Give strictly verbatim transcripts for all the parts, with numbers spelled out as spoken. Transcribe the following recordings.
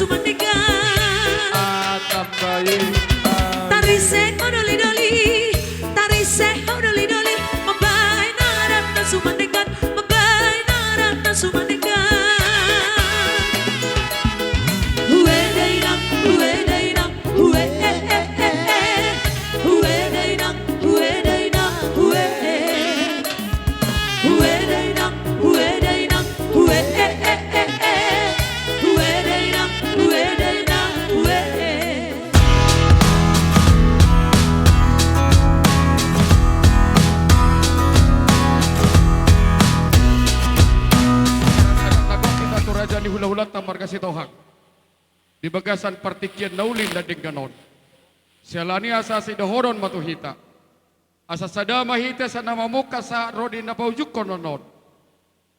Sumandenggan. Atam baik. Tarise ho doli-doli, tarise ho doli-doli, mambahen adat na sumandenggan, mambahen adat na sumandenggan. Ue dainang, ue dainang, ue e e e e. Ue dainang, ue dainang, ue e. Ue dainang, ue dainang, ue e e e e. Ue dainang, ue dainang, ue e. Raja ni hula-hulanta marga Sitohang. Di bagasan partingkian na uli na denggan on. Siala ni i asa sidohonon ma tu hita. Asa sada ma hita asa na mamungka sahat ro di na paujungkon on.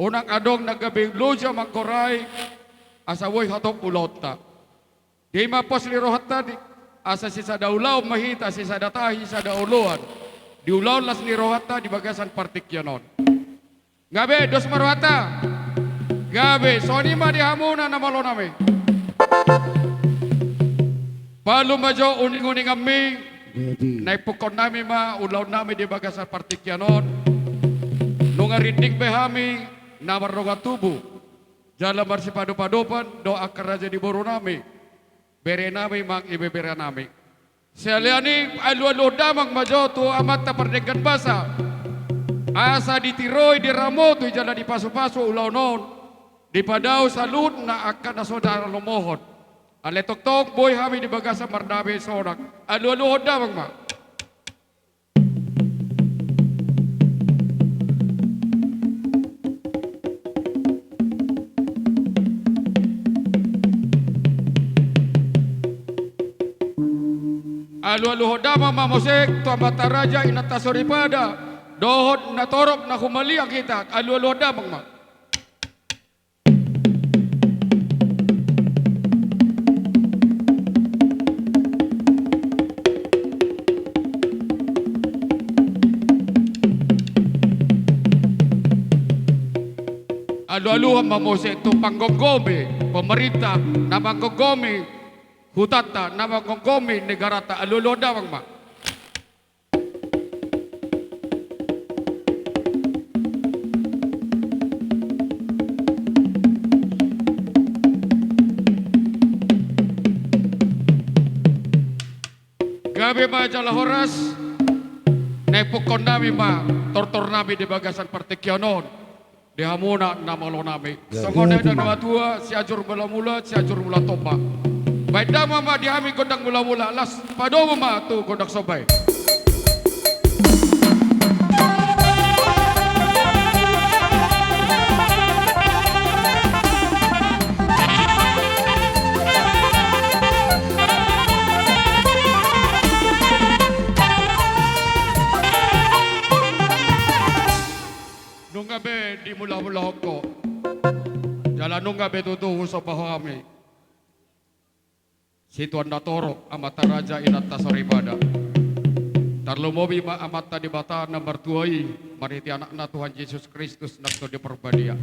Unang adong na gabe loja manggorai asa boi hatop ulaonta. Dia i ma pos ni rohanta di, asa sisada ulaon ma hita, sisada tahi, sisada oloan. Di ulaon las ni rohanta di bagasan partingkian on. Gabe, dos ma rohanta. Gabe, songon i ma di hamuna na malo nami. Palu ma jo uning-uninganmi. Gabe. Na impukkon nami ma ulaon nami di bagasan partingkian on. Nunga rinding be hami na mardongan tubu. Jala marsipado-padopan dohot angka raja ni boru nami. Bere nami manang ibebere nami. Siala ni i alu-aluhon damang ma jo tu amanta pardenggan basa. Asa ditiroi, diramoti jala dipasu-pasu ulaon on. Dipadao saluhutna angka na so tarlumohon. Alai tongtong boi hami di bagasan mardabe sonang. Alu-aluhon damang ma. Alu-aluhon damang ma muse tu amanta raja, inanta soripada, dohot natorop na humaliang hita. Alu-aluhon damang ma. Alu-aluhon ma muse tu panggomgomi, pemerintah na manggomgomi hutanta, na manggomgomi negaranta, alu-aluhon damang ma. Gabe ma jala horas, na impukkon nami ma tortor nami di bagasan partingkian on. Di hamuna na malo nami. Gabe. Songon na nidok ni natuatua, Sianjur Mulamula, Sianjur Mula Tompa. Bahen damang ma di hami gondang mulamula, laos padomu ma tu gondang somba i. Nunga be dimulamulahon ho. Jala nunga be tutu husomba ho hami. Situan natorop, amanta raja, inanta soripada. Tarlumobi ma Amanta Debata na martua i, marhite Anakna Tuhan Jesus Kristus nang Tondi Parbadia.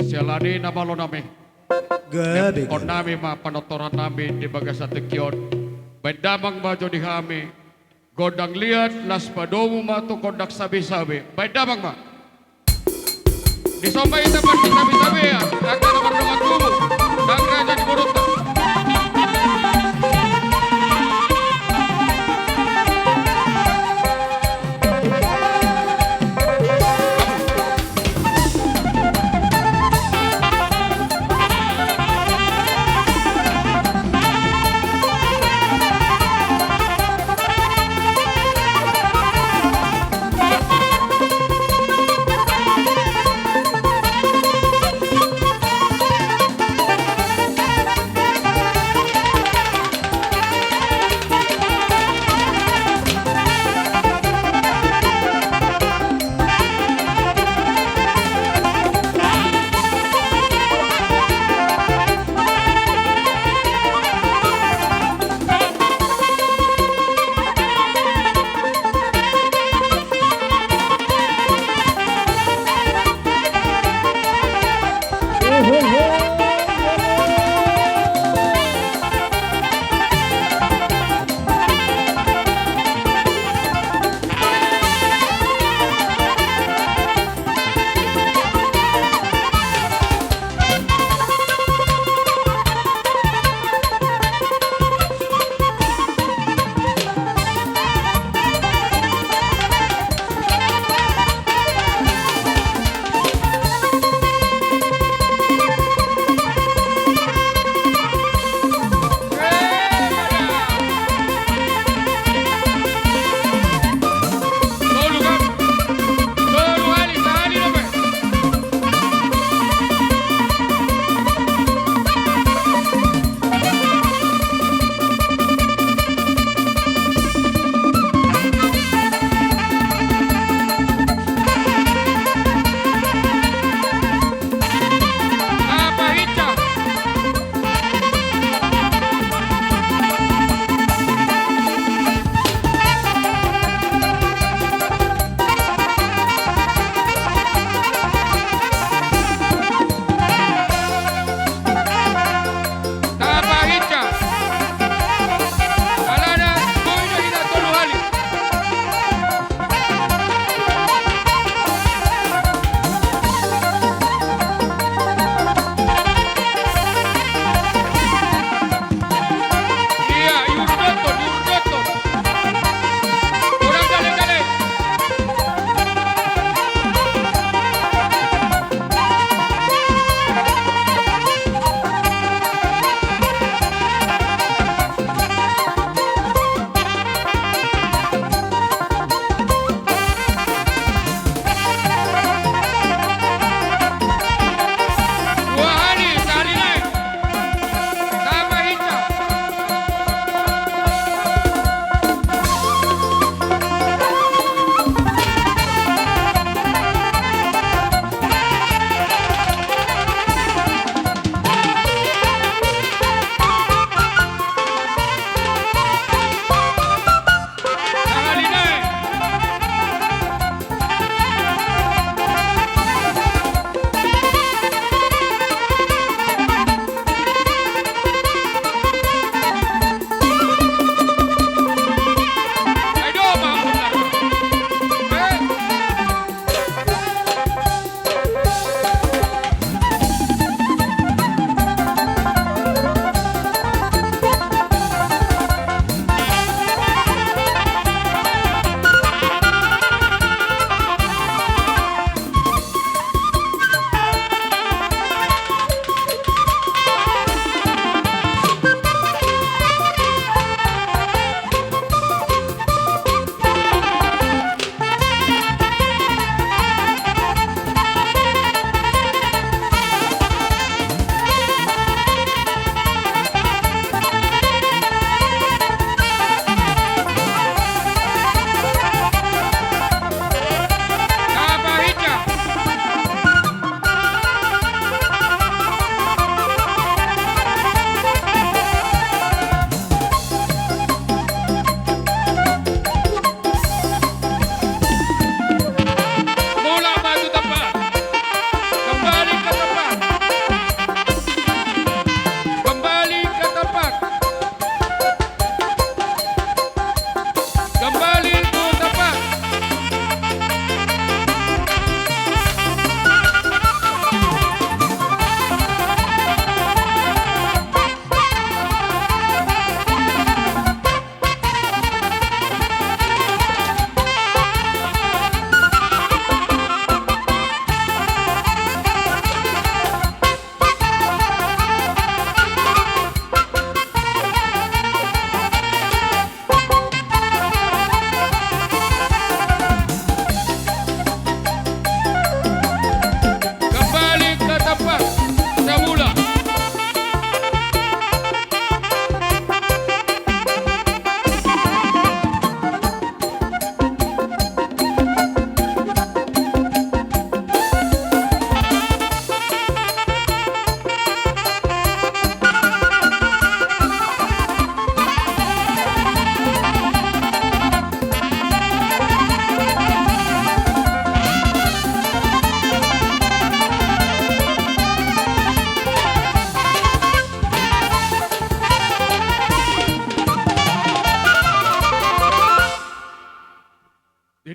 Siala ni i na malo nami. Gabe. Nami ma panortoran nami di bagasan tingki on. Bahen damang ma jo di hami. Gondang liat, laos padomu ma tu gondang sabesabe. Bahen damang ma. Disomba hita marsabesabe, angka na mardongan tubu, angka raja ni borunta.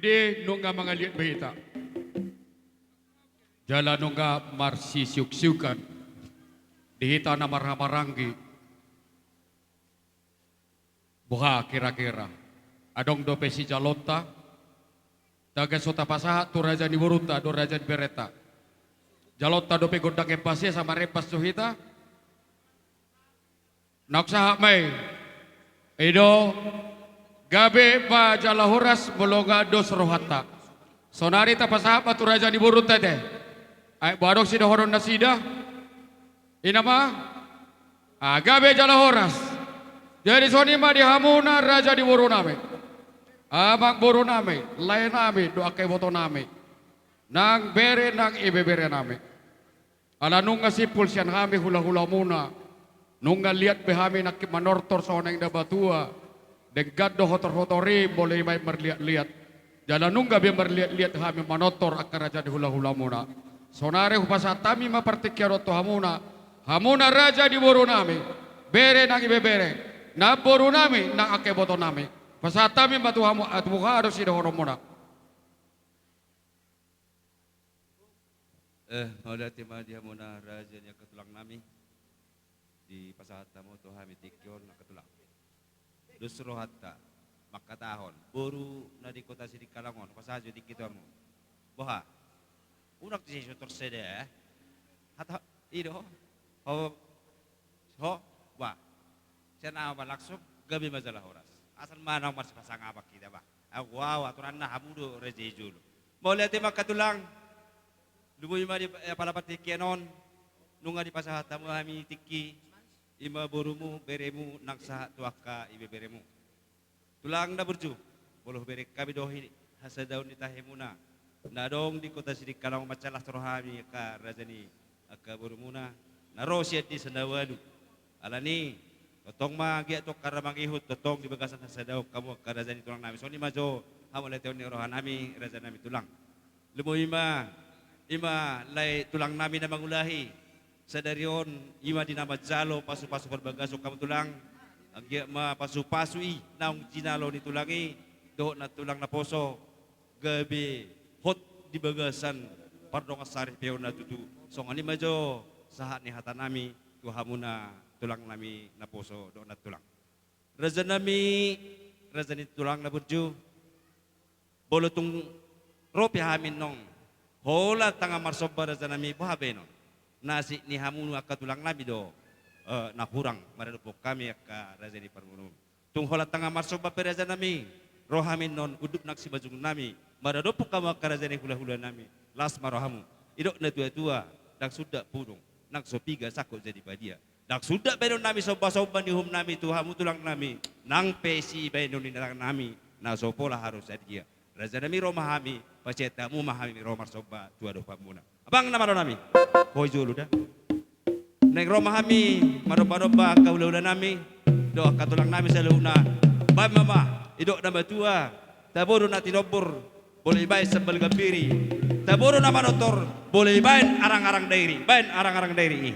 Di nunga mangaliat be hita. Jala nunga marsisiuksiukan di hita na marhahamaranggi. Boha kira-kira? Adong dope sijalonta? Tagan so tapasahat tu raja ni borunta dohot raja ni berenta. Jalonta dope gondang embas i asa marembas tu hita? Naung sahat ma i. I do, gabe ma jala horas molo nga dos rohanta. Sonari tapasahat ma tu raja ni borunta ate. Ai boha adong sidohonon nasida? I ma. Ah, gabe jala horas. Jadi songon i ma di hamuna raja ni borunami, amangborunami, laenami dohot angka ibotonami, nang bere nang ibeberenami. Ala nunga simpul sian hami hulahulamuna, nunga liat be hami nangkin manortor songon naeng na batua, denggan do hotorhotor i molo i baen marliatliat. Jala nunga be marliatliat hami manortor angka raja ni hulahulamuna. Sonari hupasahat hami ma partingkian on tu hamuna, hamuna raja ni borunami, bere nang ibebere, namborunami nang angka ibotonami. Pasahat hami ma tu hamu, ah, tu boha do sidohononmuna. Eh, mauliate ma di hamuna raja ni angka tulangnami. Dipasahat hamu tu hami tingki on angka tulang. Dos rohanta mangkatahon boru na di Kota Sidikalang on, pasahat jo tingki tu hamu. Boha? Unang tu sisou torsede, eh? Hata, i do. Ho, ho, bah. Sian au ma langsung, gabe ma jala horas. Asal ma naung marsipasangapan hita, bah. Au, au, aturanna hamu do raja i jolo. Mauliate ma angka tulang. Lumobi ma di, eh, apala partingkian on, nunga dipasahat hamu hami tingki, i ma borumu, beremu, nang sahat tu angka ibeberemu. Tulang na burju, molo hubereng hami do i hasadaon ni tahemuna na adong di Kota Sidikalang on, mansai las rohami angka raja ni angka borumuna na ro sian desa na ualu. Alani, tongtong ma anggiat tu angka na mangihut, tongtong di bagasan hasadaon hamu angka raja ni tulangnami. Songon i ma jo hamauliateon ni rohanami, rajanami tulang. Lumobi ma, i ma lae tulangnami na mangulahi sadari on, i ma di na manjalo pasupasu parbagason hamu tulang, anggiat ma pasupasu i naung jinalo ni tulang i, dohot nantulang naposo, gabe hot di bagasan pardongansaripeon na tutu. Songon i ma jo sahat ni hatanami tu hamuna tulangnami naposo dohot nantulang. Rajanami, raja ni tulang na burju, molo tung ro pe hami annon holan tangan marsomba rajanami, boha baenon? Na asing ni hamu angka tulangnami do, eh, na hurang maradophon hami angka raja ni parboruon. Tung holan tangan marsomba pe rajanami, ro hami annon unduk nang simanjujungnami maradophon hamu angka raja ni hulahulanami. Las ma rohamu. Didok natuatua, ndang sundat pudung, nang so piga sangkot jadi badia. Ndang sundat baenonnami sombasomba ni uhumnami tu hamu tulangnami, nang pe sibaenon ni tangangnami na so pola haru sadia. Rajanami, ro ma hami, pasahat hamu ma hami ro marsomba tu adopanmuna. Abang na malo nami. Hoi jolo da. Naeng ro ma hami manombanomba angka hulahulanami dohot angka tulangnami saluhutna. Baen ma, ma, didok na matua, tabo do na tinombor, molo dibaen sambal gambiri. Tabo do na manortor, molo dibaen arangarang dairi. Baen arangarang dairi i.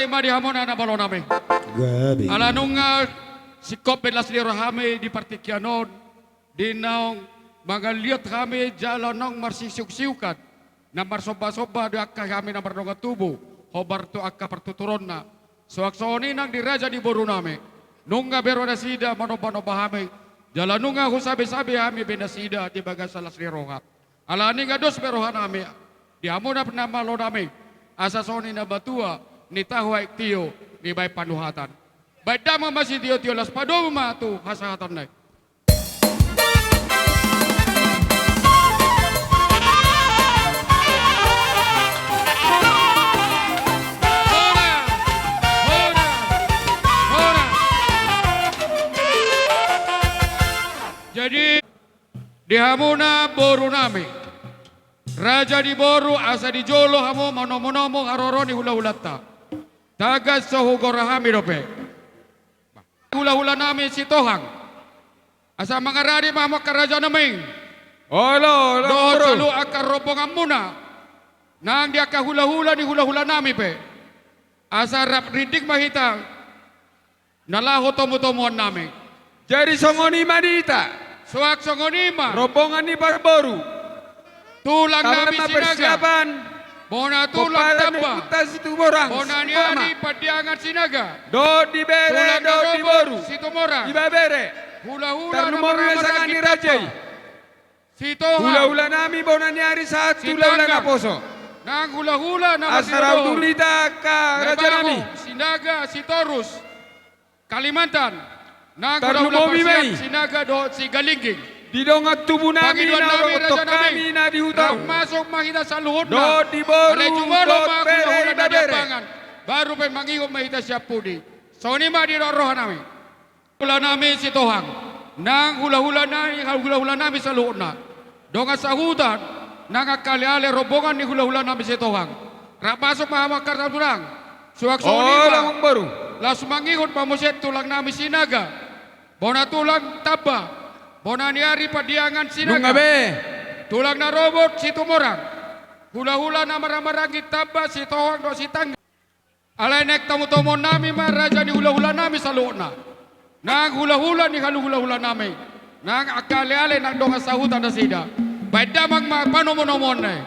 Ima di hamuna na malo nami. Gabe. Ala nunga singkop be las ni roha hami di partingkian on, di naung mangaliat hami jala naung marsisiuksiukan, na marsomba-somba di angka hami na mardongan tubu, hombar tu angka partuturonna. Suang songon i nang di raja ni boru nami. Nunga be ro nasida manomba-nomba hami, jala nunga husabe-sabe hami be nasida di bagasan las ni roha. Alani nga dos be roha nami di hamuna na malo nami, asa songon i na matua ni tahu aek tio ni baen panuhatan. Baen damang ma sitio-tio, laos padomu ma tu hasahatan nai. Hona! Hona! Hona! Jadi, di hamuna boru nami, raja ni boru, asa di jolo hamu manomu-nomu haroro ni hula-hulanta. Tagan so hugora hami dope. Hula-hula nami Sitohang. Asa mangarade ma hamu angka raja nami. Olo, olo, dohot boru. Saluhut angka rombongan muna. Nang di angka hula-hula ni hula-hula nami pe. Asa rap rindik ma hita. Na laho tomu-tomuan nami. Jadi songon i ma di hita. Suang songon i ma. Rombongan ni parboru. Tulang nami Sinaga. Bona tulang Tamba. Bona ni ari Pandiangan Sinaga. Dohot di bere, dohot di boru. Situmorang. Ibebere. Hula-hula na marhaha-maranggi Tamba. Sitohang. Hula-hula nami bona ni ari sahat tu hula-hula naposo. Nang hula-hula na masidohot. Asa rap tu hita angka raja nami. Sinaga, Sitorus, Kalimantan. Nang hula-hula parsian Sinaga dohot Sigalingging. Di dongan tubu nami na dohot raja nami na di huta on. Rap masuk ma hita saluhutna. Dohot di boru, dohot bere, ibebere. Baru pe mangihut ma hita sian pudi. Songon i ma didok roha nami. Hula nami Sitohang, nang hula-hula nami, hula-hula nami saluhutna. Dongan sahuta, nang angka ale-ale rombongan ni hula-hula nami Sitohang. Rap masuk ma hamu angka tulang. Suang songon i ma. Olo, amang boru. Laos mangihut ma muse tulang nami Sinaga. Bona tulang Tamba. Bona ni ari Pandiangan Sinaga. Nunga be. Tulang na robot Situmorang. Hula-hula na marhaha-maranggi Tamba, Sitohang dohot Sitanggang. Alai naeng tomu-tomuon nami ma raja ni hula-hula nami saluhutna. Nang hula-hula ni haluhula-hula nami. Nang angka ale-ale nang dongan sahuta nasida. Baen damang ma panomu-nomuonna i.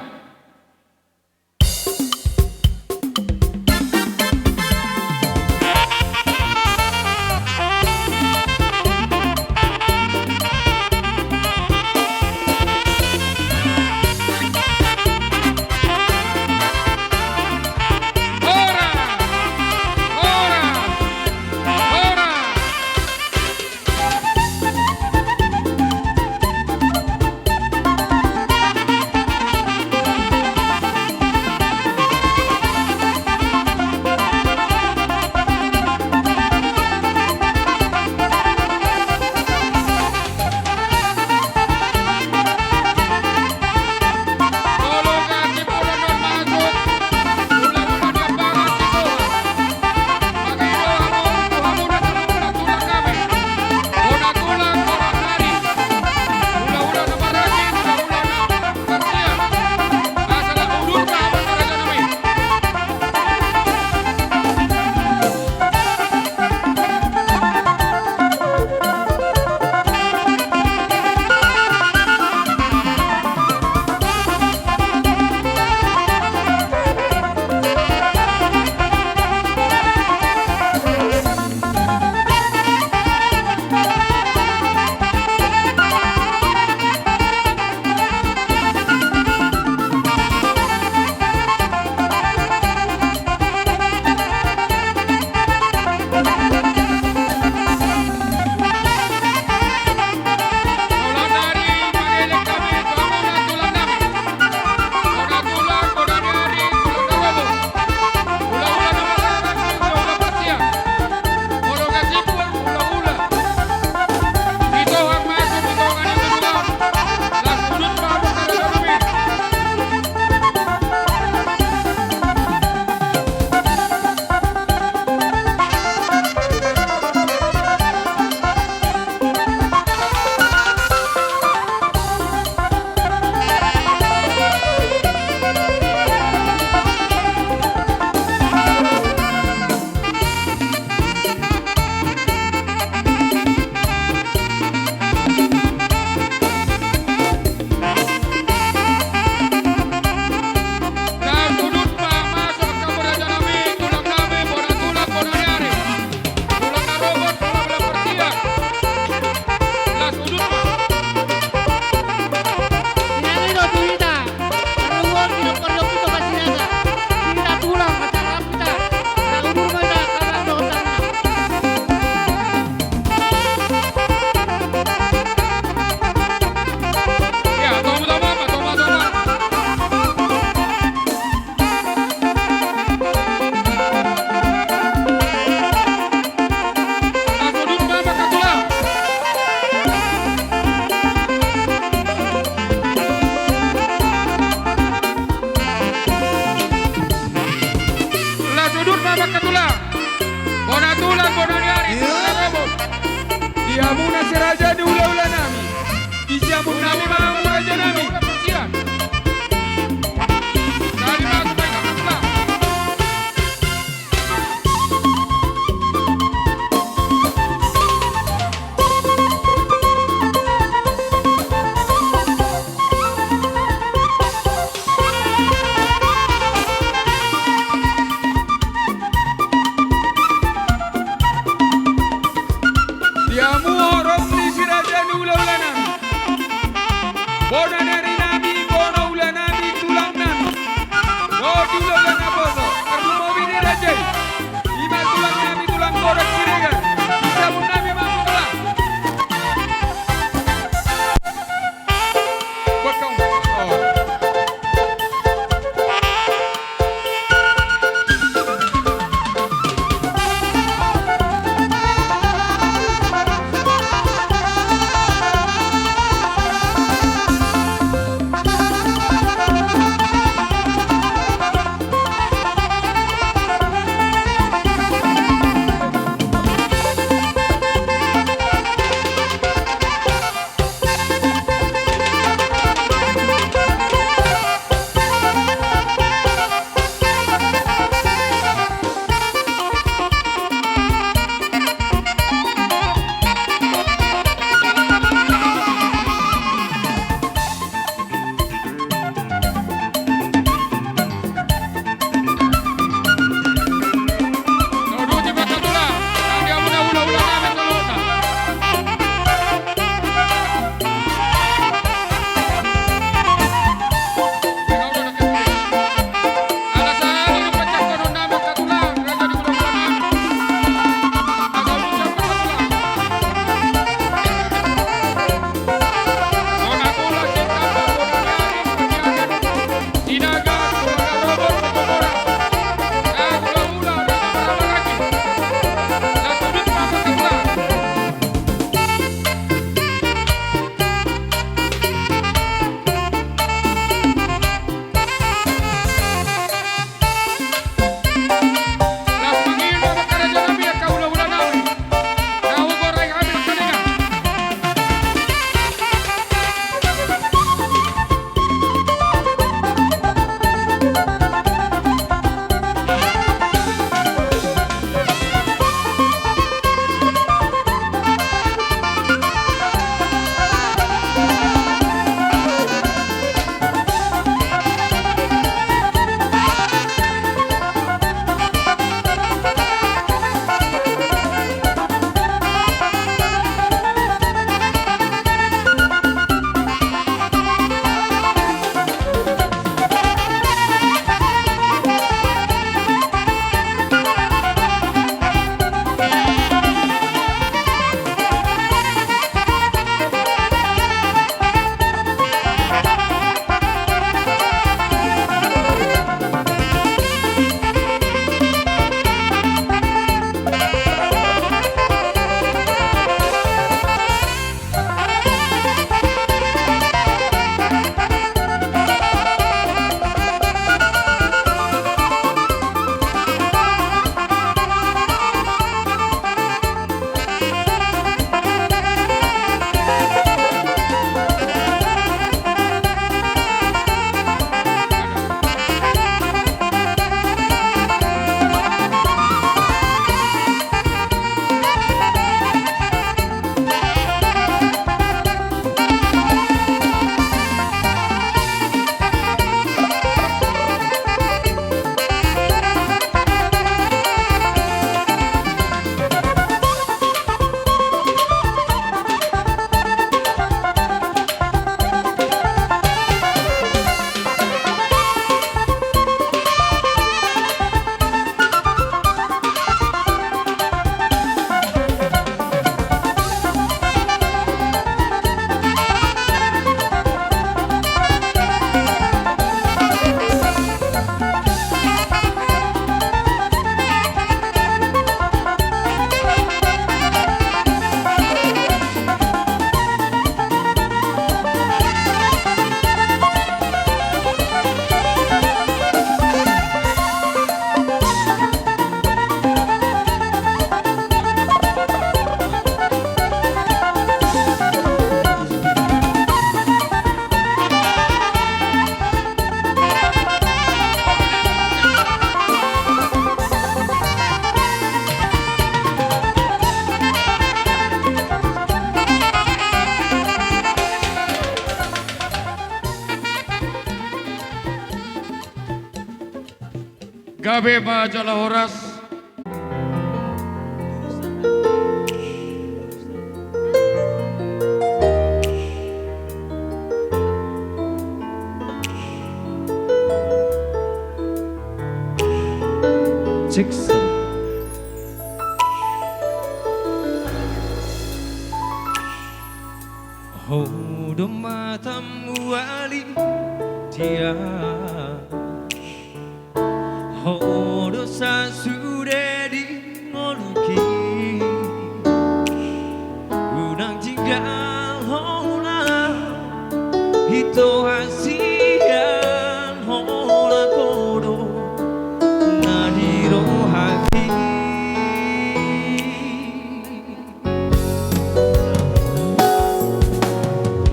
Gabe ma jala horas. Cek, sound. Ho do matamu ali dia. Ho do sasude di ngolungki. Unang tinggal ho na ito hasian ho na podo na di rohaki.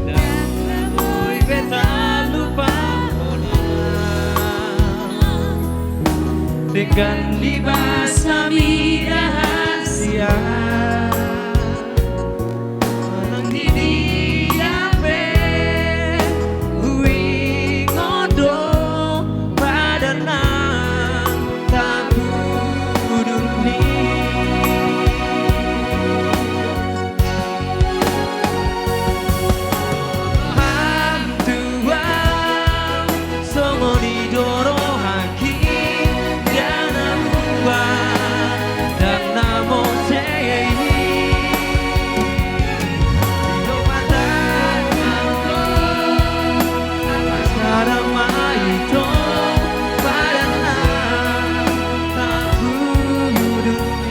Ndang na boi be talupa hona. Denggan di basa mida hasian. Manang di dia pe huingot do padan na tapudun ni. Roham tu au songon i do rohaki, ndang na buat, ndang na mose i. Di do padan na do, apa sada ma i do padan na tapudun i.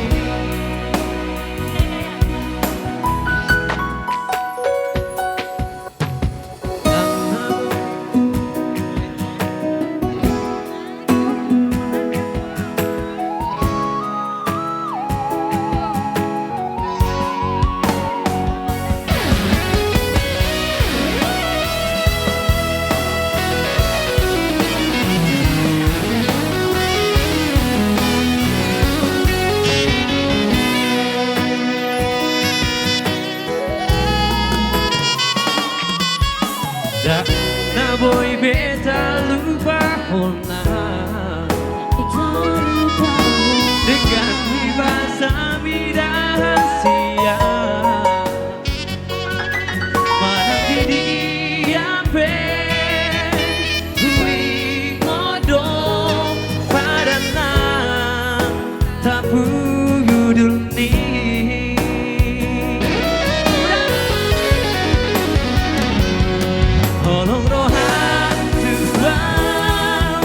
Ndang na boi be talupa hona. Denggan di basa mida hasian. Manang di dia pe huingot do padan na tapudun i. Holong roham tu au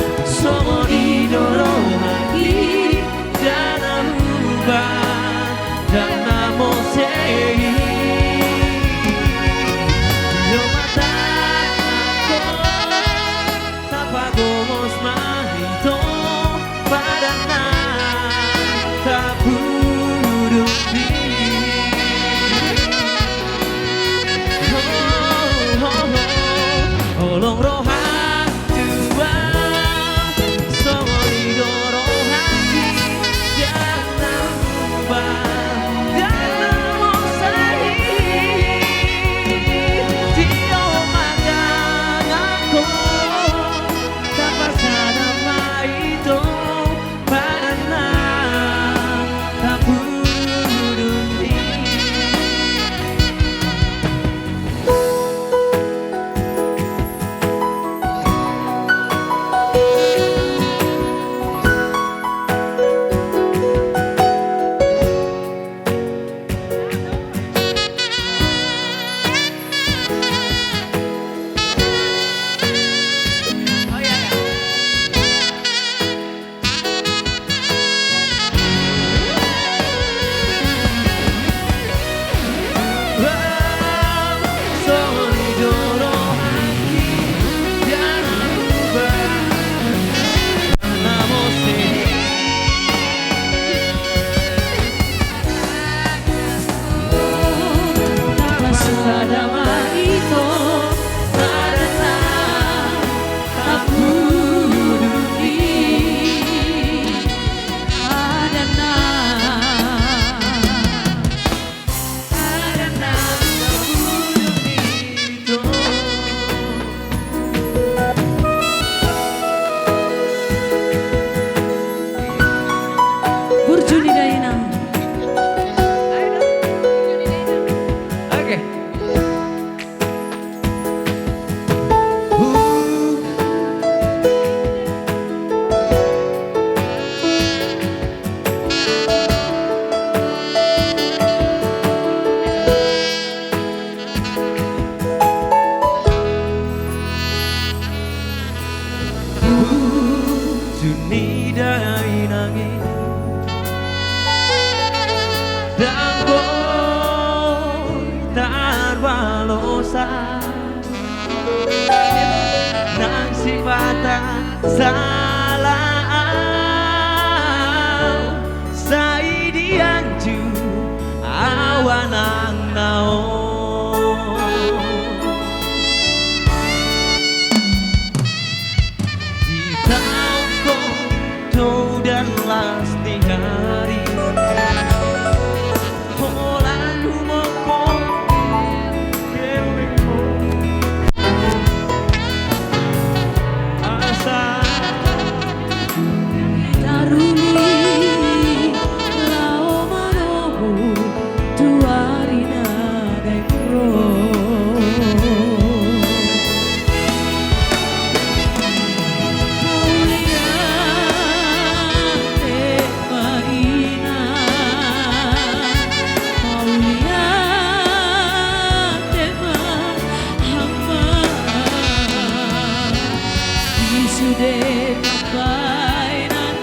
Sala au sai dianju ahu anakna on. Di taon kontol dan las ni ari, holan humongkop gelengmu. Asa taruli laho manomu tu ari na naeng ro. Mauliate ma inang, mauliate ma amang, di sude pambahenan.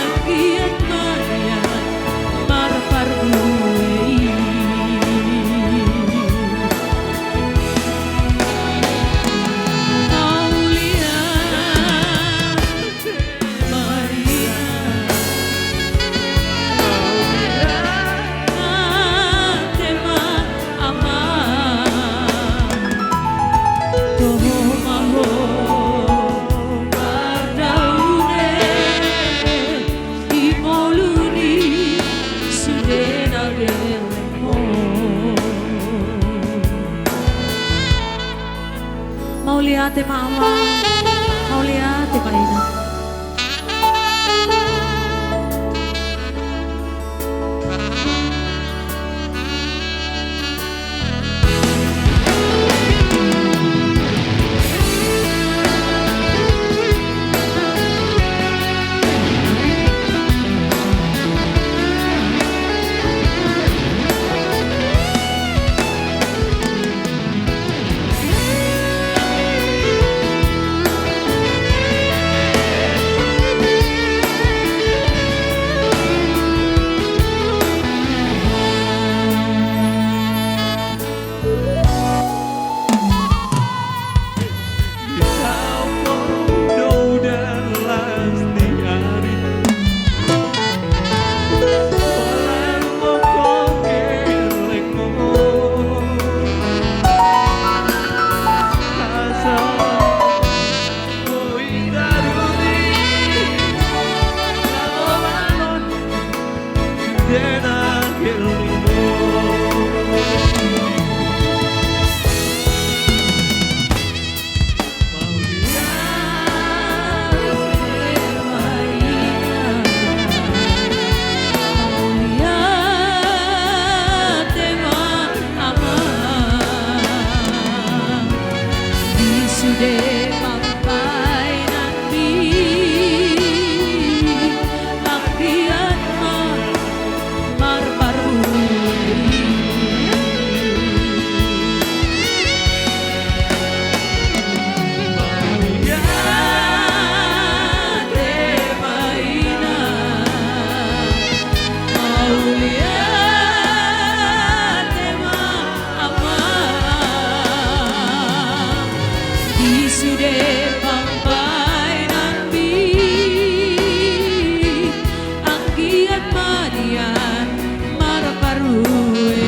Anggiat ma nian marparbue i. Mauliate ma inang, mauliate ma amang. Toho ma ho pardaune di ngolu ni sude na gelengmu. Mauliate ma amang, mauliate ma inang. Mauliate ma amang, di sude pambahenanmi, anggiat ma marparbue i. Mauliate ma inang, mauliate ma amang, di sude pambahenanmi, anggiat ma nian marparbue i.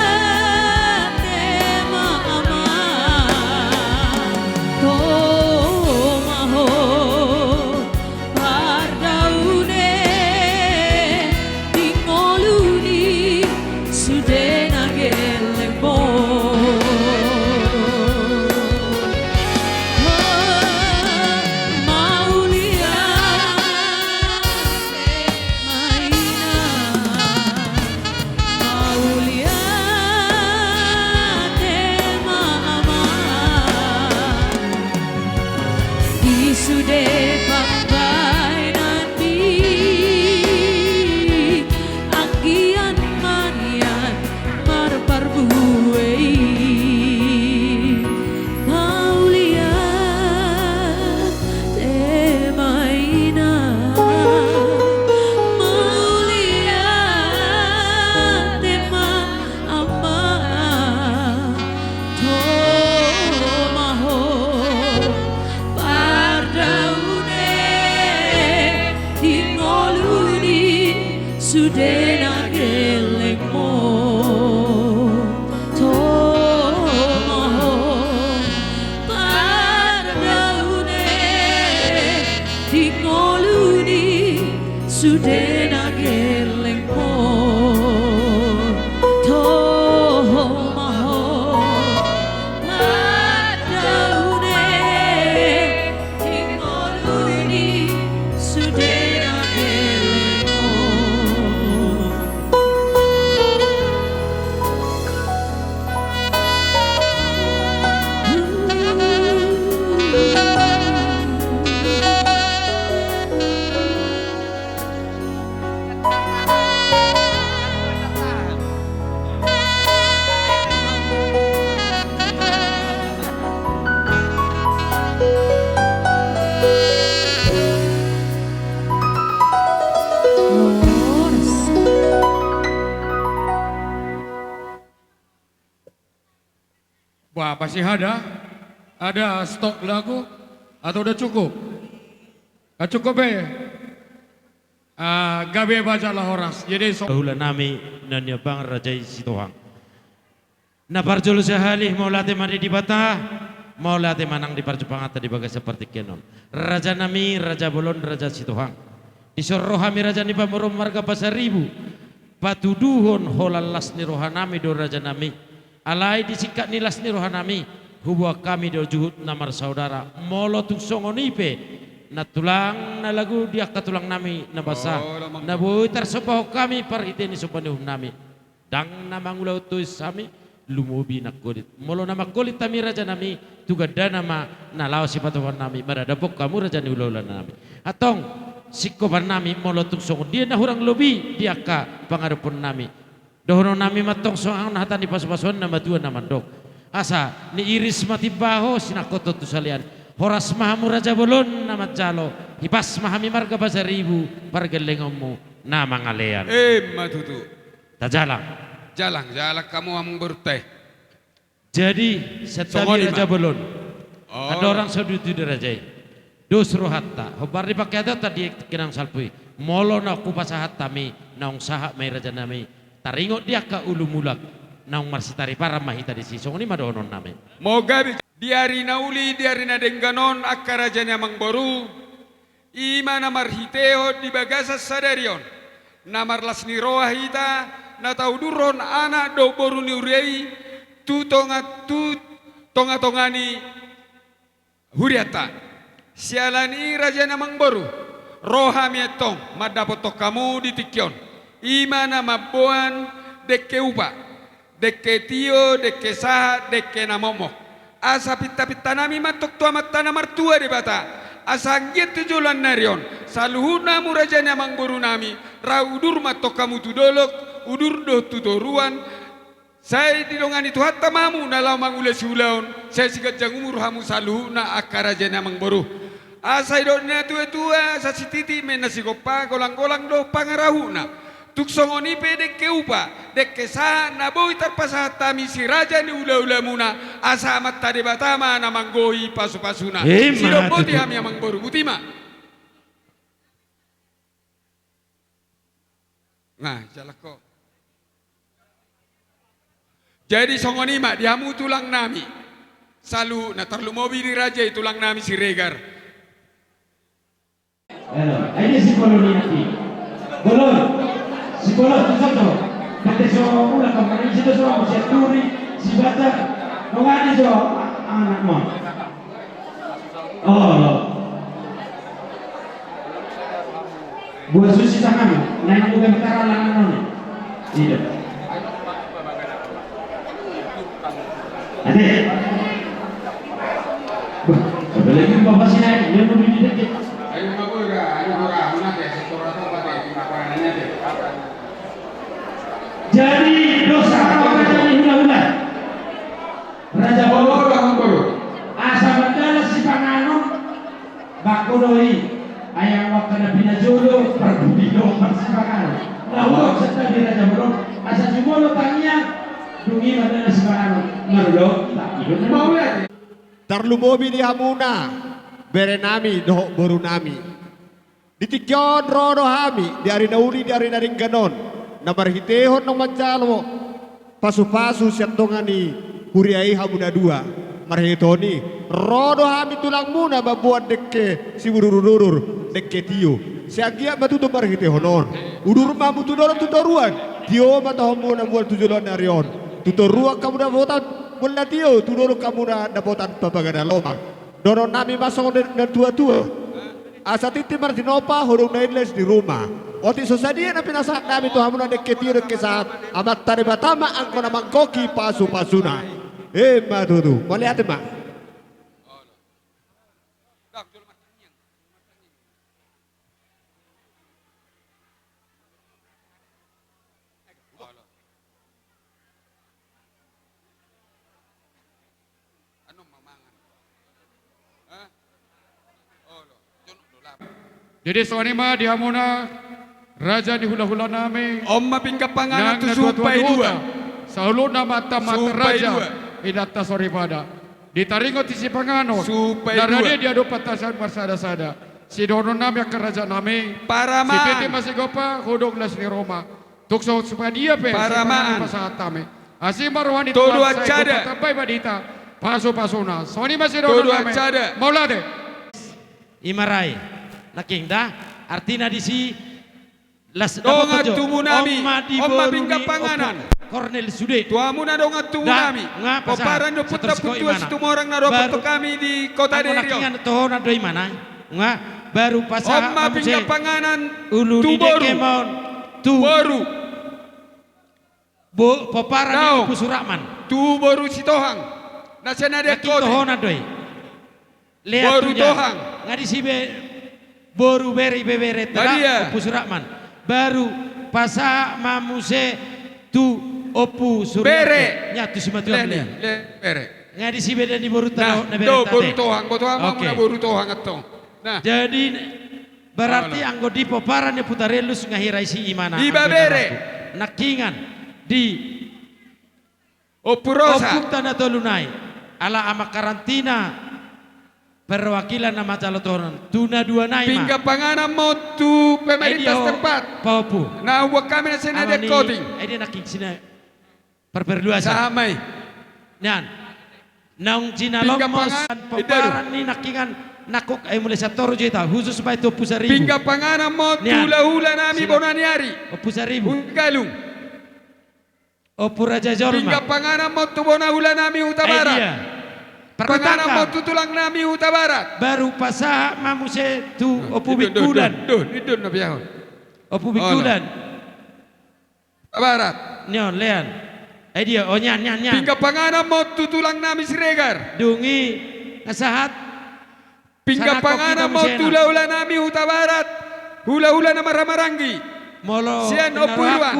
Mauliate ma amang, toho ma ho pardaune di ngolu ni sude na gellengmu. Mauliate ma inang, mauliate ma amang, di sude pambahenanmi, anggiat ma nian marparbue i. Mauliate Sude na gellengmu, toho ma ho mandaune, di ngoluni sude na gellengmu. Bah, masih ada? Ada stok lagu? Atau udah cukup? Nggak cukup, eh? Ah, gabe bajalah horas. Jadi, so- Hulahula nami, na niapang raja i Sitohang. Na parjolo sahali, mauliate ma di Debata, mauliate ma nang di parjumpanganta di bagasan partingkian on. Raja nami, raja bolon, raja Sitohang. Dison ro hami raja ni pamoruon marga Pasaribu. Patuduhon holan las ni roha nami do raja nami. Alai di singkat ni las ni roha nami, huboan hami do juhut na marsaudara, molo tung songon i pe, na tulang na lagu di angka tulang nami na basa, na boi tarsombahon hami parhite ni somba ni uhum nami. Ndang na mangulahon tois hami, lumobi na mangkolit. Molo na mangkolit hami raja nami, tu gandana ma na laho sipatupaon nami, maradophon hamu raja ni hulahula nami. Antong, singkopan nami, molo tung songon dia na hurang lobi di angka pangadophon nami. Dohonon nami ma antong songon hata ni pasupasuan na matua na mandok. Asa, niiris ma timbaho, sinangkothon tu salean. Horas ma hamu raja bolon na manjalo, hipas ma hami marga Pasaribu, pargellengonmu na mangalean. Emma tutu. Tajalang. Jalang, jalang hamu amang borunta i. Jadi, santabi raja bolon. Andorang so diuduti raja i. Dos rohanta, hombar ni pangkeatonta di tingki na salpu i. Molo na hupasahat hami, naung sahat ma i raja nami. Taringot di angka ulu mulak, naung marsitariparan ma hita disi, songon i ma dohonon nami. Molo gabe di ari na uli, di ari na denggan on, angka raja ni amang boru, i ma na marhitehon di bagasan sadari on, na marlas ni roha hita, na taudurhon anak dohot boru ni huria i, tu tonga, tu tongatonga ni hurianta. Siala ni i raja ni amang boru, ro hami antong mandapothon hamu di tingki on, i ma na mamboan dengke upa, dengke tio, dengke sahat, dengke na mokmok. Asa pintapinta nami ma antong tu Amanta na martua Debata, asa anggiat tu joloan ni ari on, saluhutna hamu raja ni amang boru nami, rap udur ma antong hamu tu dolok, udur dohot tu toruan, sai didongani Tuhanta ma hamu na laho mangula siulaon, sai siganjang umur hamu saluhutna angka raja ni amang boru. Asa didok ni na tuatua, asa sititi ma inna sigompa, golanggolang do pangarahutna. Tung songon i pe dengke upa, dengke sahat na boi tarpasahat hami si raja ni hulahulamuna, asa Amanta Debata ma na manggohi pasupasuna. Emma tutu. Sidok boti hami amang boru, boti ma. Nah, jalang ho. Jadi songon i ma di hamu tulang nami. Saluhutna, tarlumobi di raja i tulang nami Siregar. Halo, ai dia si Bolon i nanti. Bolon. Si Bolon tu soto. Kate so ulang kampanye si tu so, si Aturi, si Batak. Kau ada so, anakmu. Oh. Buat susi tangan, naik bukan tara langan. Iya. Ade. Bah, coba lagi bapak sini, dia mau duduk dikit. Ayo, Pak Boy, ayo, Boy, mana deh, si Tora Tora deh, di lapangannya deh. Jadi, dosa apa jadi hula-hula? Raja Bolon. Asa mandalan sipanganon, bangko do i, ayam wakana pinajolo, parbudi do marsipanganon. Laho santabi raja Bolon, asa jumolo tangiang, dung i mandalan sipanganon, marulok, tak idon. Tarlumobi di hamuna, bere nami, dohot boru nami. Di tingki on ro do hami, di ari na uli, di ari na denggan on, na marhitehon naung manjalo pasupasu sian tonga ni huria i hamu na dua, marhitehon i, ro do hami tulangmuna mamboan dengke sibururururur, dengke tio, Sai anggiat ma tutu marhitehon on. Udur ma hamu tu dolok tu toruan. Tio ma tu hamu na mual tu joloan ni ari on. Tu toruan hamu dapotan mual na tio, tu dolok hamu na dapotan papaga na lomang. Dohonon nami ma songon na tuatua. Asa tintin martinopa, hodong na inles di ruma. Otik so sadia na pinasahat nami tu hamu na dengke tio dengke sahat, Amanta Debata ma anggo na manggohi pasupasuna. Ima tutu. Mauliate ma. Jadi songon i ma di hamuna raja ni hulahula nami. On ma pinggan panganan tu suhut paidua. Saluhutna ma amanta raja, inanta soripada. Di taringot ni sipanganon na rade di adopanta sian marsadasada. Sidohonon nami angka raja nami. Paramaan. Sititi ma sigompa, hodong las ni ruma. Tung so sadia pe sipanganon pasahat hami. Asi ma roha ni Tuhan, sai ditambai ma di hita pasupasuna. Songon i ma sidohonon nami. Mauliate. Ima rai. Nangkin da. Artina disi las dongan tubu nami. On ma pinggan panganan. Kornel sude. Tu hamuna dongan tubu nami. Pomparan ni ompunta Ompuntua Situmorang na dohot hami di kota Diri on. Nangkin tohonan do imana. Nga baru pasahat ma muse. Pinggan panganan tu boru. Tu boru. Pomparan ni Ompu Suratman. Tu boru Sitohang. Na sian Adean Koting. Tohonan do i. Lean boru Tohang. Nga disi be boru bere, ibebere tera Ompu Suratman. Baru pasahat ma muse tu Ompu Surianto. Bere. Nya tu simatua bere. Nga disi be dan di boru tera na bere. Boru Tohang, boru Tohang antong. Jadi berarti anggo di pomparan ni Ompu Tarellus nga hira isi imana. Ibebere. Nangkin di Ompu Rosa. Ompunta na tolu nai. Ala amang karantina. Perwakilan na manjalo tohonan. Tu na dua nai ma. Pinggan panganan ma on tu pemerintah setempat. Paompu. Na huboan hami na sian Adean Koting. Ai dia nangkin sina. Parperluasan. Sahat ma i. Nian. Naung jinalo ma on pomparan ni nangkin nangkok ai mulai sian toru jo hita. Khusus baen tu Ompu Saribu. Pinggan panganan ma on tu hulahula nami bona ni ari. Ompu Saribu. Galung. Ompu Raja Jolma. Pinggan panganan ma on tu bona hula nami Hutabarat. Panganan ma on tu tulang nami Hutabarat. Baru pasahat ma muse tu Ompu Bingkulan. Duh, duh, duh, duh. Ompu Bingkulan. Hutabarat. Nion, lean. Ai dia, o nian, nian, nian. Pinggan panganan ma on tu tulang nami Siregar. Dung i, na sahat. Pinggan panganan ma on tu hulahula nami Hutabarat, hulahula na marhahamaranggi. Molo sian Ompu Iruan.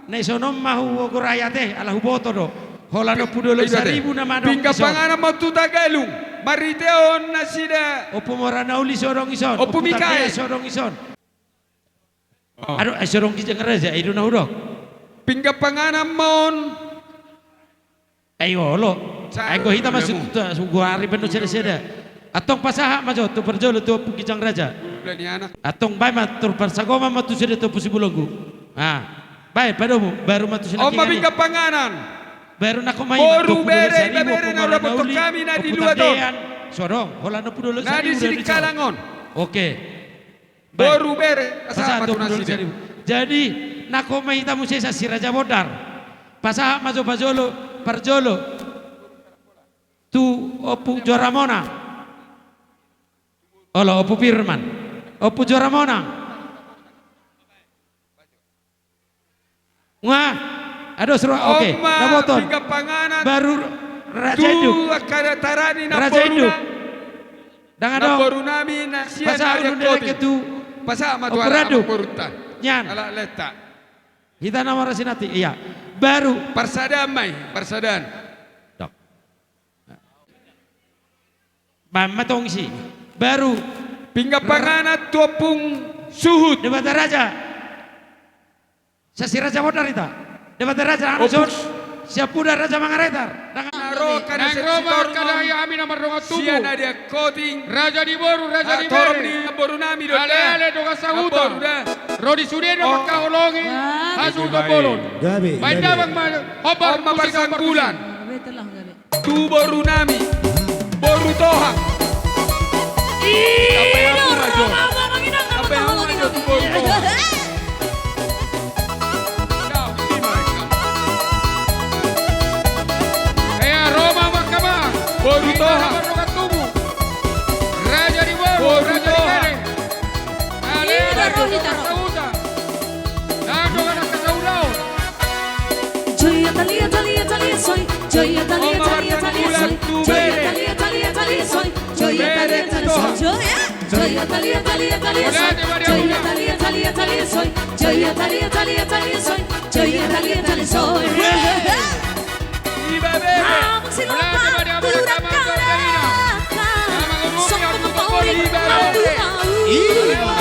Na ison on ma hugorai ate, ala huboto do. Holan Ompu Dolok Saribu nama dong. Pinggan panganan ma on tu Tagalung, marhitehon nasida. Ompu Mora Nauli so adong ison. Ompu Mikael so adong ison. Adong, ai so adong Kijang Raja, i do na hudok. Pinggan panganan ma on. Ai olo. Ai anggo hita ma suta, suguari baen do sedaseda. Antong pasahat ma jo tu parjolo tu Ompu Kijang Raja. Antong baen ma tu parsagoman ma tu sude tu Ompu Sibulonggu. Ah. Baen padomu, baru ma tu si nangkin. On ma pinggan panganan. Baru nangkok ma i ma tu Ompu Dolok Saribu, Ompu Mora Nauli, Ompu Tandean. So adong, holan Ompu Dolok Saribu. Na di Sidikalang on. Oke. Boru bere, pasahat ma tu nasida. Jadi, nangkok ma hita muse sian si Raja Bondar. Pasahat ma jo parjolo, parjolo. Tu Ompu Joara Monang. Olo, Ompu Firman. Ompu Joara Monang. Nga, ados ro, oke. Dapoton. Baru Raja Induk. Raja Induk. Dang adong. Pasahat ulu ndelek tu. Pasahat ma tu Ompu Radu. Nian. Hita na mora sinati, iya. Baru. Parsadaan ma i, parsadaan. Dok. Baen ma tong isi. Baru. Pinggan panganan tu Ompung Suhut. Debata Raja. Sian si Raja Bondar hita. Debata Raja, anu son. Siampudan Raja Mangaratar. Nang ro ma angka dayahami na mardongan tubu. Sian Adean Koting. Raja ni boru, raja ni bere. Aleale dongan sahuta. Ro di sude do mangkaholongi hasuhuton bolon. Baen damang ma hombar musik, hombar musik. Tu boru nami, boru Tohang. I do, ro ma amang inang na mangkaholongi. Sahuta. Nang dongan angka saulaon. Joi Atalia, Atalia, Atalia soi. Joi Atalia, Atalia, Atalia soi. Joi Atalia, Atalia, Atalia soi. Joi Atalia, Atalia soi. Joi, eh? Joi Atalia, Atalia, Atalia soi. Joi Atalia, Atalia, Atalia soi. Joi Atalia, Atalia, Atalia soi. Joi Atalia, Atalia soi. Ibebebe. Mulai dari Abu Bakar Marga Ukraina. Nama ngomongnya aku kembali Ibebebe. Ibebebe.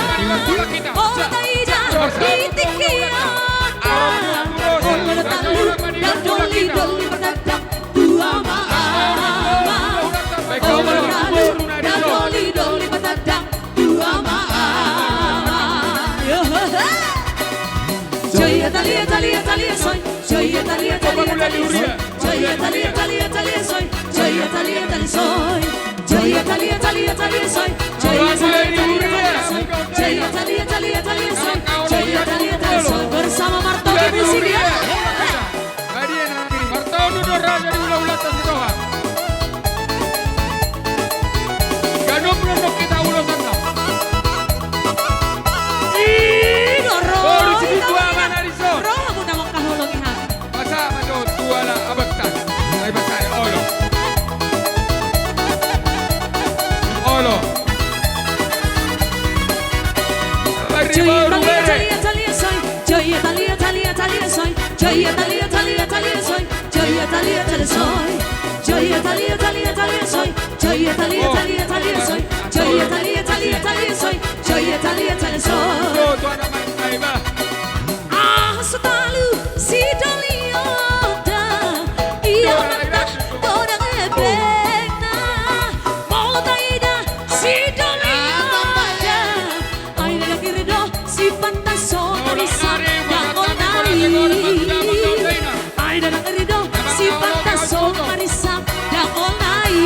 Joi Atalia, Atalia, Atalia soi. Joi Atalia, Atalia, Atalia soi. Joi Atalia, Atalia, Atalia soi. Joi Atalia, Atalia soi. Joi Atalia, Atalia, Atalia soi. Joi Atalia, Atalia, Atalia soi. Joi Atalia, Atalia, Atalia soi. Joi Atalia, Atalia soi. Bersama Martogi Musik ya. Badia nang ini, martolu do raja di ula-ula tasi doha. Ganup rondok kita ulos anna. Ih, do ro. Baru si tua mana di son? Ro, aku nama kaholong ihan. Masa majo tua la abaktan. Ai basa olo. Olo. Joi Atalia, Atalia, Atalia soi. Joi Atalia, Atalia, Atalia soi. Joi Atalia, Atalia, Atalia soi. Joi Atalia, Atalia soi. Joi Atalia, Atalia, Atalia soi. Joi Atalia, Atalia, Atalia soi. Joi Atalia, Atalia, Atalia soi. Joi Atalia, Atalia soi. Tuh, tuh ada main, main, bah. Ah, setalu si doli oda. Ia mantap, oda ngebengna. Molo taida si doli oda. Ai ndang iri do sipata so marisa dangol nai. Ai ndang iri do sipata so marisa dangol nai.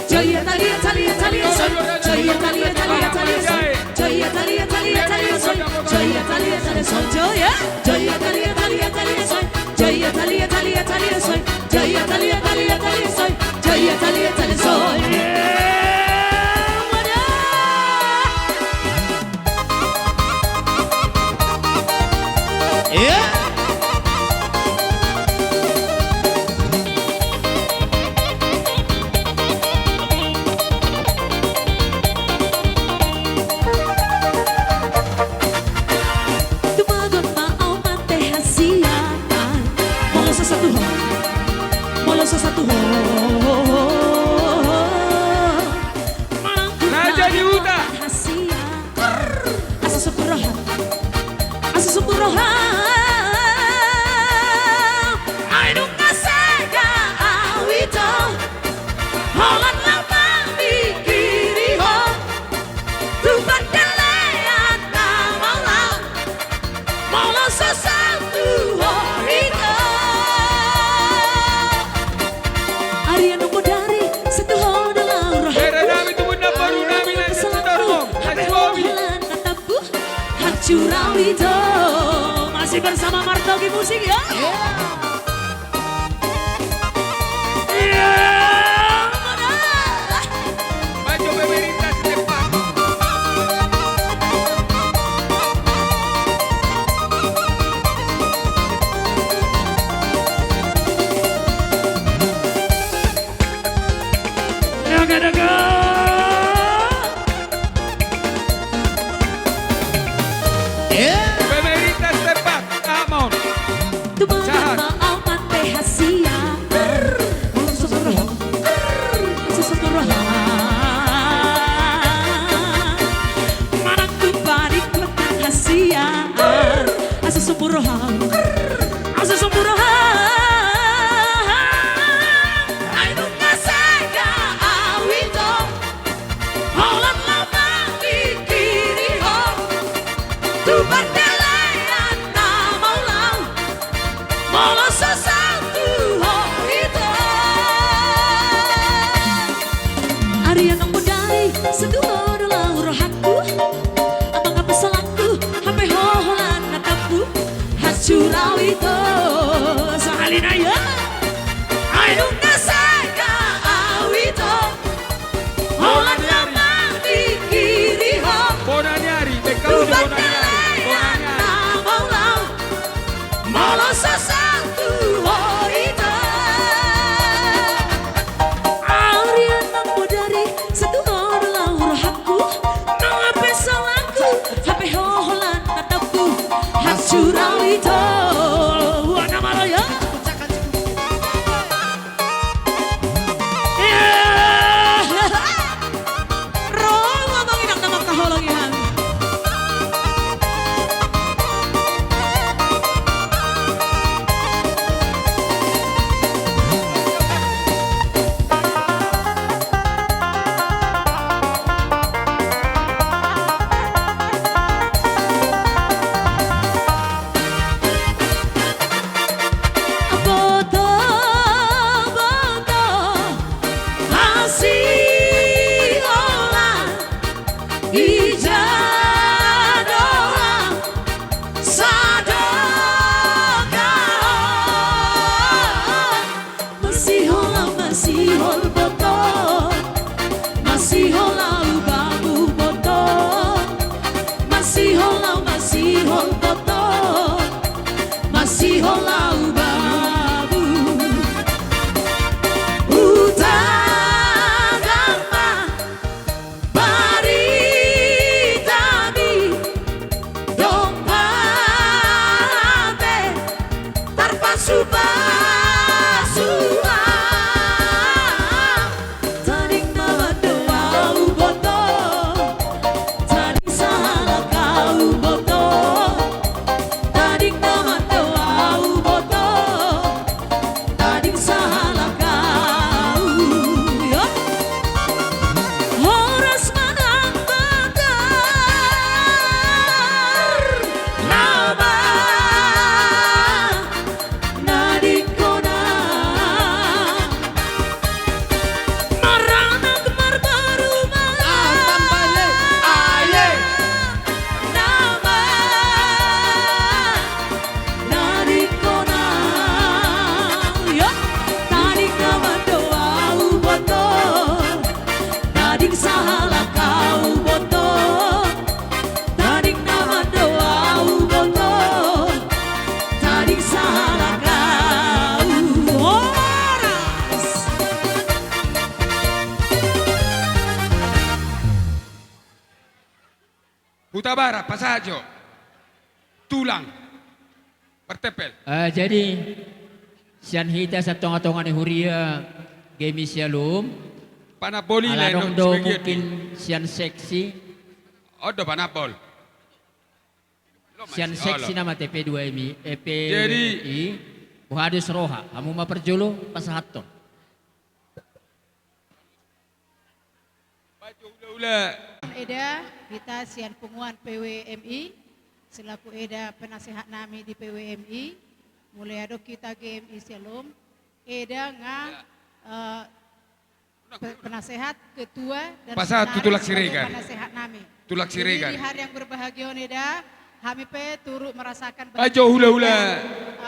Joi Atalia, Atalia, Atalia soi. Joi Atalia, Atalia, Atalia soi. Joi Atalia, Atalia, Atalia soi. Joi Atalia, Atalia soi. Joi, eh? Joi Atalia, Atalia, Atalia soi. Joi Atalia, Atalia, Atalia soi. Joi Atalia, Atalia, Atalia soi. Joi Atalia, Atalia soi. Tumagon ma au mate hasian. Molo so satu ho. Molo so satu ho. Raja di huta. Hasian. Asa sumpu roha. Asa sumpu roha. Ai nunga sega au ito. Holan lam mamikiri ho. Tu pandelean na maulang. Molo so satu ho ito. Ari anu modari satu ho do laura. Bere nami tu bunda baru nami na satu ho. Hape ho halan na tampuh. Hancur au ito. Masih bersama Martogi Musik ya. Pemerintah setempat, come on. Sahat. Masihol boto, masihol au bamu boto, masihol au, masihol boto, masihol au bamu. Uta gama baritami, domba pe tarpasupasu ma. Tading na mandok au boto, tading sahalak au boto, tading na mandok au boto, tading sahalak au. Yo. Horas manang bagar nama na dingkona. Maranak marbaru ma. Ah, tambah le. Aye. Nama na dingkona. Yo, tading na mandok au boto, tading sahalak au boto, tading na mandok au boto, tading sahalak au. Horas. Hutabarat, pasahat jo. Tulang. Martempel. Eh, jadi, sian hita sian tonga-tonga ni huria GMI Shalom. Panamboli ala adong do mungkin sian seksi. On do panambol. Sian seksi nama TP dua MI, eh, PWMI. Jadi, boha dos roha, hamu ma parjolo pasahathon. Eda, hita sian punguan PWMI, selaku eda penasehat nami di PWMI, mulai adong hita GMI Shalom, eda nga, eh, pe-, penasehat, ketua, dan pasahat tu sekretaris Tulang sebagai Siregar. Penasehat nami. Tulang Siregar. Jadi, di hari yang berbahagia on, eda, hami pe turut merasakan bajo hula-hula, eh,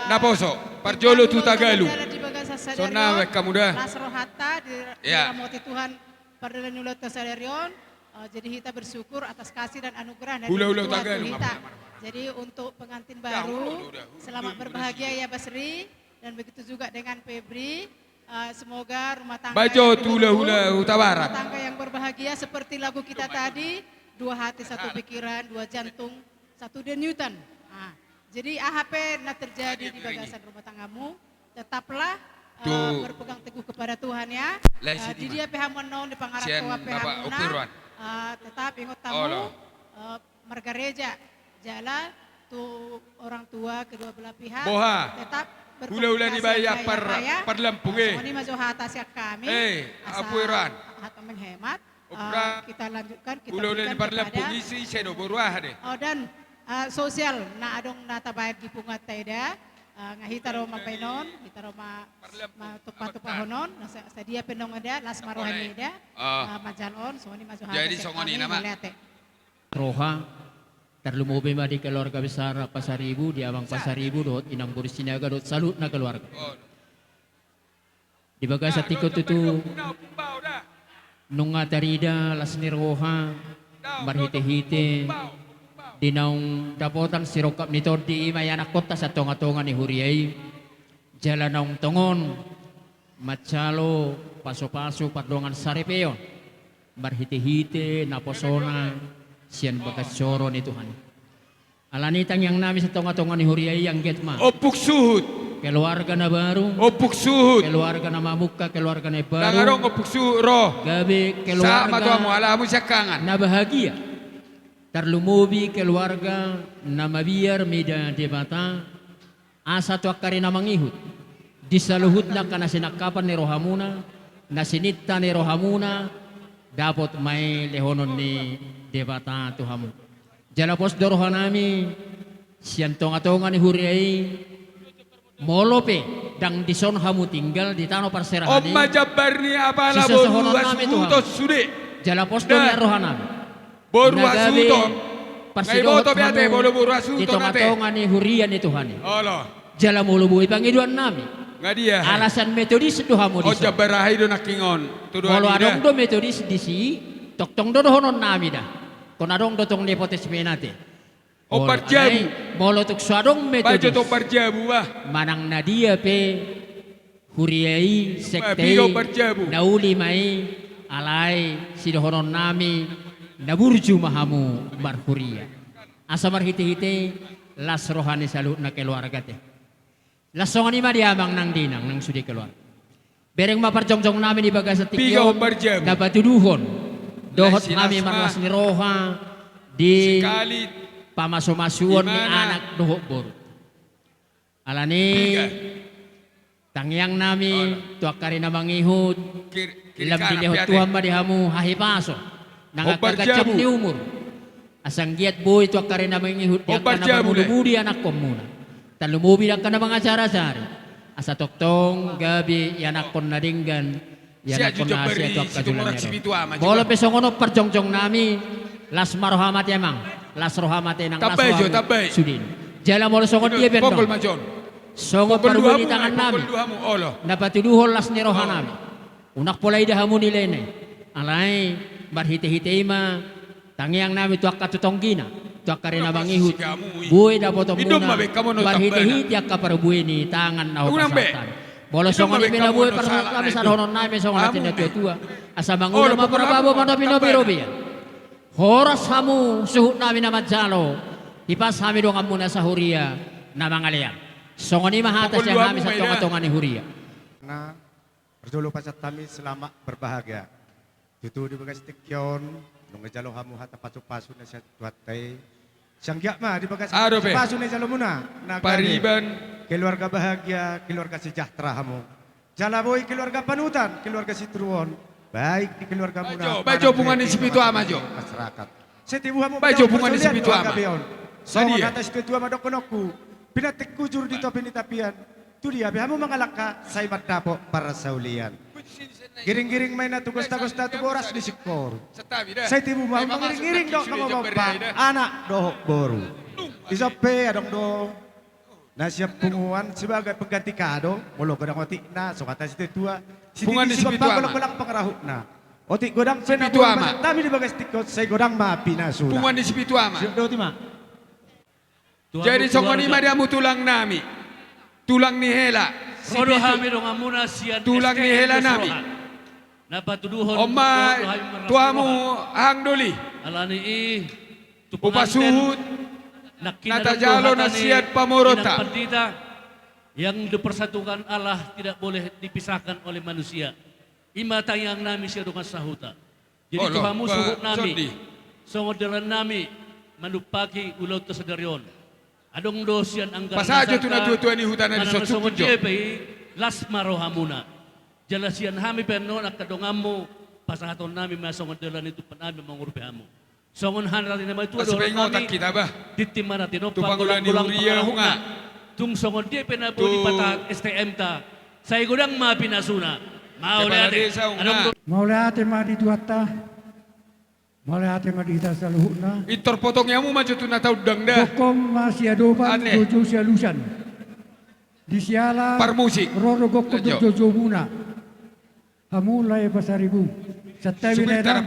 naposo, parjolo tu Tagalog. Jalan di bagasan sadari on, las rohanta di, diramoti Tuhan pardalanan ni ulaonta sadari on. Eh, jadi hita bersyukur atas kasih dan anugerah dari hula-hula Tuhan Tagalog, tu hita. Jadi untuk pengantin baru, selamat berbahagia ya Basri, dan begitu juga dengan Febri. Eh, semoga rumah tangga bajo yang tu hula-hula Hutabarat. Rumah tangga yang berbahagia seperti lagu kita tadi, dua hati satu pikiran, dua jantung satu denyutan. Ah, jadi aha pe na terjadi di bagasan rumah tanggamu, tetaplah, eh, berpegang teguh kepada Tuhan ya. Eh, di dia pe hamu annon di pangarahon pe hamuna, eh, tetap ingot hamu, eh, margareja jala tu orang tua kedua belah pihak. Boha? Tetap berkomunikasi yang baik ya, Pak, ya. Hula-hula Nibaia par-, Parlampung, eh. Songon i ma jo hata sian hami. Eh, asa hata menghemat. Eh, kita lanjutkan, kita berikan kepada, ise, ise do boru aha de? Oh, dan, eh, sosial na adong na tabaen di punguanta eda, eh, nga hita do mambaen on, hita do ma-, matupa-tupahonon, na sa-, sadia pe annon eda, las ma roha ni eda, eh, manjalo on, songon i ma jo hata sian hami, mauliate. Roha, tarlumobi ma di keluarga besar Pasaribu, di Amang Pasaribu, dohot Inang boru Sinaga, dohot saluhutna keluarga. Di bagasan tingki on tutu, nunga tarida las ni roha, marhite-hite di naung dapotan sirongkap ni tondi, i ma ianakkonta sian tonga-tonga ni huria i, jala naung tongon manjalo pasu-pasu pardongan saripeon, marhite-hite naposona sian bagas joro ni Tuhan. Alani i tangiang nami sian tonga-tonga ni huria i, anggiat ma ompung suhut, keluarga na baru, ompung suhut, keluarga na mamungka, keluarga na baru. Ndang adong ompung suhut ro. Gabe keluarga na bahagia. Tarlumobi keluarga na mabiar mida Debata, asa tu angka ari na mangihut, di saluhutna angka na sinangkapan ni rohamuna, na sininta ni rohamuna, dapot ma i lehonon ni Debata tu hamu. Jala pos do rohanami sian tonga-tonga ni huria i, molo pe ndang dison hamu tinggal di tano parserahan i, on ma jambar ni apala boru hasuhuton sude. Jala pos do nian rohanami. Boru hasuhuton. Na gabe parsidohot hamu di tonga-tonga ni huria ni Tuhan i. Olo. Jala molo boi pangidoan nami, Nga dia, hai. Alasan Metodis do hamu disi. Jambar aha i do nangkiningan? Molo adong do Metodis disi, tongtong do dohonon nami da. Ingkon adong do tong Nepotisme nate. Hombar jabu. Molo tung so adong Metodis, manang na dia pe huria i, sekte i, na uli ma i. Alai sidohonon nami, na burju ma hamu marhuria. Asa marhitehite i las roha ni saluhutna keluarga te. Las songon i ma di amang nang di inang nang sude keluarga. Bereng ma parjongjong nami di bagasan tingki on, na patuduhon dohot hami marlas ni roha di pamasumasuon ni anak dohot boru. Alani i, tangiang nami tu angka ari na mangihut, lam dilehon Tuhan ma di hamu hahipason nang angka ganjang ni umur. Asa anggiat boi tu angka ari na mangihut di angka na marmudumudi anakkonmuna, tarlumobi di angka na mangajarajari, asa tongtong gabe ianakkon na denggan, ianakkon na hasea tu angka joloan ni ari on. Molo pe songon on parjongjong nami, las ma roha ma te amang, las roha ma te inang, las roha ma sude. Jala molo songon dia pe annon, songon parbue ni tangan nami na patuduhon las ni roha nami, unang pola ida hamu nilena i. Alai marhitehite i ma tangiang nami tu angka tutonggina, tu angka ari na mangihut, boi dapotonmuna marhitehite angka parbue ni tangan na hupasahat hami. Molo songon i pe na boi parsahat nami, sadohonon nami songon hata ni natuatua: Asa mangula ma parababo, manopinop robean. Horas hamu suhut nami na manjalo, hipas hami donganmuna sahuria na mangalean. Songon i ma hata sian hami sian tongatonga ni huria. Na parjolo pasahat hami selamat berbahagia. Tutu di bagasan tingki on, nunga jalo hamu hata pasupasu na sian Tuhanta i. Sai anggiat ma di bagasan pasupasu na jalomuna, na gabe keluarga bahagia, keluarga sejahtera hamu. Jala boi keluarga panutan, keluarga sitiruon, baik di keluargamuna, baik jo punguan ni Sipitu Ama jo, masyarakat. Sai tibu hamu, baik jo punguan ni Sipitu Ama. Songon hata ni situatua ma dohononku: Pinantik hujur di topi ni tapian, tu dia pe hamu mangalangka sai mandapot parsaulian. Giringgiring ma inna tu gostagosta, tu boras ni singkoru. Sai tibu ma hamu mangiringiring dohot mangompa anak dohot boru. Dison pe adong do na sian punguan sebagai pengganti kado, molo godang otikna, songon hata ni situatua, sididi sigompa, golanggolang pangarahutna. Otik godang pe na boi pasahat hami di bagasan tingki on, sai godang ma pinasuna. Punguan ni Sipitu Ama. Siap do, otik ma. Jadi songon i ma di hamu tulang nami, tulang ni hela, ro do hami donganmuna sian tulang ni hela nami. On ma tu hamu hang doli. Alani i, tu penganten, hupasuhut na tajalo na sian pamoruonta. Yang dipersatukan Allah tidak boleh dipisahkan oleh manusia. I ma tangiang nami sian dongan sahuta. Jadi tu hamu suhut nami, songon dalan nami manumpahi ulaonta sadari on, adong do sian anggaran na sangkap, manang na songon dia pe i, las ma rohamuna. Jala sian hami pe annon angka donganmu, pasahaton nami ma songon dalan ni tumpak nami mangurupi hamu. Songon hata ni natuatua dohonon nami: Tintin ma na tinompa, golanggolang pangarahutna. Tung songon dia pe na boi dipatahan S T M-ta, sai godang ma pinasuna. Mauliate. Adong do. Mauliate ma di Tuhanta. Mauliate ma di hita saluhutna. Pintor potongi hamu ma jo tu na taundang da. Gokhon ma siadopan, joujou sialusan. Di siala ro do gokhon dohot joujoumuna. Hamu lae Pasaribu, santabi na edan,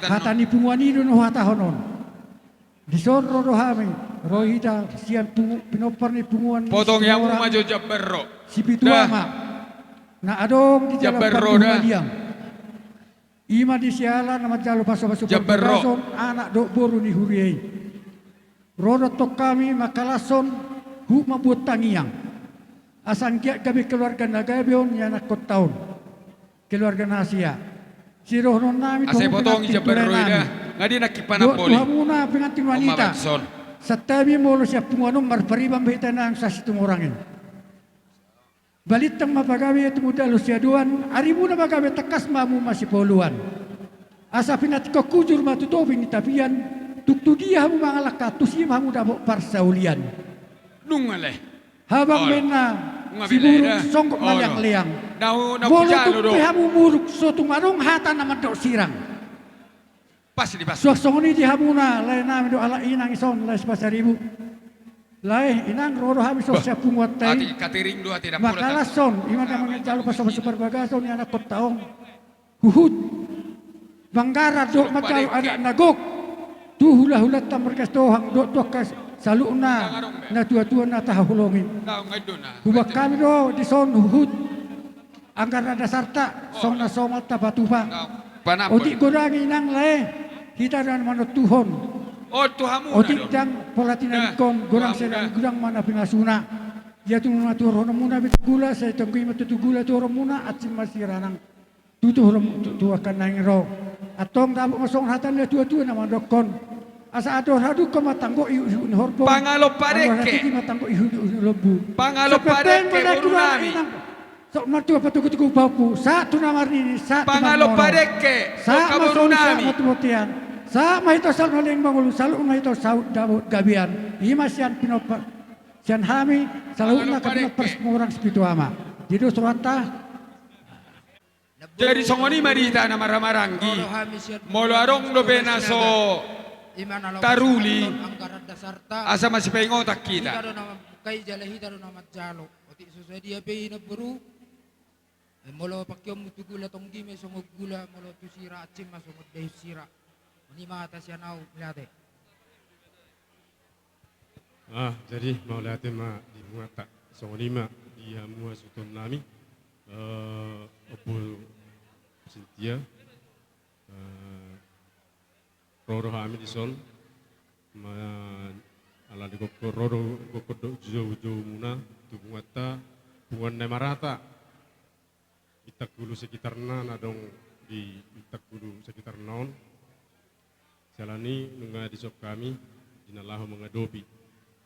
hata ni punguan i do na huhatahon on. Dison ro do hami, ro hita sian pungu-, pinompar ni punguan ni Situmorang, Sipitu Ama, na adong di dalan parbuhalian. I ma di siala na manjalo pasupasu parhorasan anak dohot boru ni huria i. Ro do tong hami mangkalashon, huhut mambuat tangiang, asa anggiat gabe keluarga na gabe on ianakkonta on, keluarga na hasea. Sidohonon nami tu hamu pengantin tu lae nami, dohot tu hamuna pengantin wanita, santabi molo sian punguan on marpariban be hita nang sian Situmorang i. Balintang ma pagabe, tumundalhon siadoan, arimuna ma gabe, tangkas ma hamu masipoloan. Asa pinantikhon hujur ma tu topi ni tapian, tung tu dia hamu mangalangka, tusi ma hamu dapot parsaulian. Nunga lae. Habang ma inna siburung, songgop ma leangleang. Molo tung pe hamu muruk, so tung adong hata na mandok sirang. Suang songon i di hamuna lae nami dohot halak inang dison, lae Sipasaribu. Lae, inang, ro do hami songon sian punguanta i. Ate, catering do ate, ndang pola. Mangkalashon, ima na manjalo pasu-pasu parbagason ni anakkonta on. Huhut manggarar dohot manjalo adat na gok tu hula-hulanta marga Sitohang dohot tu angka saluhutna natua-tua na tahaholongi. Hubaen hami do dison huhut anggaran dasarta songon na somal tapatupa. Otik godang, inang, lae, hita do na manontuhon. Otik ndang pola tinadingkon, godang sada godang ma na pinasuna. Ia tu na tuhoronmuna be tu gula, sai tonggi ma tu gula tuhoronmuna, ansi ma siranang. Tu, tu, tu, tu angka naeng ro. Antong dapot ma songon hata ni natua-tua na mandokkon: Asa andor hadungka ma tanggo ihut-ihut ni horbo. Pangalompa dengke. Andor hatiti ma tanggo ihut-ihut ni lombu. Pangalompa dengke, boru nami. Sok martua patugu-tugu pahompu, sahat tu na marnini, sahat tu na marnono. Pangalompa dengke, sahat ma solu, sahat ma tu bontean. Sahat ma hita saluhutna leleng mangolu, saluhutna hita saut dapot gabean. Ima sian pinompar, sian hami saluhutna angka pinompar Singorang Sipitu Ama. Jadi, dos rohanta. Jadi songon i ma di hita na marhahamaranggi. Molo adong dope na so taruli, asa masipaingotan hita. Hita do na mamungkai jala hita do na manjalo. Otik so sadia pe, inang, boru, molo pangkeonmu tu gula, tonggi ma i songon gula, molo tu sira, ansi ma songon daion sira. On i ma hata sian ahu, mauliate. Ah, jadi mauliate ma di punguanta. Songon i ma di hamu hasuhuton nami, eh, Ompu Sintia, eh, ro do hami dison, ma, ala ni gokkon, ro do gokkon dohot joujoumuna tu punguanta, punguan Naemarata. Bintang Hulu sekitarna, na adong di Bintang Hulu sekitarna on. Siala ni nunga dison hami di na laho mangadopi.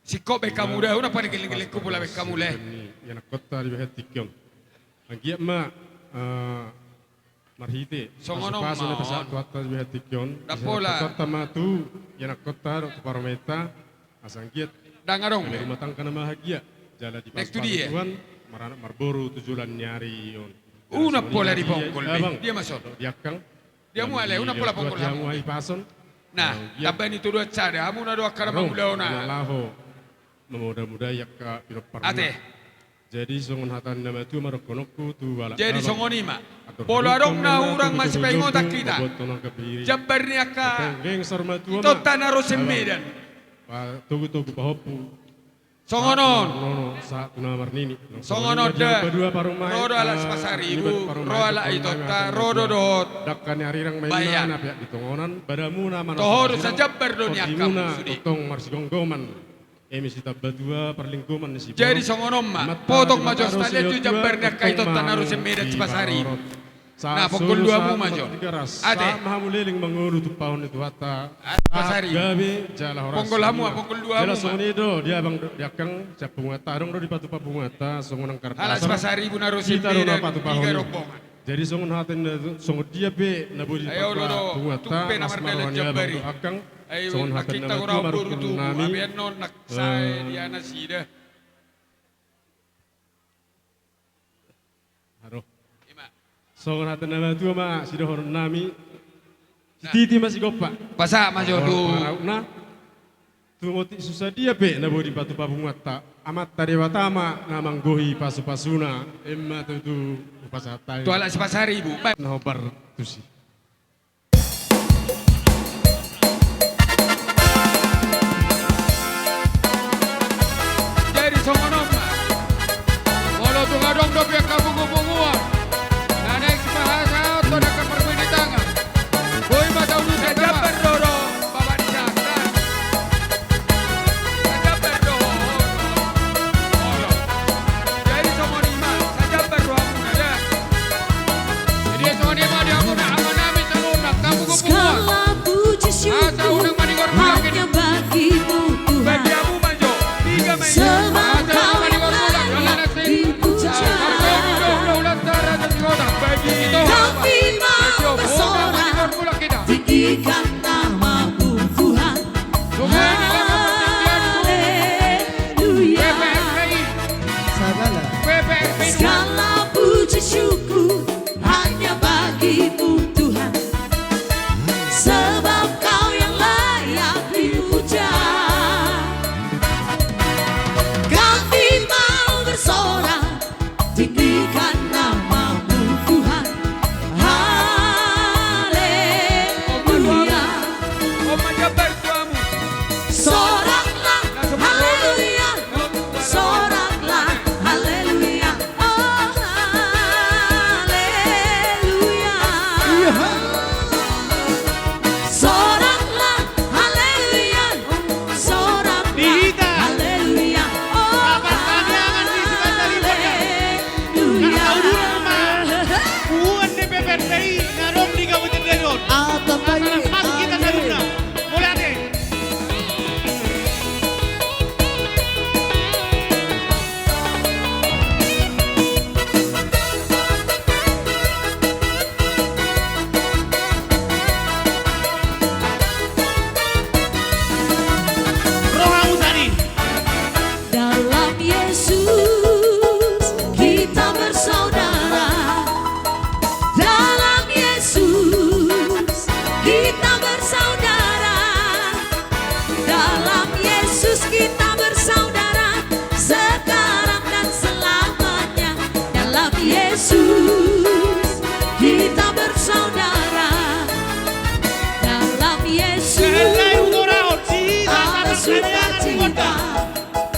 Singkop baen hamu da, unang pala geleng-geleng, pola baen hamu, lae. Ianakhonta di bahen tingki on. Anggiat ma, eh, marhite pasu-pasu na pasahat Tuhanta di bahen tingki on. Ndang pola. Pasahat Tuhanta ma tu ianakhonta dohot tu parumaenta. Asa anggiat ndang adong be rumah tangga na bahagia, jala dipasu-pasu Tuhan maranak marboru tu joloan ni ari on. Unang pola diponggol be. Dia ma son. Dia muale, unang pola ponggol hamu. Nah, tamba ni todoan sada, hamu na do angka na mangulahon. Laho mamuda-mudai angka pinompar. Ate. Jadi songon hata ni na matua ma dohononku tu halak. Jadi songon i ma. Molo adong na hurang masipaingotan hita, jambar ni angka itonta na ro sian Medan. Patogu-togu pahompu. Songon on. Sahat tu na marnini. Songon on da. Ro do halak Sipasaribu, ro halak itonta, ro do dohot. Dangka ni arirang ma inna na peak di tongonan, badamuna ma na. Toho do sajambar do ni angka sude. Tongtong marsigomgoman. Eme sitambatua parlinggoman ni siborok. Jadi songon on ma. Potong ma jo, sitalian jo jambar ni angka itonta na ro sian Medan, Sipasaribu. Nah, ponggol do hamu ma jo. Ate. Sahat ma hamu leleng mangolu tumpahon ni Tuhanta. Sipasaribu. Gabe jala horas. Ponggol hamu ma, ponggol do hamu ma. Jala songon i do di abang, di angkang sian punguanta, adong do dipatupa punguanta songon angka dasar. Halak Sipasaribu na ro sian Medan, piga rombongan. Jadi songon hata ni na, songon dia pe na boi dipatupa punguanta, na marroha ni abang dohot angkang. Songon hata ni na matua ma dohononnami. Songon hata ni na matua ma sidohononnami. Sititi ma sigompa. Pasahat ma jo tu. Tung otik so sadia pe na boi dipatupa punguanta, Amanta Debata ma na manggohi pasu-pasuna. Emma tutu hupasahat hami tu halak Sipasaribu. Na hombar tusi. Jadi songon on ma. Molo tung adong dope angka pungu-punguan na naeng sipasahathon angka parmain ni tangan, boi ma taulusi. Jambar do, do. Bapak di sana. Jambar do. Jadi songon i ma, jambar do hamuna da. Jadi songon i ma di hamuna amanami saluhutna, angka pungu-punguan. Segala puji syukur hanya bagimu Tuhan. Bagi hamu ma jo. Semua kau yang layak dipuja. Kami mau bersorak, tinggikan namamu Tuhan. Haleluya. Segala puji syukur hanya bagi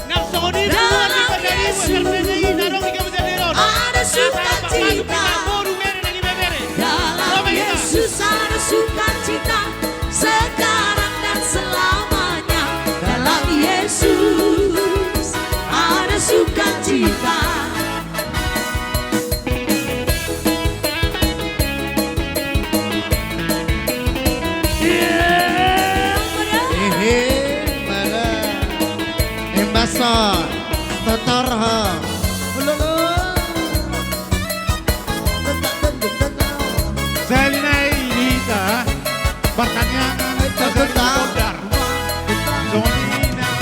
Nang songon i dalam Yesus ada sukacita. Dalam Yesus ada sukacita sekarang dan selamanya. Dalam Yesus ada sukacita. Ehe, mara. Embasa, tatar ha. Ulolo. Sahali nai di hita, partangiangan, eh, tatar.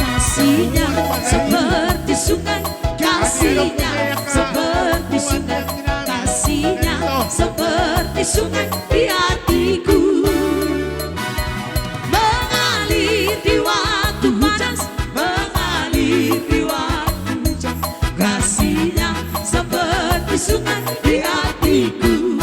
Kasihnya seperti sungai, kasihnya seperti sungai, kasihnya seperti sungai di hatiku. Mengalir di waktu panas, mengalir di waktu hujan, kasihnya seperti sungai di hatiku.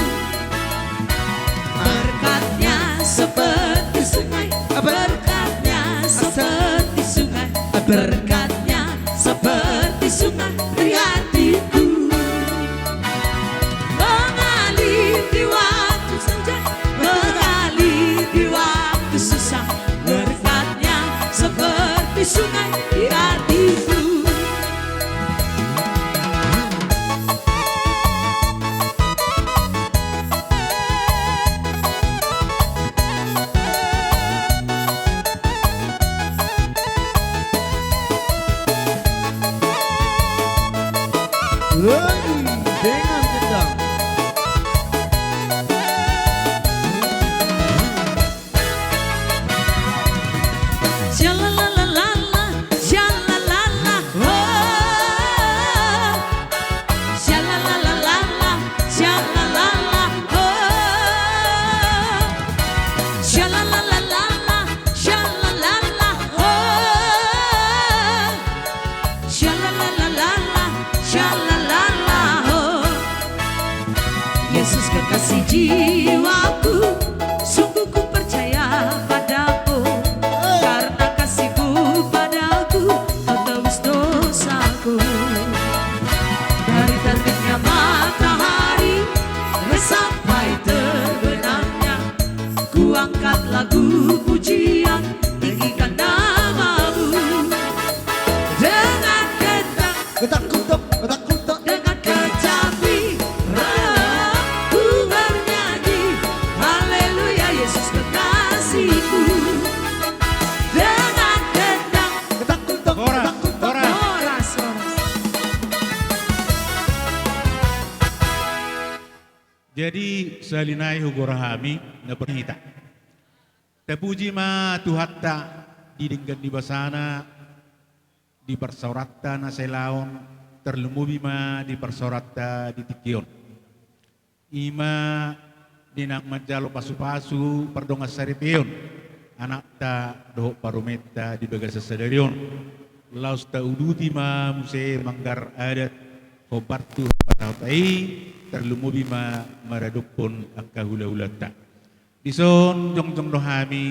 Berkatnya seperti sungai, berkatnya seperti sungai, berkatnya seperti sungai di hatiku. Mengalir di waktu senja, mengalir di waktu susah, berkatnya seperti sungai di hatiku. Woi, dengan gendang. Shalalalalala, shalalala, oh. Shalalalalala, shalalala, oh. Shalalalalala, shalalala, oh. Shalalalalala, shalalala, oh. Yesus kekasih jiwaku, sungguh ku percaya padamu. Karena kasihmu padaku, kau tebus dosaku. Dari terbitnya matahari sampai terbenamnya, ku angkat lagu pujian, tinggikan namamu. Dengan gendang, gendang, gendang, gendang, gendang, dengan kecapi, ku bernyanyi, haleluya, Yesus kekasihku. Dengan gendang, gendang, gendang, horas, gendang, horas, horas, horas. Jadi, sahali nai hugoar hami, na parhita. Tapuji ma Tuhanta di denggan ni basana, di parsaoranta na sahali on, tarlumobi ma di parsaoranta di tingki on. I ma di naung manjalo pasupasu pardongansaripeon anakta dohot parumaenta di bagasan sadari on. Laos tauduti ma muse manggarar adat, hombar tu hata-hata i, tarlumobi ma maradophon angka hula-hulanta. Dison jongjong do hami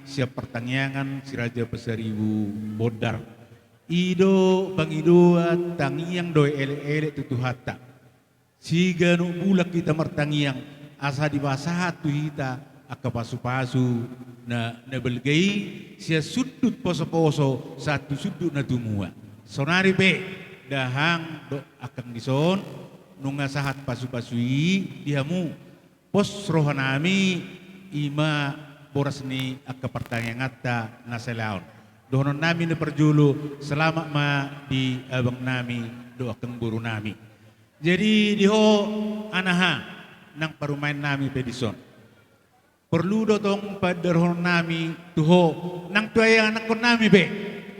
sian partangiangan Si Raja Pasaribu Bondar. I do pangidoan tangiang dohot elek-elek tu Tuhanta. Siganup bulan hita martangiang, asa dipasahat tu hita angka pasupasu na, na balga i, sian sundut poso-poso sahat tu sundut na tumua. Saonari pe, dahahang dohot angkang dison, nunga sahat pasupasu i di hamu. Pos rohanami, i ma boras ni angka partangianganta na sahali on. Dohononnami na parjolo, selamat ma di abangnami dohot angkang borunami. Jadi di ho, anaha, nang parumaennami pe dison. Porlu do tong paandarhononnami tu ho, nang tu ianakkonnami pe,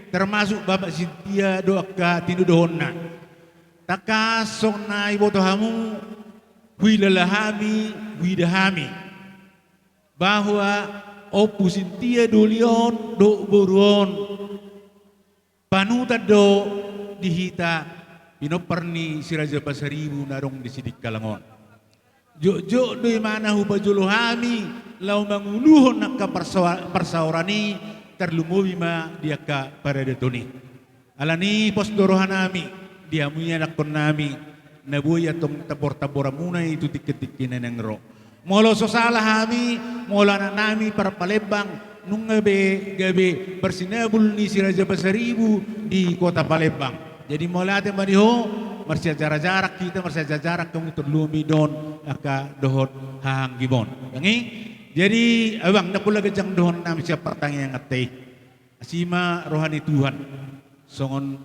termasuk Bapak Sintia dohot angka tinodohonna. Tangkas songon na iboto hamu, huilala hami, huida hami, bahwa Ompu Sintia doli on dohot boru on panutan do di hita, pinompar ni Si Raja Pasaribu na adong di Sidikalang on. Jotjot do imana hupajolo hami laho manguluhon angka parsaoran i, tarlumobi ma di angka paradaton i. Alani pos do rohanami di hamu ianakkonnami, na boi antong tambor-tamboranmuna i tu tingki-tingki na naeng ro. Molo so sala hami, molo anaknami parpalembang, nunga be gabe parsinabul ni Si Raja Pasaribu di kota Palembang. Jadi mauliate ma di ho, marsiajar-ajaran hita, marsiajar-ajaran hamu, tarlumobi dohot angka dohot haha anggimon. Dang i? Jadi abang, ndang pola ganjang dohononnami sian partangianganta i. Asi ma roha ni Tuhan. Songon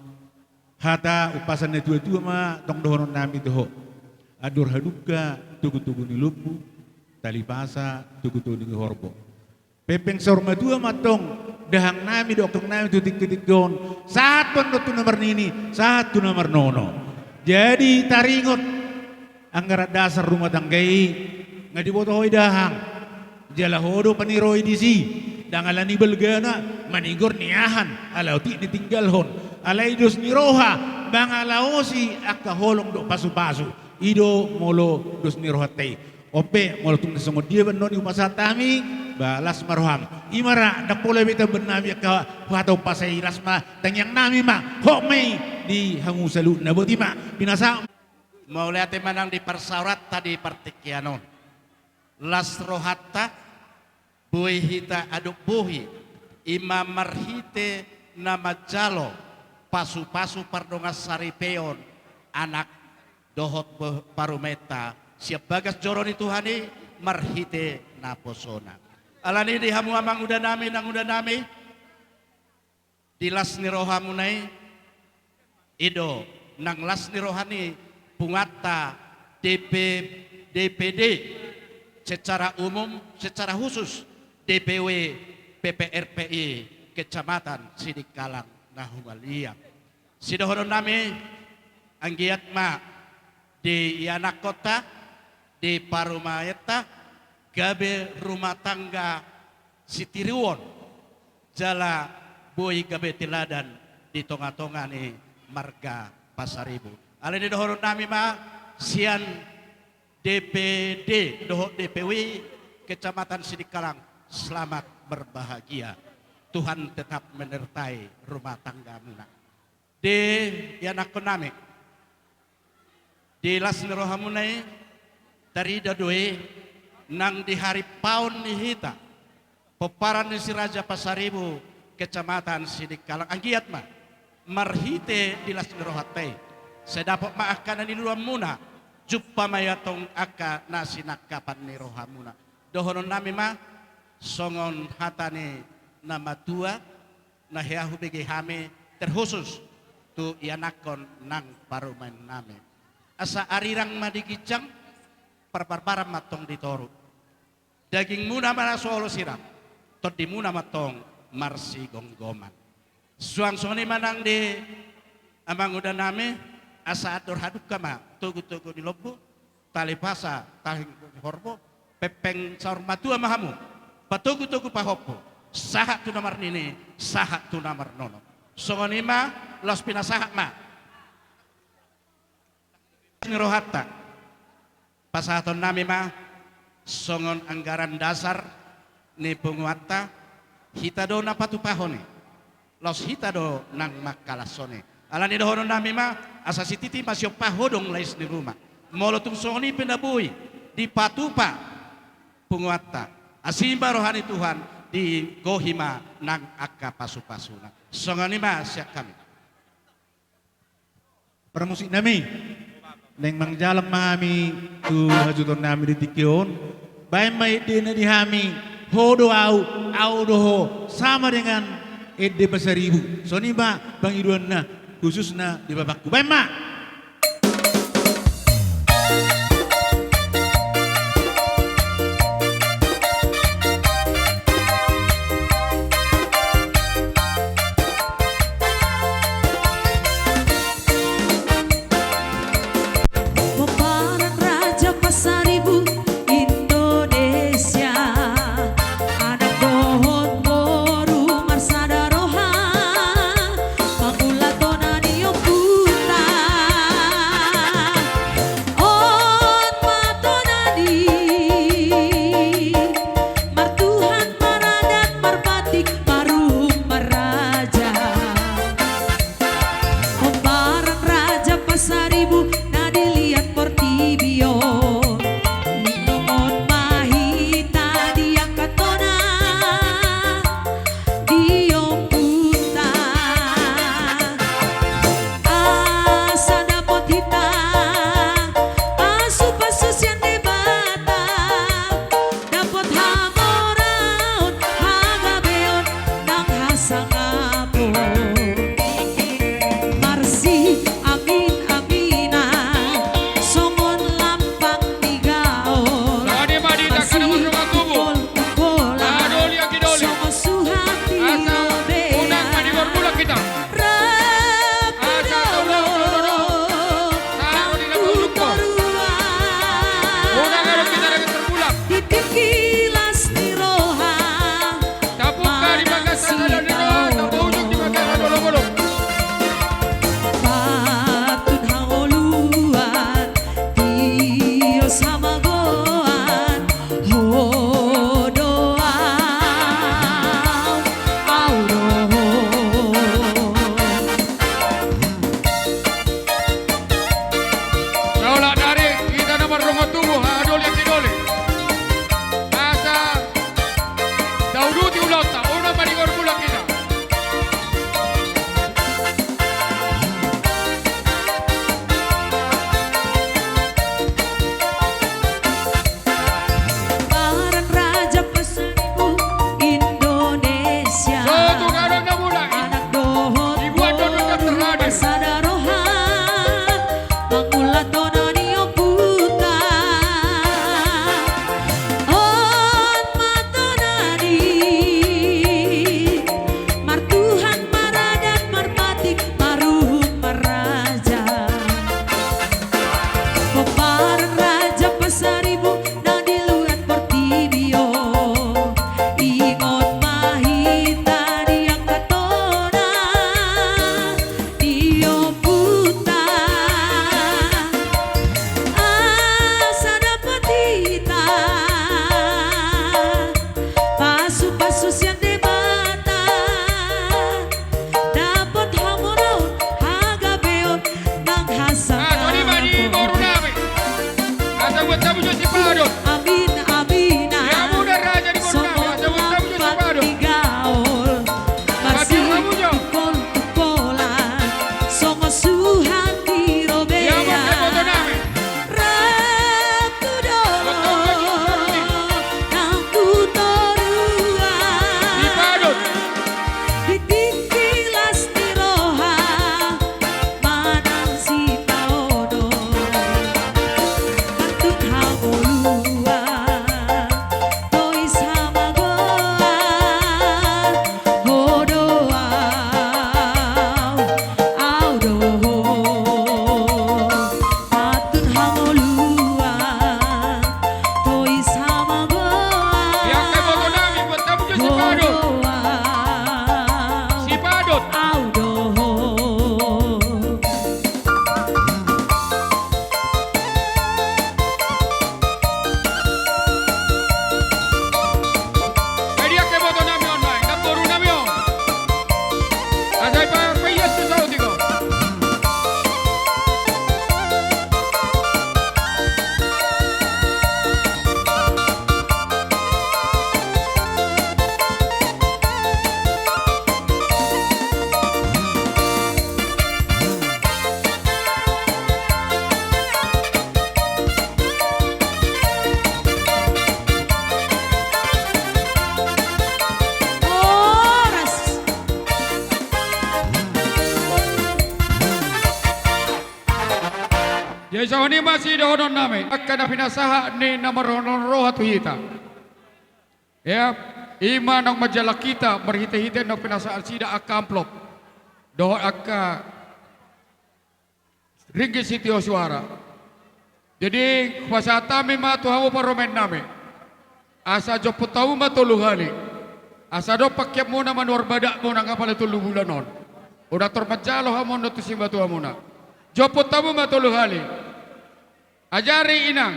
hata umpasan ni natua-tua ma tong dohononnami tu ho: Andor hadungka togu-togu ni lombu, tali pasa togu-togu ni horbo. Pengpeng saur matua ma tong dahangnami dohot angkangnami tu tingki-tingki on, sahat tu andor tu na marnini, sahat tu na marnono. Jadi taringot, anggaran dasar rumah tangga i, nga diboto ho i dahang. Jala ho do paniroi disi, ndang alani balgana, manigor niahan, ala otik nitinggalhon, alai dos ni roha, mangalaosi angka holong dohot pasu-pasu. I do molo dos ni rohanta i. On pe, molo tung na songon dia baenon i hupasahat hami, ba las ma roham. I ma ra, ndang pola be tambannami angka hata umpasa i, las ma tangiangnami ma, hot ma i di hamu saluhutna. Boti ma, pinasahat. Mauliate ma nang di parsaoranta di partingkian on. Las rohanta, boi hita adop bohi, i ma marhite na manjalo pasu-pasu pardongansaripeon anak dohot bo-, parumaenta sian bagas joro ni Tuhan i marhite naposona. Alani di hamu amangudanami, nangudanami, di las ni rohamuna i, i do nang las ni roha ni punguanta D P, D P D secara umum, secara khusus D P W P P R P I Kecamatan Sidikalang na humaliang. Sidohononnami, anggiat ma di ianakkonta, di parumaenta, gabe rumah tangga sitiruon, jala boi gabe teladan di tonga-tonga ni marga Pasaribu. Alani dohononnami ma sian D P D dohot D P W Kecamatan Sidikalang, selamat berbahagia. Tuhan tetap menyertai rumah tanggamuna. Di ianakkonnami, di las ni rohamuna i, tarida do i nang di harimpaon ni hita, pomparan ni Si Raja Pasaribu Kecamatan Sidikalang. Anggiat ma marhite di las ni rohanta i, sai dapot ma angka na niluluanmuna, jumpa ma i antong angka na sinangkapan ni rohamuna. Dohononnami ma songon hata ni na matua, na hea hubege hami, terkhusus tu ianakkon nang parumaennami. Asa arirang ma di ginjang, parbarbaran ma antong di toru. Dagingmuna ma na so olo sirang, tondimuna ma antong marsigomgoman. Suang songon i ma nang di amangudanami, asa andor hadungka ma togu-togu ni lombu, tali pasa, tali horbo, pengpeng saur matua ma hamu, patogu-togu pahompu, sahat tu na marnini, sahat tu na marnono. Songon i ma, laos pinasahat ma ni rohanta. Pasahatonnami ma songon anggaran dasar ni punguanta, hita do na patupahon i, laos hita do nang mangkalashon i. Alani dohononnami ma, asa sititi ma siompa hodong lais ni ruma. Molo tung songon i pe na boi dipatupa punguanta, asi ma roha ni Tuhan, digohi ma nang angka pasu-pasuna. Songon i ma sian hami. Parmusiknami, naeng manjalam ma hami tu hajutonnami di tingki on. Baen ma endena di hami, ho do au, au do ho, sama dengan ende Pasaribu. Songon i ma pangidoanna, khususna di bapakku. Baen ma! Pomparan Raja Pasaribu Indonesia, anak dohot boru marsada roha, mangula tona ni ompunta, Songon i ma sidohononnami angka na pinasahat ni na marroharoha tu hita. Ia, i ma naung manjalang hita marhitehite naung pinasahat nasida angka amplop dohot angka ringgit sitio suara. Jadi, hupasahat hami ma tu hamu parumaennami, asa jomput hamu ma tolu hali. Asa adong pangkeonmuna manuhor badakmu nang apala tolu bulan on. Unang tor manjalo hamu on tu simatuamuna. Jomput hamu ma tolu hali. Ajari inang.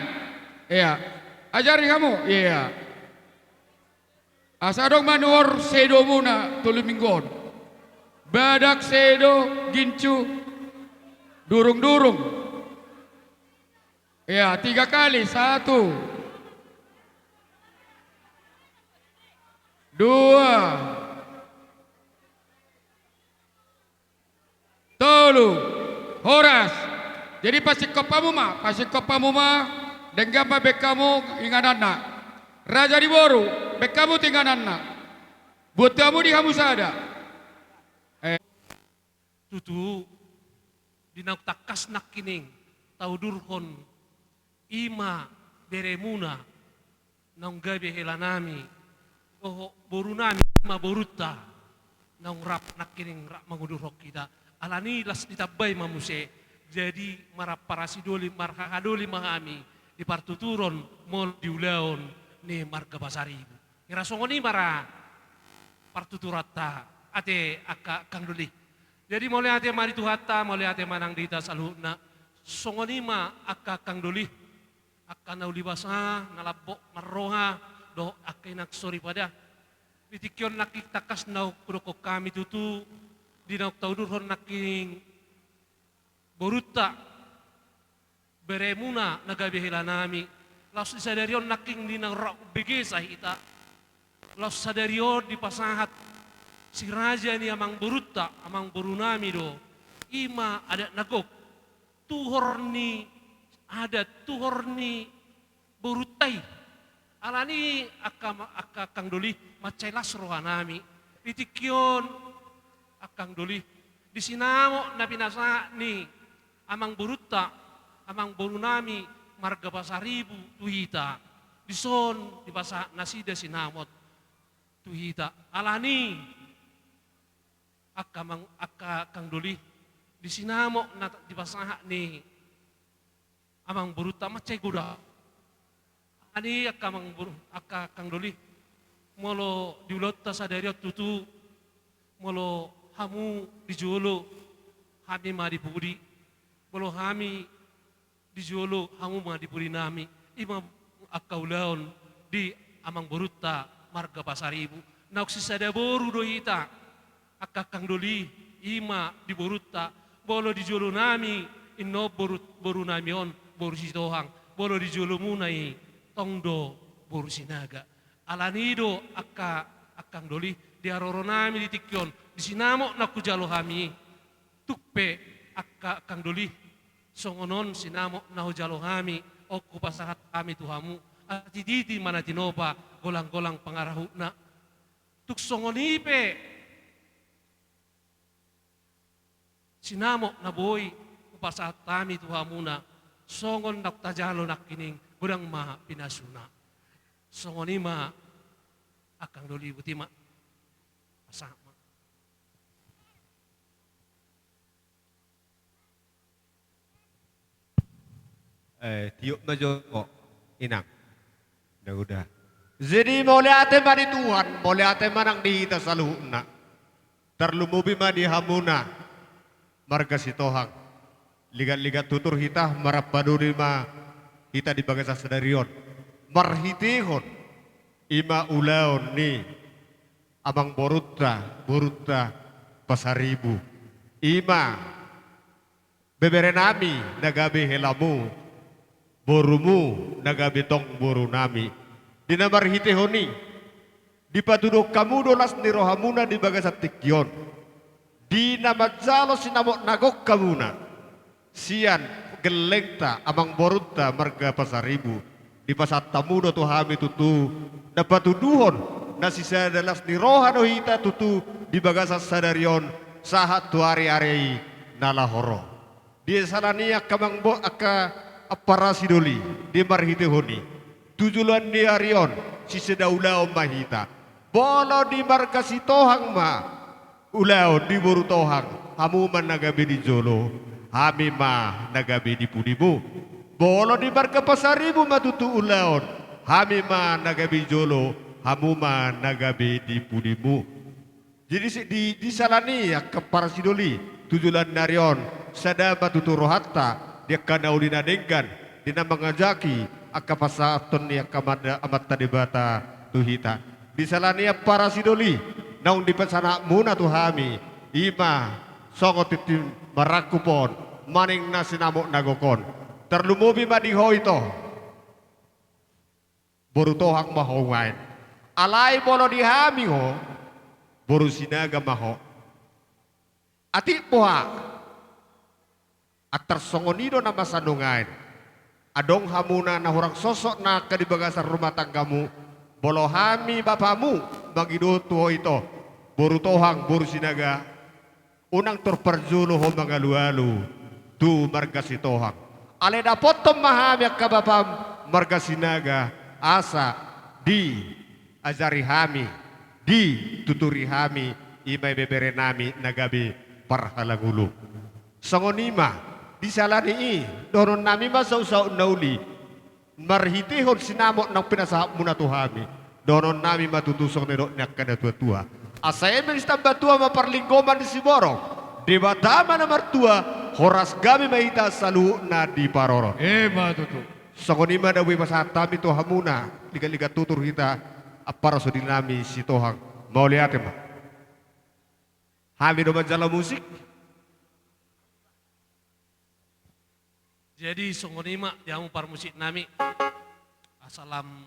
Ia. Ajari hamu. Ia. Asa adong manuhor sedomuna tolu minggu on. Badak, sedo, gincu, durung-durung. Ia, tiga kali. Satu. Dua. Tolu. Horas. Jadi pasingkop hamu ma, pasingkop hamu ma, denggan ma baen hamu ingananna. Raja ni boru, baen hamu tu ingananna. Buat hamu di hamu sada. Eh. Tutu, di naung tangkas nangkining taudurhon i ma beremuna, naung gabe helanami, dohot borunami ma borunta, naung rap nangkining rap mangudurhon hita. Alani las ditambai ma muse, jadi marhaparasi doli, marhaha doli ma hami di partuturon molo di ulaon ni marga Pasaribu. Hira songon i ma ra partuturanta, ate angka angkang doli. Jadi mauliate ma di Tuhanta, mauliate ma nang di hita saluhutna. Songon i ma angka angkang doli. Angka na uli basa, na lambok marroha, dohot angka inang soripada. Di tingki on nangkin tangkas naung hudokkon hami tutu, di naung taudurhon nangkin borunta, beremuna na gabe helanami. Laos di sadari on nangkin di na rap umbegesa hita. Laos sadari on dipasahat si raja ni amang borunta, amang borunami do. I ma adat na gok. Tuhor ni adat, tuhor ni borunta i. Alani angka, angka angkang doli, mansai las rohanami. Di tingki on angkang doli, di sinamot na pinasahat ni amang borunta, amang borunami marga Pasaribu tu hita. Dison dipasahat nasida sinamot tu hita. Alani angka amang, angka angkang doli, di sinamot na dipasahat ni amang borunta mansai godang. Alani angka amang boru, angka angkang doli, molo di ulaonta sadari on tutu, molo hamu di jolo, hami ma di pudi. Molo hami di jolo, hamu ma di pudinami. I ma angka ulaon di amang borunta marga Pasaribu. Naung sisada boru do hita. Angka angkang doli, i ma di borunta, molo di jolonami, inna on boru, borunami on, boru Sitohang, molo di jolomuna i, tong do boru Sinaga. Alani do angka angkang doli, di haroronami di tingki on, di sinamot na hujalo hami, tung pe angka angkang doli, songon on sinamot na hujalo hami, on hupasahat hami tu hamu, asa titi ma na tinopa, golang-golang pangarahutna. Tung songon i pe, sinamot na boi hupasahat hami tu hamuna, songon naung tajalo nangkining, godang ma pinasuna. Songon i ma angkang doli, boti ma. Pasahat ma. Eh, tiop ma jo, inang. Udah, udah. Jadi, mauliate ma di Tuhan, mauliate ma nang di hita saluhutna. Tarlumobi ma di hamuna marga Sitohang. Ligat-ligat tutur hita, marapa doli ma hita di bagasan sadari on. Marhitehon i ma ulaon ni amang borunta, borunta Pasaribu. I ma beberenami na gabe helamu, borumu na gabe tong borunami. Di na marhitehon i, dipatuduhon hamu do las ni rohamuna di bagasan tingki on. Di na manjalo sinamot na gok hamuna sian gellengta, amang borunta marga Pasaribu. Dipasahat hamu do tu hami tutu, na patuduhon, na sisada las ni roha do hita tutu, di bagasan sadari on, sahat tu ari-ari na laho ro. Di sala ni i angka amang bo-, angka ampara sidoli, di marhitehon i, tu joloan ni ari on, sisada ulaon ma hita. Molo di marga Sitohang ma ulaon, di boru Tohang, hamu ma na gabe di jolo, hami ma na gabe di pudimu. Molo di marga Pasaribu ma tutu ulaon, hami ma na gabe di jolo, hamu ma na gabe di pudimu. Jadi si-, di, di sala ni i angka ampara sidoli, tu joloan ni ari on, sada ma tutu rohanta, di angka na uli na denggan, di na mangajaki angka pansahathon ni angka Amanta, Amanta Debata tu hita. Di sala ni i ampara sidoli, naung dipasahatmuna tu hami, i ma songon tintin marangkup on, manang na sinamot na gok on. Tarlumobi ma di ho ito, boru Tohang ma ho nuaeng. Alai molo di hami ho, boru Sinaga ma ho. Atik boha. Antar songon i do na masa nuaeng. Adong hamuna na hurang sosok nangkin di bagasan rumah tanggamu, molo hami bapamu mangido tu ho ito, boru Tohang, boru Sinaga, unang tor parjolo ho mangalualu tu marga Sitohang. Alai dapothon ma hami angka bapam marga Sinaga, asa diajari hami, dituturi hami, i ma ibeberenami na gabe parhalangulum. Songon i ma, di sala ni i, dohononnami ma sautsaut na uli, marhitehon sinamot naung pinasahatmuna tu hami, dohononnami ma tutu songon na nidok ni angka natuatua. Asa eme sitamba tua ma parlinggoman ni siborok, Debata ma na martua, horas gabe ma hita saluhutna diparorot. Emma tutu. Songon i ma na boi pasahat hami tu hamuna, ligaliga tutur hita, ampara sidolinami Sitohang. Mauliate ma. Hami do manjalo musik. Jadi songon i ma di hamu parmusiknami, asa lam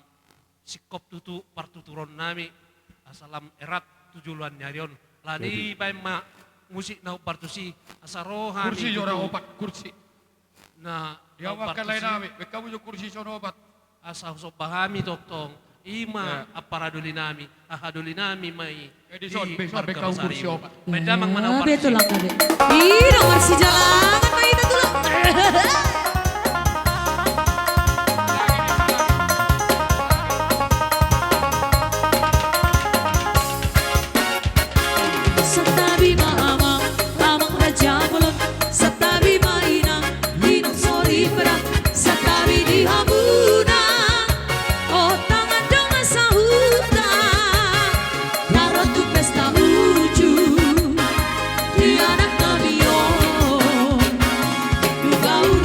singkop tutu partuturonnami, asa lam erat tu joloan ni ari on. Alani i baen ma musik na hombar tusi, asa ro hami tutu. Kursi jo ra opat, kursi. Na di hamu angka laenami, baen hamu jo kursi songon opat. Asa husomba hami tongtong, i ma ampara dolinami, haha dolinami ma i. Di marga Pasaribu. Baen damang ma na hombar tusi. Betul lah, Kak. Ih, nomor sijalangan ma hita tulang. Santabi ma amang, amang raja bolon. Santabi ma inang, inang soripada. Santabi di hamuna, o tangan dongan sahuta. Taruh tu pesta uju, di anak nami on. Di gaul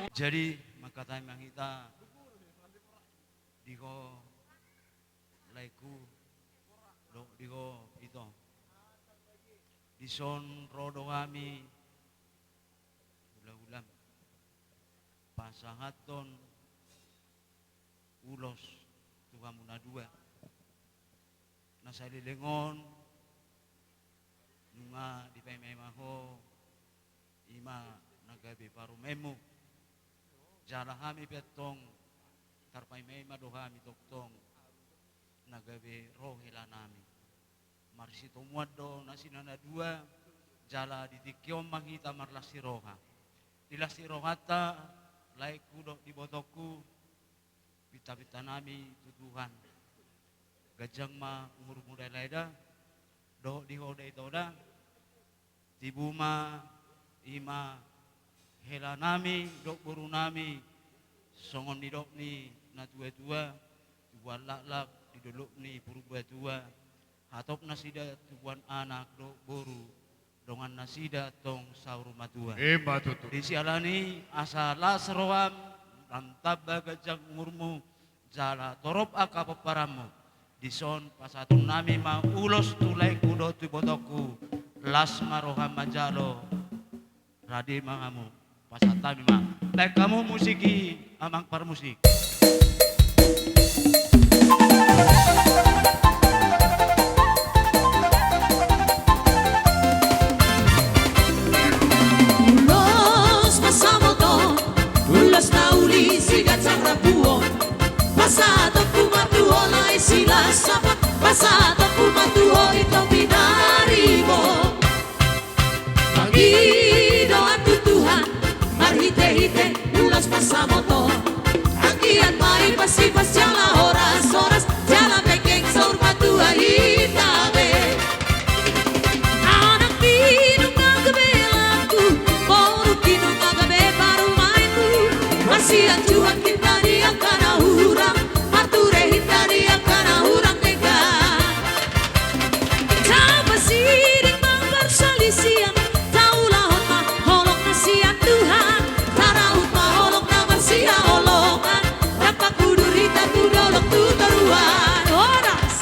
Jadi, mangkatai ma hita di ho laeku, dohot di ho ito. Dison ro do hami hula-hulam pasahathon ulos tu hamu na dua. Na saleleng on nunga dipaima-ima ho, i ma na gabe parumaenmu. Jala hami pe antong tarpaima-ima do hami tongtong na gabe ro helanami. Marsitomuan do nasida na dua, jala di tingki on ma hita marlas ni roha. Di las ni rohanta, laeku dohot ibotongku, pinta-pintanami tu Tuhan. Ganjang ma umurmu da lae da, dohot di ho da ito da. Tibu ma, i ma helanami dohot borunami, songon nidok ni natua-tua, tubuan laklak di dolok ni Purbatua, hatop nasida tubuan anak dohot boru, dongan nasida tong saur matua. Ima tutu. Di siala ni asa las roham, lam tamba ganjang umurmu, jala torop angka pomparanmu. Dison pasahatonnami ma ulos tu laengku dohot tu ibotongku, las ma roham manjalo. Rade ma hamu, pasahat hami ma. Baen hamu musik i, amang parmusik. Ulos pasamoton, ulos na uli siganjang rambu on. Pasahatonku ma tu ho lae Silasapa, pasahatonku ma tu ho ito pinaribot. Pangidoan tu Tuhan marhite-hite ulos pasamoton. Anggiat ma i pasipas jala horas-horas, jala penggeng saur matua hita be. Anakmi nunga gabe helanku, borungki nunga gabe parumaenku. Marsianjuan hita di angka na hurang, marture hita di angka na hurang denggan. Tapasiding ma parsalisian, taulahon ma holong na sian Tuhan, tarahut ma holong na marsihaholongan, rap manghudur hita tu dolok tu toruan. Horas.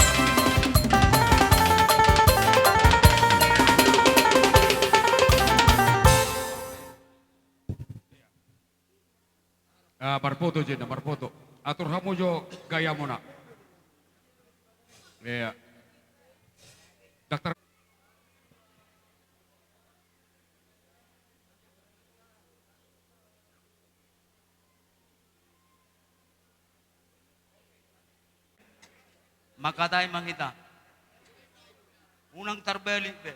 Ah, marpoto jenda, marpoto. Atur hamu jo gayamuna. Iya. Daktar. Mangkatai ma hita. Unang tarbalik be.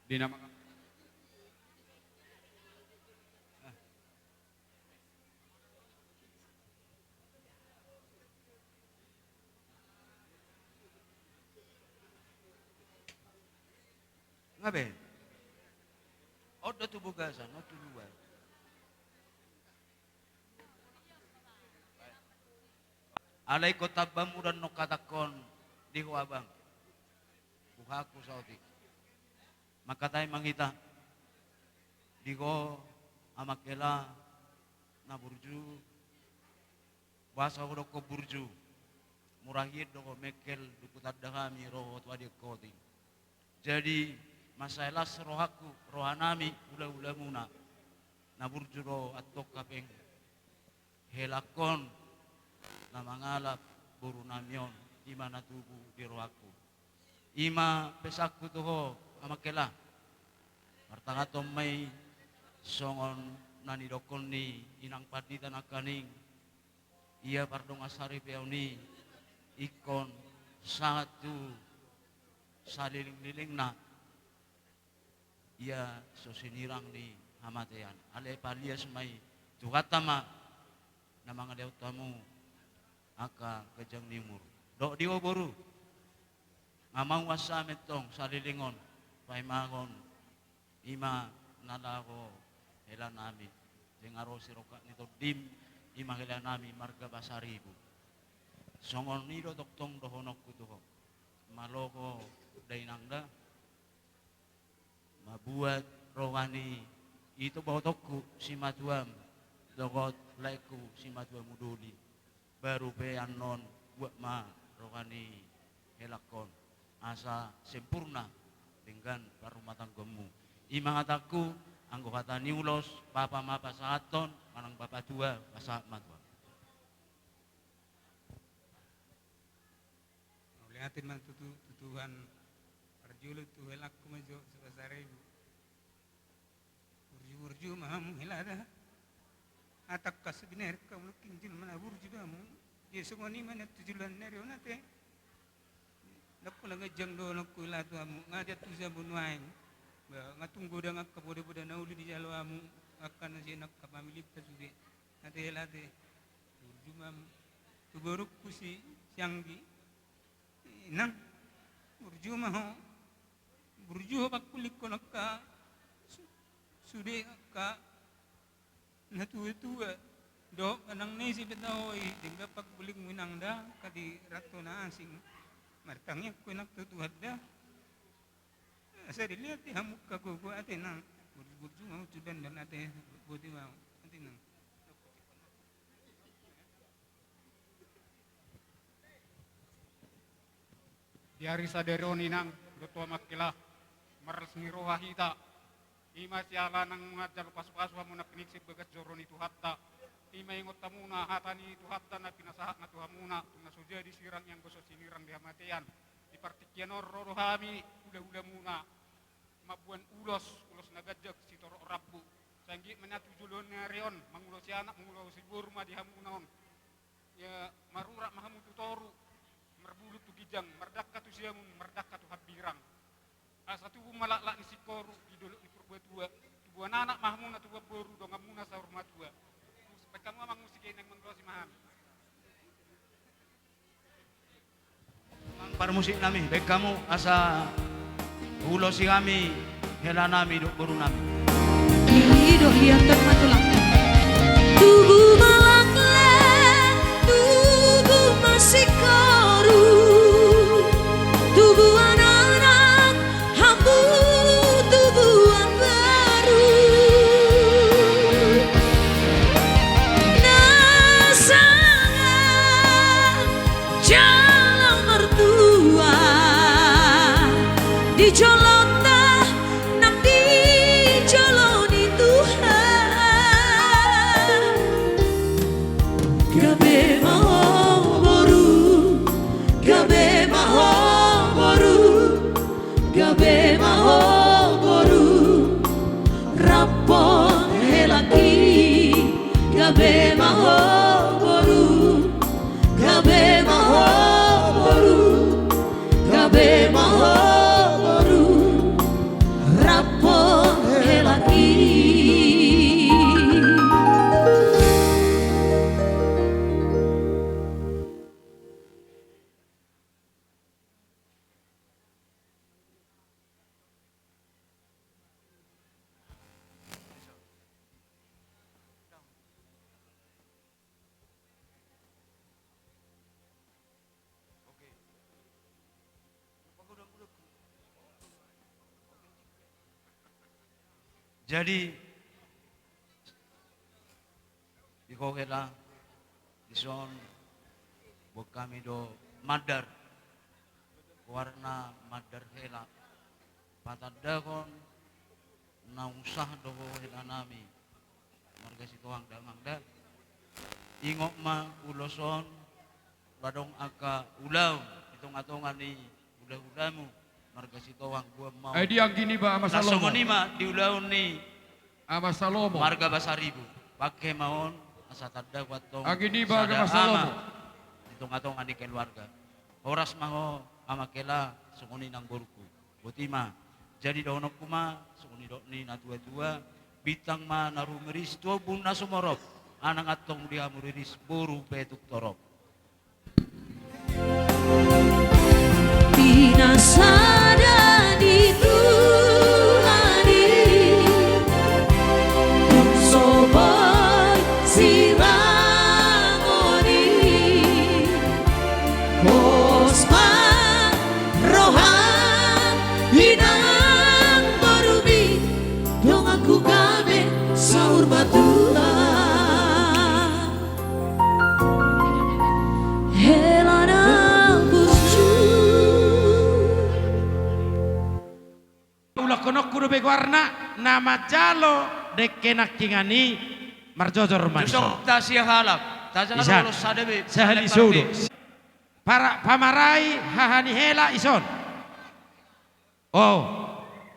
Di nama. Nga be? On do tu bagasan, on tu luar. Alai ingkon tamba muna annon hatangkon di ho abang. Buhaku saotik. Mangkatai ma hita. Di ho amang hela na burju. Boasa hudokkon burju? Mura hian do ho mengkel dung hutanda hami ro ho tu adingkoting. Jadi, mansai las rohangku, rohanami, hula-hulamuna. Na burju do antong hapeng helangkon na mangalap borunami on, i ma na tubu di rohangku. I ma pesanku tu ho, amang hela. Martangaton ma i songon na nidokkon ni inang pandita nangkaning, ia pardongan saripeon i ingkon sahat tu saleleng-lelengna, ia so sinirang ni hamatean. Alai palias ma i, Tuhanta ma na mangalehon hamu angka ganjang ni umur. Dohot di ho boru, nga manuan sa mentong saleleng on paimahon i ma na laho helanami. Jala ro sirongkap ni tondim, i ma helanami marga Pasaribu. Songon i do tongtong dohononku tu ho. Malo ho da inang da. Mabuat roha ni Ito botohonku simatuam dohot laengku simatuam doli. Baru pe annon buat ma roha ni helangkon asa sempurna denggan parrumatanggaonmu. I ma hatangku, anggo hata ni ulos, bapa ma pasahathon, manang bapa tua, pasahat ma tu ahu. Mauliate ma tutu tu Tuhan. Parjolo tu helangku ma jo Sipasaribu. Burju-burju ma hamu hela da. Hatangku, sebenarna hamu nangkin jelma na burju do hamu. Jadi songon i ma na tu joloan ni ari on ate. Ndang pola ganjang dohononku hela tu hamu, nga diantusi hamu nuaeng. Ba, nga tung godang angka poda-poda na uli dijalo hamu, angka na sian angka familimta sude. Ate hela ate. Burju ma hamu. Tu borungku si, si Anggi. Inang, burju ma ho. Burju ho pangkulinhon angka su-, sude angka na tua-tua. Dohot manang na ise pe taho i, denggan pangkulingmu inang da, angka di ranto na asing. Martangiangku inang tu Tuhan da. Asa dilehon hamu angka gogo ate inang. Burju-burju ma ho tu dandon ate, boti ma ho ate inang. Di ari sadari on inang, dohot tu amang hela, marlas ni roha hita. I ma siala naung manjalo pasu-pasu hamu nangkining sian bagas joro ni Tuhanta. I ma ingot hamuna hata ni Tuhanta na pinasahatna tu hamuna, tung na so jadi sirang i anggo so sinirang di hamatean. Di partingkian on ro do hami hula-hulamuna. Mamboan ulos, ulos na ganjang sitorop rambu. Sai anggiat ma na tu joloan ni ari on, mangulosi anak, mangulosi boru ma di hamuna on. Ia, marurat ma hamu tu toru, marbulung tu ginjang, mardangka tu siamun, mardangka tu hambirang. Asa tubu ma laklak ni singkoru di dolok ni Purbatua, tubuan anak ma hamuna, tubuan boru, donganmuna saur matua. Baen hamu amang musik i, naeng mangulosi ma hami. Amang parmusik nami, baen hamu asa huulosi hami hela nami dohot boru nami. Didok liatan ma tulang. Tubu ma laklak, tubu ma singkoru, tubuan anak, hamu tubuan boru. Na sanga jala martua di jolonta nang di jolo ni Tuhan. Gabe ma ho boru, gabe ma ho boru, gabe ma ho boru, rampohon helangki. Gabe ma ho boru, gabe ma ho boru, gabe ma ho boru, rampohon helangki. Jadi, di ho hela, dison, boan hami do mandar, goarna mandar hela. Patandahon na husah do ho hela nami. Marga Sitohang da amang da. Ingot ma ulos on, adong angka ulaon di tonga-tonga ni hula-hulamu, marga Sitohang, boan ma on. Ai di anggi niba Ama Salomo. Na songon i ma di ulaon ni Ama Salomo. Marga Pasaribu. Pangke ma on asa tanda buat tong. Anggi niba Ama Salomo. Di tonga-tonga ni keluarga. Horas ma ho amang hela, songon i nang borungku. Boti ma. Jadi dohononku ma, songon nidok ni na tua-tua, bintang ma na rumiris tu ombun na sumorop, unang antong di hamu riris boru pe tung torop. Pinasada ni Tuhan i, tung so boi sirang on i. Pos ma roham inang borumi, donganku gabe Ulahononku dope goarna, na manjalo dengke nangkingan i marjojor ma dison. Tusong ta siahalak, ta jala Isan. Ulos sada be, sahali sada solo. Parte. Para, pamarai haha ni hela ison. Oh.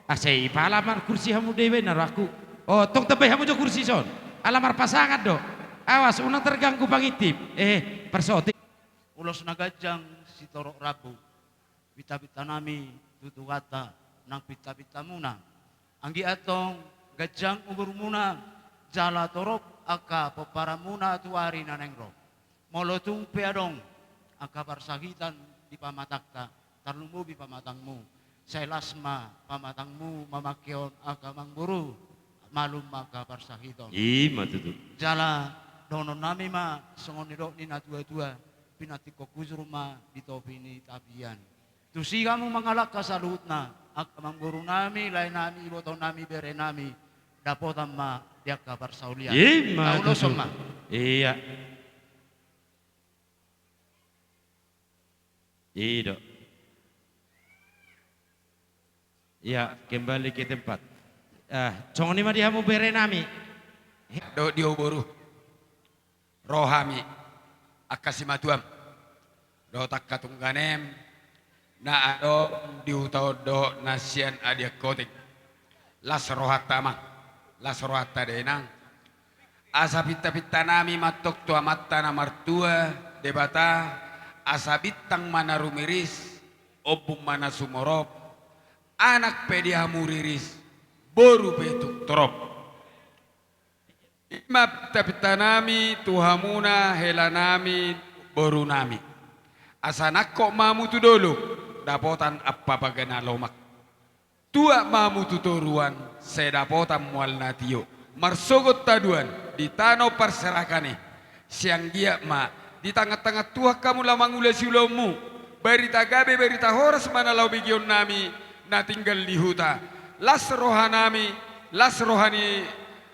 Asa i pala markursi hamu debe na rohangku. Oh, tong tambai hamu jo kursi ison. Ala marpasangan do. Awas, unang terganggu pangintip. Eh, parsotik. Ulos na ganjang sitorop rambu. Pintapinta nami tu Tuhanta nang pintapinta muna. Anggiat tong ganjang umurmuna jala torop angka pomparanmuna tu ari na naeng ro. Molo tung pe adong angka parsahiton di pamatangta, tarlumobi pamatangmu, sai las ma pamatangmu mamangkehon angka amangboru, malum ma angka parsahiton. I ma tutu. Jala dohonon nami ma songon nidok ni natuatua, pinantikhon hujur ma di topi ni tapian. Tusi hamu mangalangka saluhutna, angka amangboru nami, lae nami, iboto nami, bere nami, dapotan ma di angka parsaulian. I ma tutu. Uloson ma. Iya. I do. Iya, kembali ke tempat. Ah, songon i ma di hamu bere nami. Dohot di ho boru. Ro hami, angka simatuam, dohot angka tungganem, na adong di huta on dohot na sian Adian Koting. Las rohanta amang, las rohanta dainang. Asa pintapinta nami ma antong tu Amanta na martua, Debata, asa bintang ma na rumiris, ombun ma na sumorop, anak pe di hamu riris, boru pe tung torop. I ma pintapinta nami tu hamuna, hela nami, boru nami. Asa nangkok ma hamu tu dolok, dapotan ampapaga na lomak. Tuat ma hamu tu toruan, sai dapotan mual na tio. Marsogot haduan di tano parserahan i. Sai anggiat ma di tangan-tangan Tuhan hamu laho mangula siulaonmu. Barita gabe, barita horas ma na laho begeon nami na tinggal di huta. Las roha nami, las roha ni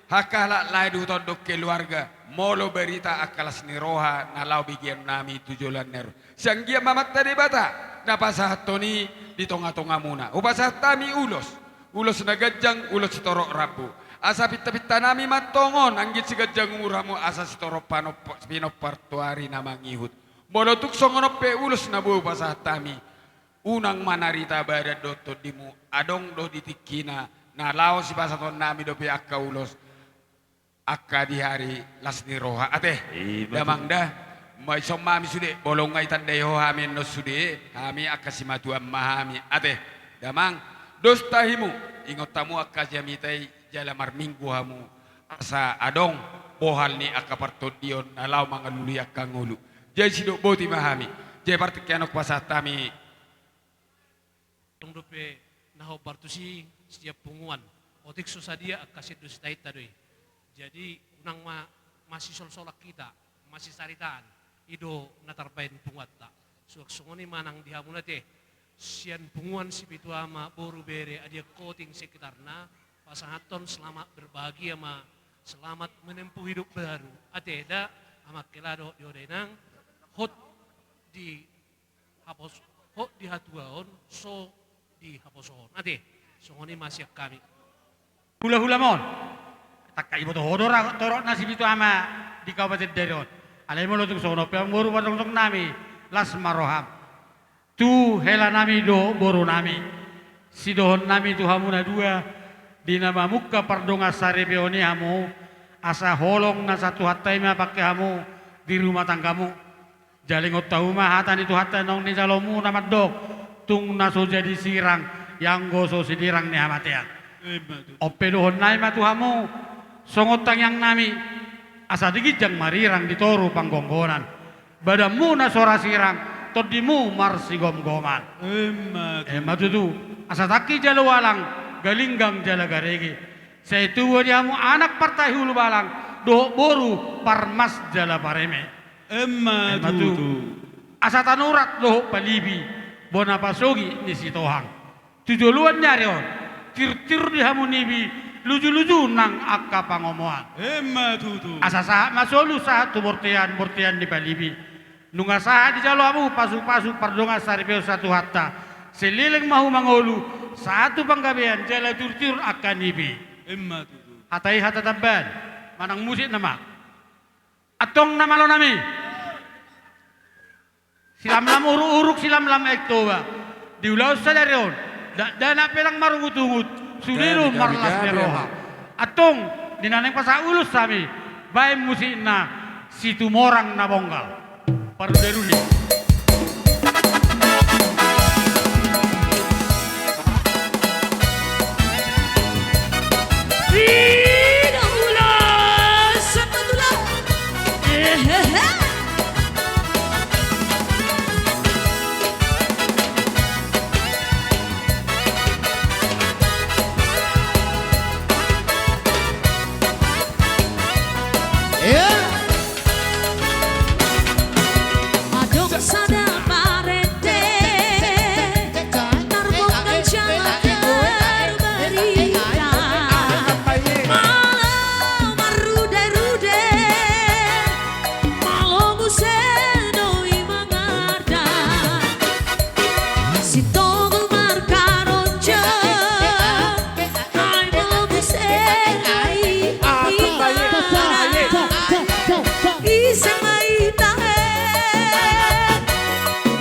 halak lae di huta on dohot keluarga, molo barita angka las ni roha na laho begeon nami tu joloan na ro. Sai anggiat ma Amanta Debata na pasahathon i di tongatongamuna. Hupasahat hami ulos, ulos na ganjang, ulos sitorop rambu. Asa pintapinta nami ma antong on, anggiat siganjang umur hamu asa sitorop panomp-, pinompar tu ari na mangihut. Molo tung songon on pe ulos na boi hupasahat hami, unang ma narita badan dohot tondimu, adong do di tingkina na laho sipasahaton nami dope angka ulos. Angka di ari las ni roha, ate. Damang da. Ma ison ma hami sude, molo nunga ditandai ho hami annon sude, hami angka simatuam ma hami, ate. Damang, dos tahimu, ingot hamu angka jamita i jala marminggu hamu, asa adong bohal ni angka partondion na laho mangalului angka ngolu. Jadi sidok boti ma hami. Jadi partingkian on hupasahat hami. Adong dope na hombar tusi setiap punguan, otik so sadia angka sian dos ni tahinta do i. Jadi unang ma masisolsolan hita, masisaritaan, i do na tarbaen punguanta. Suang songon i ma nang di hamuna ate, sian punguan Sipitu Ama, boru, bere, Adian Koting sekitarna, pasahathon selamat berbahagia ma, selamat menempuh hidup baru. Ate da, amang hela dohot di ho dainang, hot di hapos-, hot di hatuaon, so di haposoon. Ate, songon i ma sian hami. Hulahula ma on. Tangkas iboto ho do ra torop na Sipitu Ama di Kabupaten Dairi on. Alai molo tung songon on pe amangboru, parjongjong nami, las ma roham. Tu hela nami dohot boru nami. Sidohonon nami tu hamu na dua, di na mamungka pardongansaripeon i hamu, asa holong nasa Tuhanta i ma pangke hamu di rumah tanggamu. Jala ingot hamu ma hata ni Tuhanta naung nijalomu na mandok, tung na so jadi sirang, ianggo so sidirang ni hamatean. Ima tutu. On pe dohonon nami ma tu hamu, songon tangiang nami, asa di ginjang marirang di toru panggonggonan. Badanmu na so ra sirang, tondimu marsigomgoman. Ima tutu. Ima tutu, asa tangki jala ualang, galinggang jala garege. Sai tubu di hamu anak partahi ulubalang, dohot boru parmas jala pareme. Ima tutu. Asa tanurat dohot palibi, bona pasogit ni Sitohang. Tu joloan ni ari on, tirtir di hamu nibi, lujuluju nang angka pangomoan. Ima tutu. Asa sahat ma solu sahat tu bortean, bortean ni palibi. Nunga sahat dijalo hamu pasupasu pardongansaripeon sian Tuhanta. Saleleng ma hamu mangolu, sahat tu panggabean jala tiur-tiur angka nipi. Emma tutu. Hata i hata tamban, manang musik nama. Antong na malo nami. Silamlam uruk-uruk, silamlam Aek Toba. Di ulaon sadari on, dakdanak pe ndang marungut-ungut, sude do marlas ni roha. Antong, di na naeng pasahat ulos hami, baen musikna Situmorang na Bonggal. Parrude-rude. Adong sada parende, tarbongkal jala terberita. Malo marrude-rude, malo muse do i mangarda. Sitogol markaronjo, ai malo muse do i mangarda. Ise ma i tahe,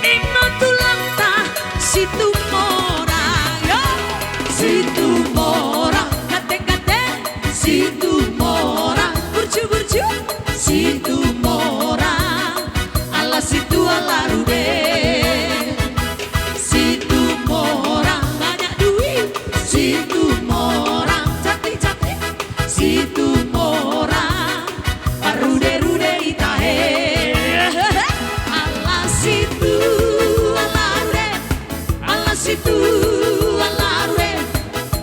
ima tulangta Situmorang, yo. Situmorang, ganteng-ganteng Situmorang, burju-burju Situmorang, ala Situ ala Rude. Situmorang banyak duit, Situmorang cantik-cantik, Situmorang parrude-rude i tahe. Ala Situ ala Rude, ala Situ ala Rude,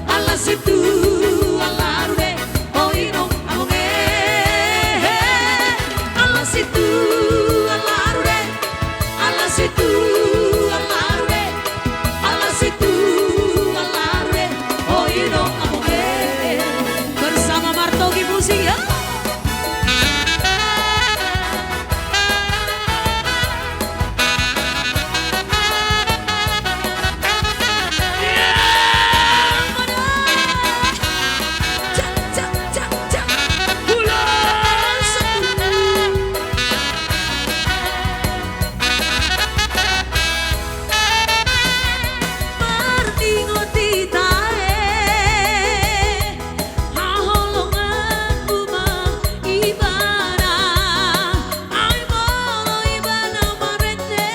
ala Situ ala Rude, o inong among e. Ala Situ ala Rude, ala Situ ala Rude, ala Situ ala Rude, o inong among e. Bersama Martogi Musik, ya. Haholonganku ma ibana, ai molo ibana marende,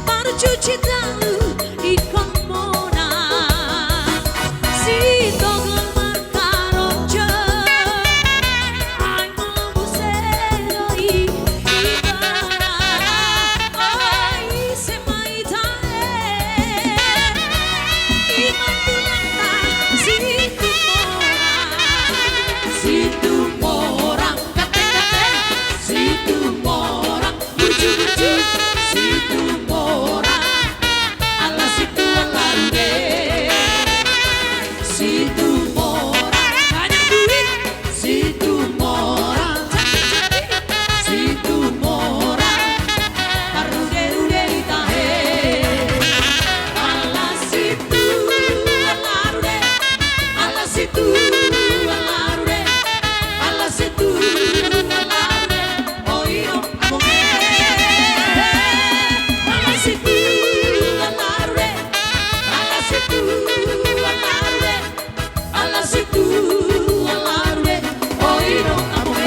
marcuci tangan ingkon mona. Sitogol markaronjo, ai molo muse do i ibana. Oi, ise ma i tahe, ima tulangta Situmorang. Situmorang, ganteng-ganteng Situmorang, burju-burju Situmorang, ala Situ ala Rude. Situmorang banyak duit, Situmorang cantik-cantik, Situmorang parrude-rude i tahe. Ala Situ ala Rude, ala Situ ala Rude, ala Situ ala Rude, o inong among e. Ala Situ ala Rude, ala Situ ala Rude, ala Situ ala Rude, o inong among e.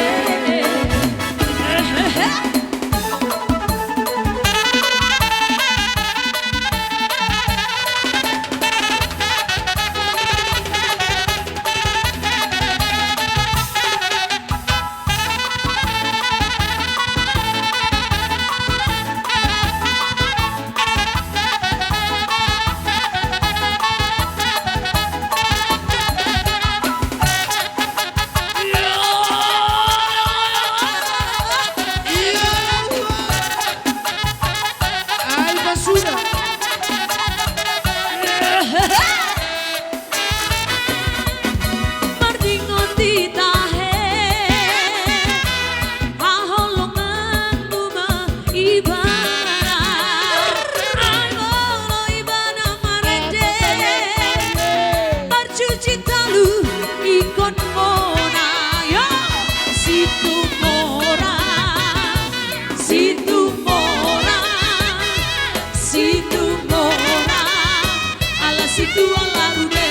Ala rude,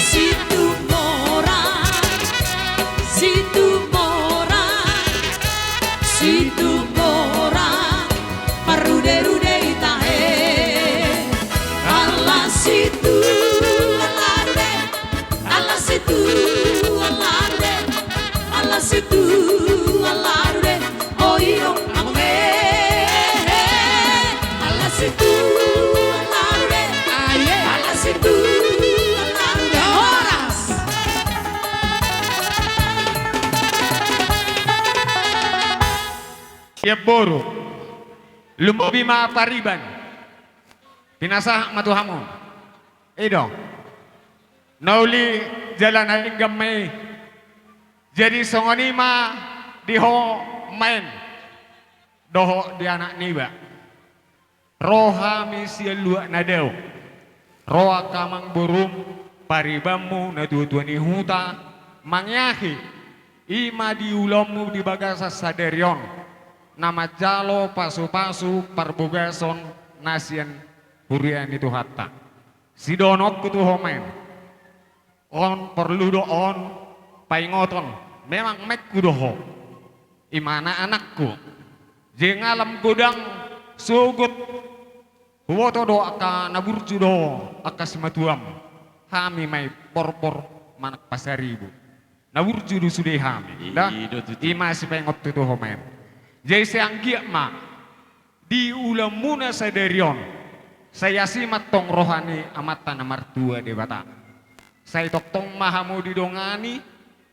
Situmorang, Situmorang, Situmorang, marrude-rude i tahe. Ala situ, ala rude, ala situ, ala rude, ala situ, ala rude. Oi do, among e. Ala situ, ala rude. Aye. Ala situ, ala rude. Horas. Siap boru. Lumobi ma pariban. Pinasahat ma tu hamu. I do. Na uli jala na denggan ma i. Jadi songon i ma di ho Maen dohot di anak niba. Ro hami sian luat na dao. Ro angka amangborum, paribanmu, natua-tua ni huta, mangeahi i ma di ulaonmu di bagasan sadari on, na manjalo pasu-pasu parbogason na sian huria ni Tuhanta. Sidohononku tu ho Maen. On porlu do on paingoton, memang maenku do ho. I ma anak-anakku. Jala lam godang sogot huboto do angka na burju do ho, angka simatuam. Hami ma i porpor manang pasaribu. Na burju do sude hami. I do tutu. I ma sipaingot tu ho Maen. Jadi sai anggiat ma di ulaonmuna sadari on, sai asi ma antong roha ni Amanta na martua Debata. Sai tongtong ma hamu didongani,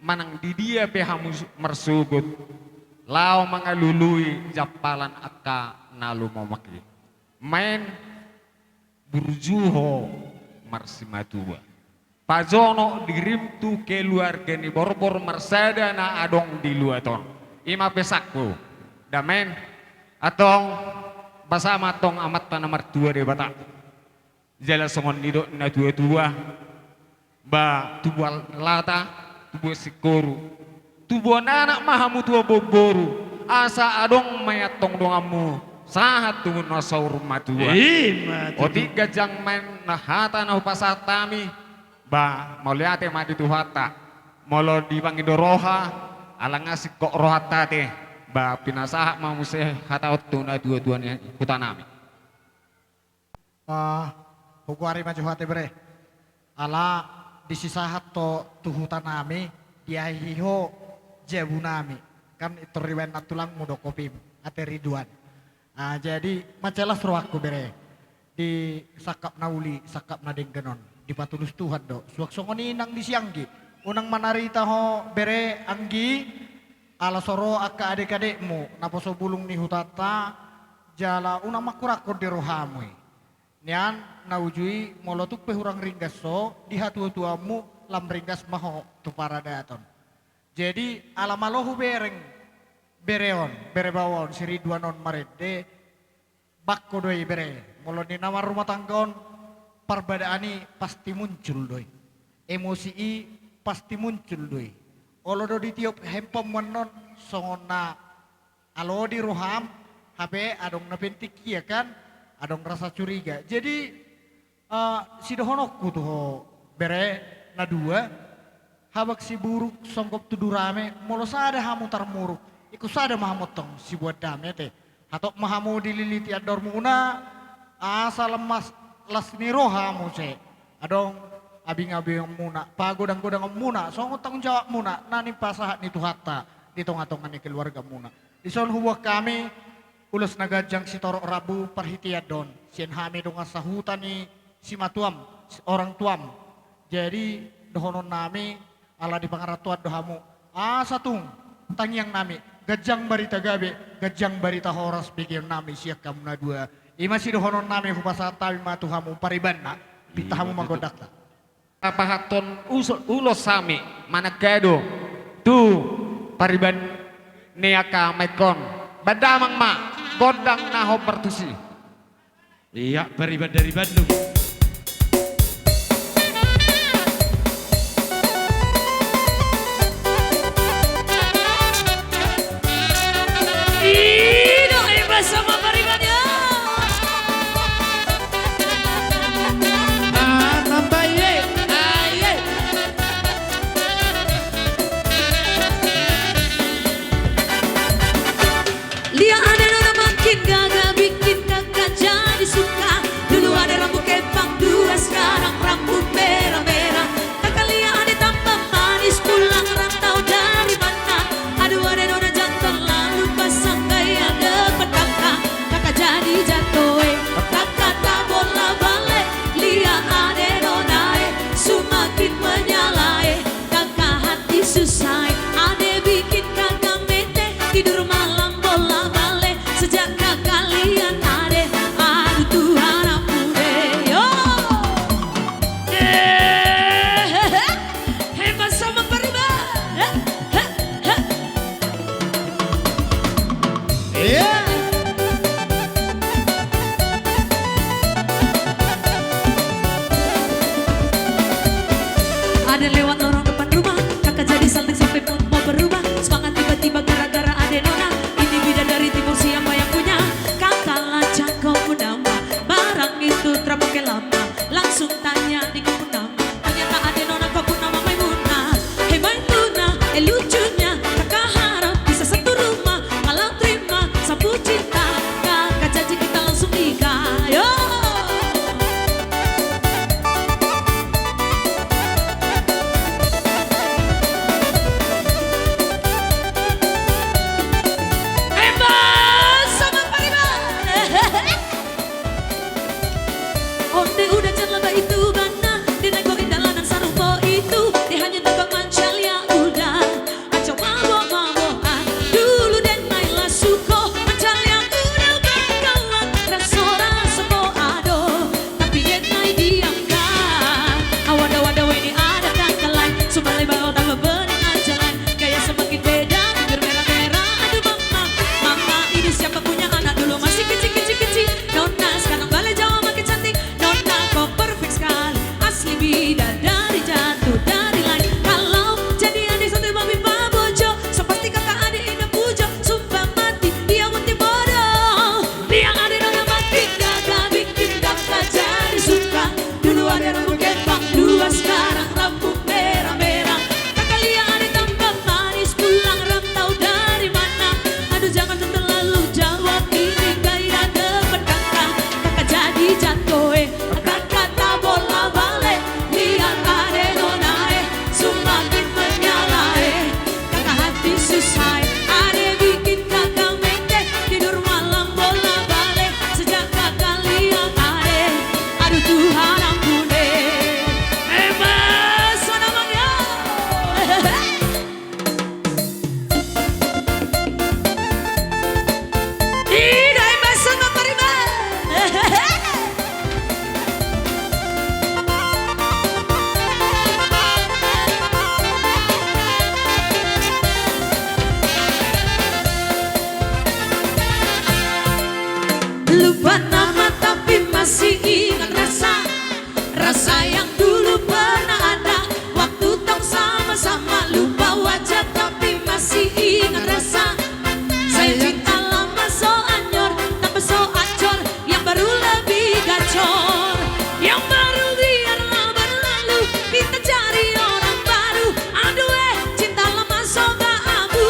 manang di dia pe hamu marsogot, laho mangalului jampalan angka na lumomak i. Maen, burju ho marsimatua. Pajonok dirim tu keluarga ni borbor marsada na adong di luat on. I ma pesanku. Dame. Antong, basa ma antong Amanta na martua Debata. Jala songon nidok ni natua-tua. Ba tubuan lata, tubuan singkoru. Tubuan anak ma hamu, tubuan boru, asa adong ma i antong donganmu sahat tu na saur matua. I ma tutu. Otik ganjang Maen na hata na hupasahat hami, ba mauliate ma di Tuhanta. Molo dipangido roha, ala nga singkop rohanta ate, ba pinasahat ma muse hata on tu natua-tua ni hutanami. Ah, hugoari ma jo hata i bere. Ala disi sahat ho tu hutanami, diahihi ho jabunami. Kan pintor dibaen nantulangmu do kopim, ate Ridwan. Ah, jadi mansai las rohangku bere. Di sangkap na uli, sangkap na denggan on, dipatulus Tuhan do. Suang songon i nang disi anggi. Unang manarita ho bere anggi, ala so ro angka adek-adekmu, naposo bulung ni hutanta, jala unang mangkurangkon di rohamu i. Nian na uju i molo tung pe hurang ringgas ho di hatuatuanmu, lam ringgas ma ho tu paradaton. Jadi ala malo hubereng bere on, bere baoa on, si Ridwan on marende, bangko do i bere, molo ninna marrumah tangga on, parbadaan i pasti muncul do i. Emosi i pasti muncul do i. Olo do ditiop handphonemu annon, songon na alo di roham, hape adong na penting ia kan, adong rasa curiga. Jadi, eh, sidohononku tu ho bere na dua, habang siburuk songgop tu durame, molo sada hamu tarmuruk, ingkon sada ma hamu antong sibuat dame ate. Hatop ma hamu dililiti andormuna, asa las, las ni roha muse. Adong abing-abinganmuna, pagodang-godanganmuna, songon tanggung jawabmuna na nipasahat ni Tuhanta di tonga-tonga ni keluargamuna. Dison huboan hami ulos na ganjang sitorop rambu parhitean do on sian hami dongan sahuta ni simatuam, orang tuam. Jadi dohononnami, ala di pangarantoan do hamu, asa tung tangiangnami ganjang barita gabe, ganjang barita horas begeonnami sian hamu na dua. I ma sidohononnami, hupasahat hami ma tu hamu paribanna, pinta hamu ma gondangta. Pasahathon ulos hami manang kado tu pariban ni angka maengkon. Baen damang ma gondang na hombar tusi. Ia, pariban dari Bandung. Ino, eh, bersama paribannya. Ingat rasa, saya cinta lama so anyor, tambah so acor, yang baru lebih gacor. Yang baru biarlah berlalu, kita cari orang baru. Aduh eh, cinta lama so baabu.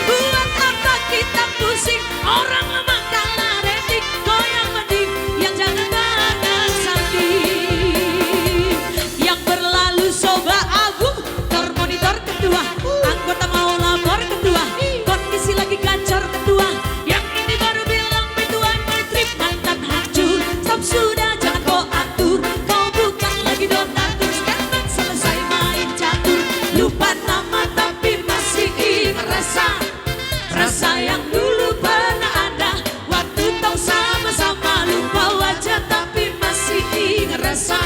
Buat apa kita pusing, orang lama kalah rating. Kau yang mending, yang jangan banyak salting. Yang berlalu so baabu. Tor monitor ketua, anggota mau lapor ketua, kondisi lagi gacor ketua. Yang ini baru bilang petua, my trip mantan hancur. Stop sudah, jangan kau atur. Kau bukan lagi donatur, statement selesai main catur. Lupa nama tapi masih ingat rasa. Rasa yang dulu pernah ada, waktu tong sama-sama. Lupa wajah tapi masih ingat rasa.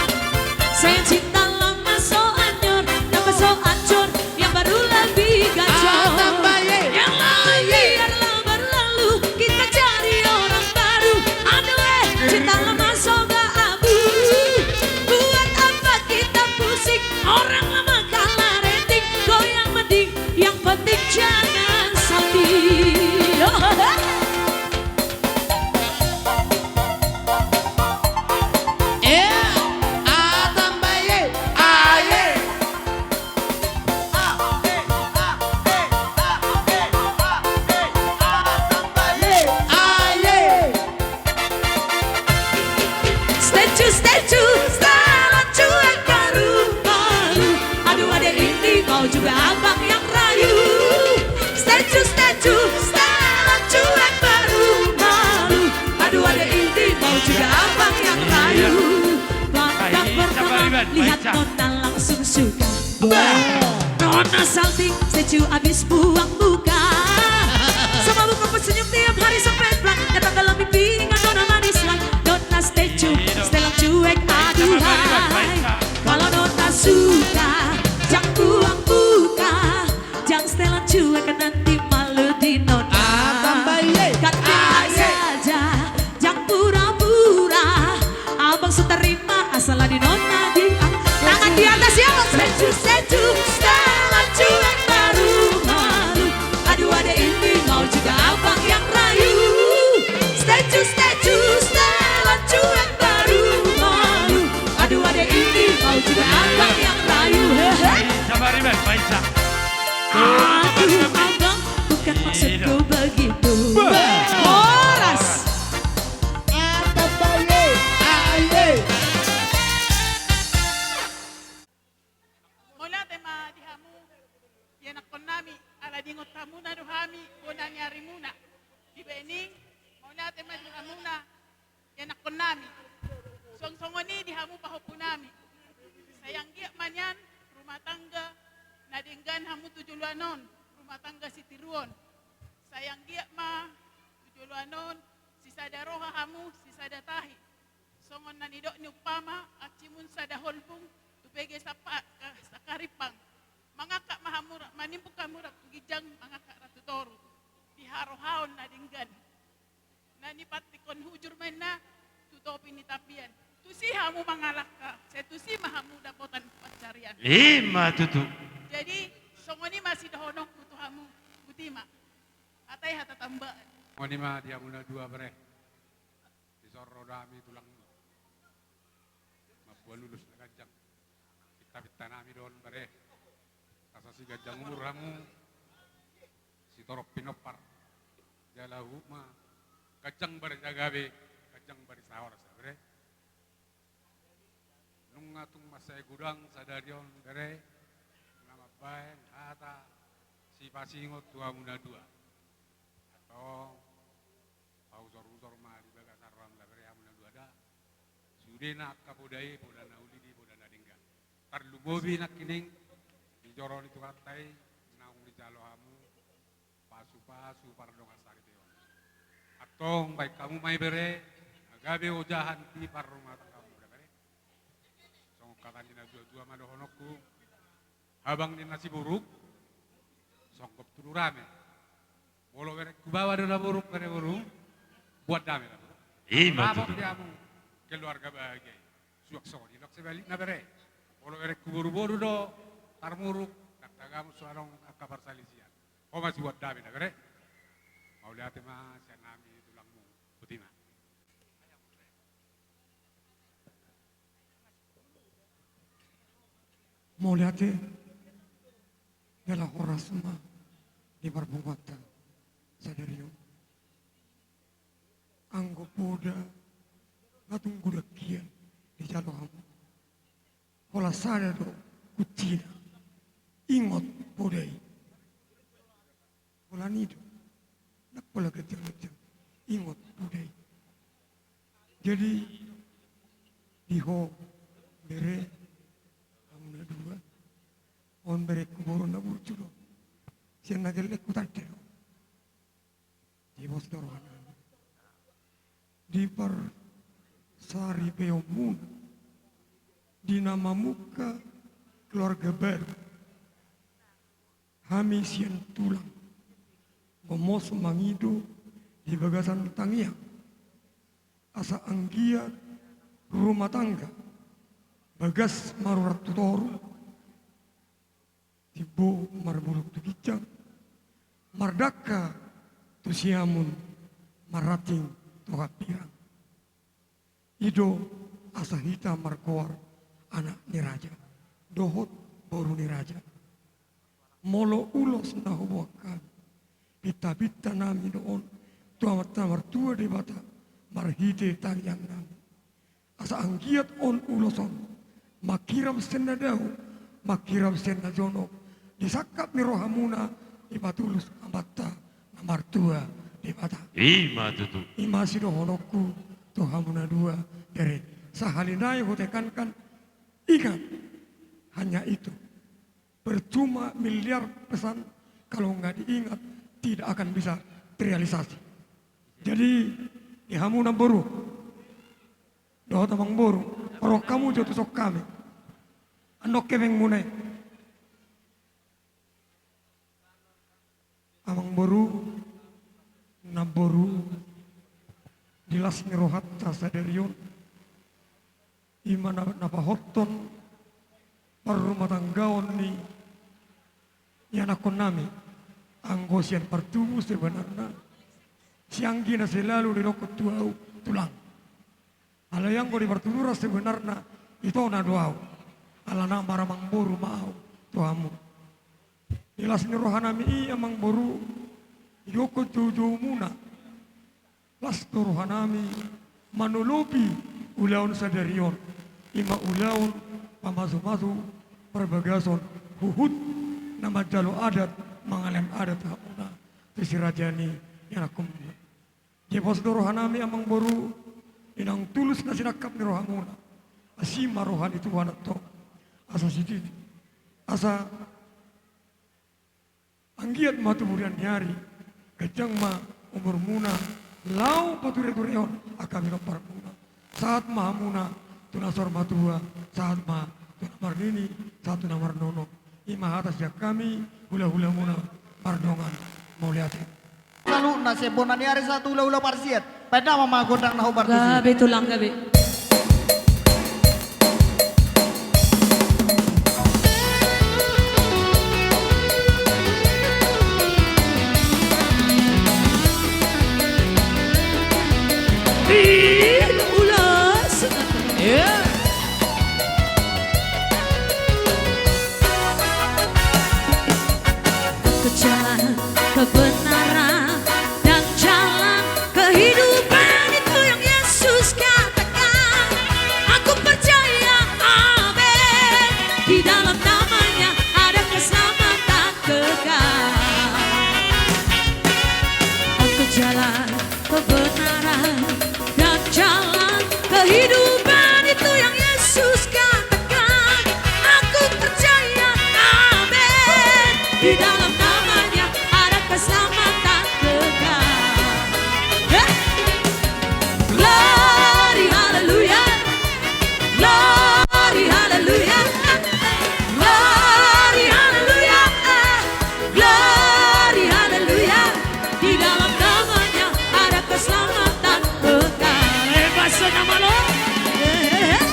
Saya cinta lama so anyor, tambah so acor, yang baru lebih gacor. Ah, tambah ye. Yang lalu biarlah berlalu, kita cari orang baru. Aduh eh, cinta lama so baabu. Buat apa kita pusing, orang lama kalah rating. Kau yang mending, yang penting jangan salting. Oh. Eh, ah, tambah ye, ah, ye. Statue, statue, setelan cuek baru malu. Aduh adek ini mau juga abang yang rayu. Statue, statue, setelan cuek baru malu. Aduh adek ini mau juga abang yang rayu. Babak pertama lihat nona langsung suka. Bah. Nona salting, statue abis buang muka. Sama buka pesenyum tiap hari sampai plak. Datang dalam mimpi ingat nona manis lah. Nona statue, setelan cuek, aduhai. Kalau nona suka, jang buang muka. Jang setelan cuek nanti malu di nona. Ah, tambah ye. Kan biasa saja. Jang pura-pura, abang so tarima asal di nona di. Tangan di atas ya. Statue, statue, setelan cuek baru malu. Aduh adek ini mau juga abang yang rayu. Statue, statue, setelan cuek baru malu. Aduh adek ini mau juga abang yang rayu. Hehe. Sabar, Iban, baik, Sa. Aduh abang, bukan maksudku begitu. Bah. Horas. Mauliate ma di hamu, ianakkon nami, ala diingot hamuna do hami bona ni arimuna. Dibaen i, mauliate ma di hamuna, ianakkon nami. Suang songon i di hamu pahompu nami. Sai anggiat ma nian rumah tangga na denggan hamu tu joloan on, rumah tangga sitiruon. Sai anggiat ma tu joloan on sisada roha hamu, sisada tahi. Songon na nidok ni umpama, ancimun sada holbung, tubege sapa-, eh, sakarimpang. Mangangkat ma hamu ra-, manimbung hamu rap tu ginjang, mangangkat ra tu toru. Di harohaon na denggan. Na nipantikhon hujur ma inna tu topi ni tapian. Tusi hamu mangalangka, sai tusi ma hamu dapotan pansarian. I ma tutu. Jadi, songon i ma sidohononku tu hamu, boti ma. Hata i hata tambaan. Songon i ma di hamu na dua bere. Dison ro do hami tulangmu. Mamboan ulos na ganjang. Pinta-pinta nami do on bere. Asa siganjang umur hamu. Sitorop pinompar. Jala huhut ma ganjang bariba gabe, ganjang bariba horas, bere. Nunga tung mansai godang sadari on bere, na mambaen hata sipasingot tu hamu na dua. Antong pausor-usor ma di bagasan roham da bere hamu na dua da. Sudena angka poda i, poda na uli do i, poda na denggan. Tarlumobi nangkining di joro ni Tuhanta i, naung dijalo hamu pasu-pasu pardongansaripeon. Antong baen hamu ma i bere, na gabe ojahan di parrumatanggaonmu da bere. Songon hata ni na tua-tua ma dohononku. Habang ni na siburuk, songgop turu rame. Molo berengku baoa do na buruk bere boru, buat dame na buruk. I ma tutu. Di hamu keluarga bahagia i. Suang songon i nang sebalikna bere. Molo berengku boru-boru do tarmuruk, dang tagamon so adong angka parsalisian. Ho ma siboan dame na bere. Mauliate ma sian hami tulangmu. Botima. Mauliate. Jala horas ma di parpunguanta sadari on. Anggo poda na tung godang hian dijalo hamu, holan sada do kuncina: ingot poda i. Holan i do, ndang pola ganjang-ganjang, ingot poda i. Jadi di ho bere, hamu na dua, on berengku boru na burju do, sian na gellengku tanda do. Di pos do rohanami di parsaripeonmuna, di na mamungka keluarga baru. Hami sian tulang gomos mangido di bagasan tangiang, asa anggiat rumah tangga bagas marurat tu toru, timbo marbulung tu ginjang, mardangka tu siamun, marranting tu hambirang. I do asa hita margoar anak ni raja dohot boru ni raja. Molo ulos na huboan hami, pinta-pintanami do on tu Amanta Martua Debata marhite tangiangnami, asa anggiat on ulos on manghirim sian na dao, manghirim sian na jonok, di sangkap ni rohamuna dipatulus Amanta na Martua Debata. I ma tutu. I ma sidohononku tu hamu na dua bere. Sahali nai hutekankan, ingat, hanya itu. Percuma miliar pesan, kalau nggak diingat, tidak akan bisa terrealisasi. Jadi, di hamu namboru dohot amangboru, ro hamu jo tu son hami. Annon hepengmuna i. Amangboru, namboru, di las ni rohanta sadari on, i ma na, na pahothon parrumatanggaon ni ianakkonnami, anggo sian partubu sebenarna, sianggi na selalu didokkon tu ahu tulang. Alai anggo di partuburan sebenarna, itona do ahu. Alana maramangboru ma ahu tu hamu. Di las ni rohanami i, amangboru, didokkon joujoumuna, las do rohanami manolopi ulaon sadari on, i ma ulaon pamasumasu parbagason huhut na manjalo adat, mangalehon adat hamuna tu si raja ni ianakkonmuna. Jepos do rohanami, amangboru, di naung tulus na sinangkap ni rohamuna. Asi ma roha ni Tuhan antong, asa sititi, asa anggiat ma tu burian ni ari, ganjang ma umurmuna, laho patureturehon angka pinomparmuna. Sahat ma hamuna tu na saur matua, sahat ma tu na marnini, sahat tu na marnono. I ma hata sian hami hulahulamuna, mardongan mauliate. Saluhutna sian bona ni ari sahat tu hulahula Parsiat. Baen damang ma gondang na hombar tusi. Gabe tulang, gabe. Ih, ulos. Ya. Ke jalan kebenaran dan jalan kehidupan, itu yang Yesus katakan. Aku percaya, amin, di dalam nama-Nya ada keselamatan kekal. Aku jalan kebenaran dan jalan kehidupan, itu yang Yesus katakan. Aku percaya, amin. Di dalam nama-Nya ada keselamatan kekal. Eh. Glory, haleluya. Glory, haleluya. Glory, haleluya. Glory, haleluya. Di dalam nama-Nya ada keselamatan kekal. Eh, basa nama lo. Eh, eh, eh.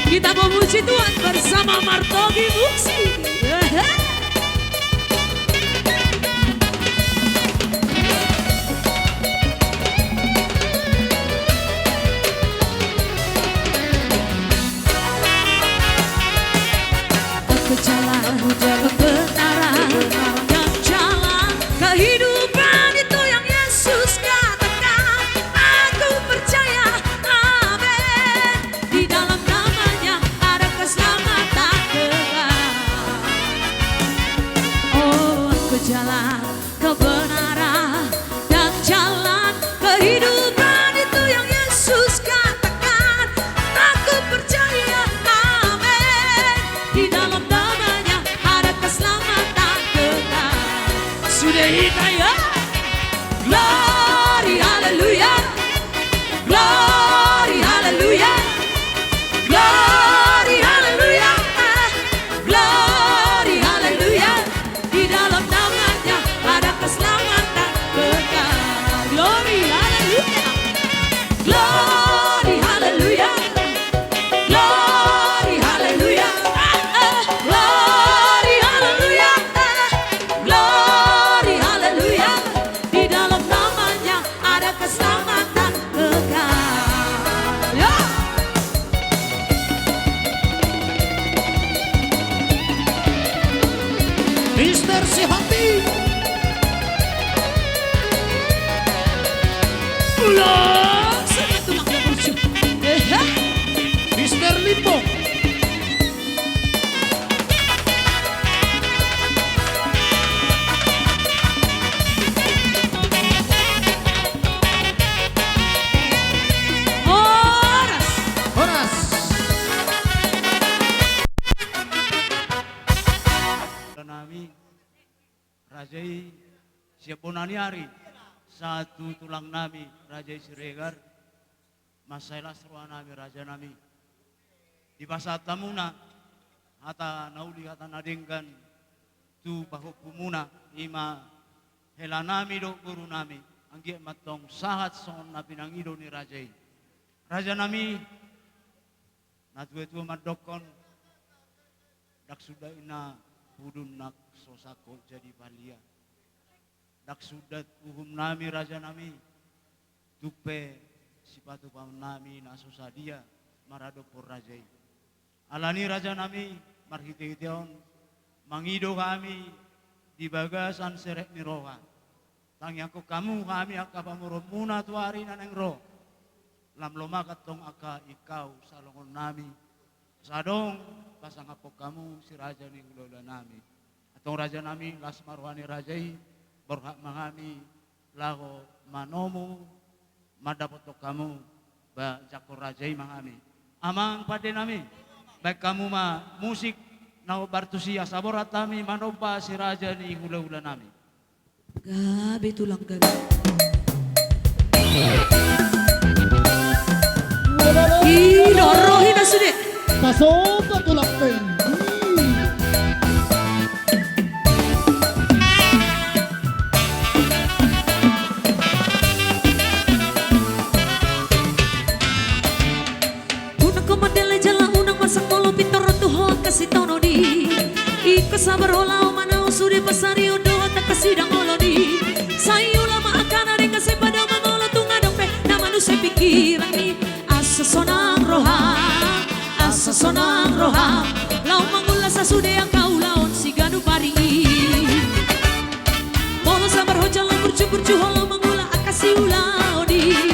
Kita memuji Tuhan bersama Martogi Muksi. Hei! Aku jalan, jalan kebenaran, dan jalan kehidupan, itu yang Yesus katakan. Aku percaya, amin. Di dalam nama-Nya ada keselamatan kekal. Oh, aku jalan kebenaran dan jalan kehidupan, itu yang Yesus katakan. Aku percaya, amin. Di dalam nama-Nya ada keselamatan kekal. Sudah hita ya. Glory, haleluya. Glory, haleluya. Glory, haleluya. Glory, haleluya. Di dalam nama-Nya ada keselamatan kekal. Glory, haleluya. Glory, haleluya. Glory, haleluya. Glory, haleluya. Glory, haleluya. Di dalam nama-Nya ada keselamatan kekal. Ya. Mister Sihombing. Ulah. Satu lagi, lucu. Eh, ha? Mister Limbong. Horas. Horas. Nami, raja i, siap bona ni ari, sahat tu tulang nami, raja i Siregar. Mansai las roha nami, raja nami. Dipasahat hamuna hata na uli, hata na denggan tu pahompu muna, i ma hela nami dohot boru nami, anggiat ma antong sahat songon na pinangido ni raja i. Raja nami, na tua-tua mandokkon, ndang suda ina pudun na so sangkot jadi palia. Ndang suda uhum nami, raja nami, tung pe sipatupaon nami na so sadia maradophon raja i. Alani, raja nami, marhite-hite on mangido hami di bagasan serep ni roha. Tangiangkon hamu hami angka pamoruon muna tu ari na naeng ro. Lam lomak antong angka ingkau salongon nami. Asa adong pasangaphon hamu si raja ni hula-hula nami. Antong raja nami, las ma roha ni raja i, borhat ma hami laho manomu mandapothon hamu, ba jangkon raja i ma hami. Amang pande nami, baen hamu ma musik na hombar tusi asa borhat hami manomba si raja ni hula-hula nami. Gabe tulang, gabe. Ih, dorohi na sude. Pasomba tulang pe. Unang ho mandele jala unang masak molo pintor tu ho angka sitonodi. Ingkon sabar ho laho manaon sude pasarion dohot angka sidangoloni. Sai ula ma angka na denggan, sai padomu molo tung adong pe na manuse pingkirani. Asa sonang roham, asa sonang roham, laho mangula sasude angka ulaon siganup ari i. Molo sabar ho jala burju-burju ho laho mangula angka siulaon i.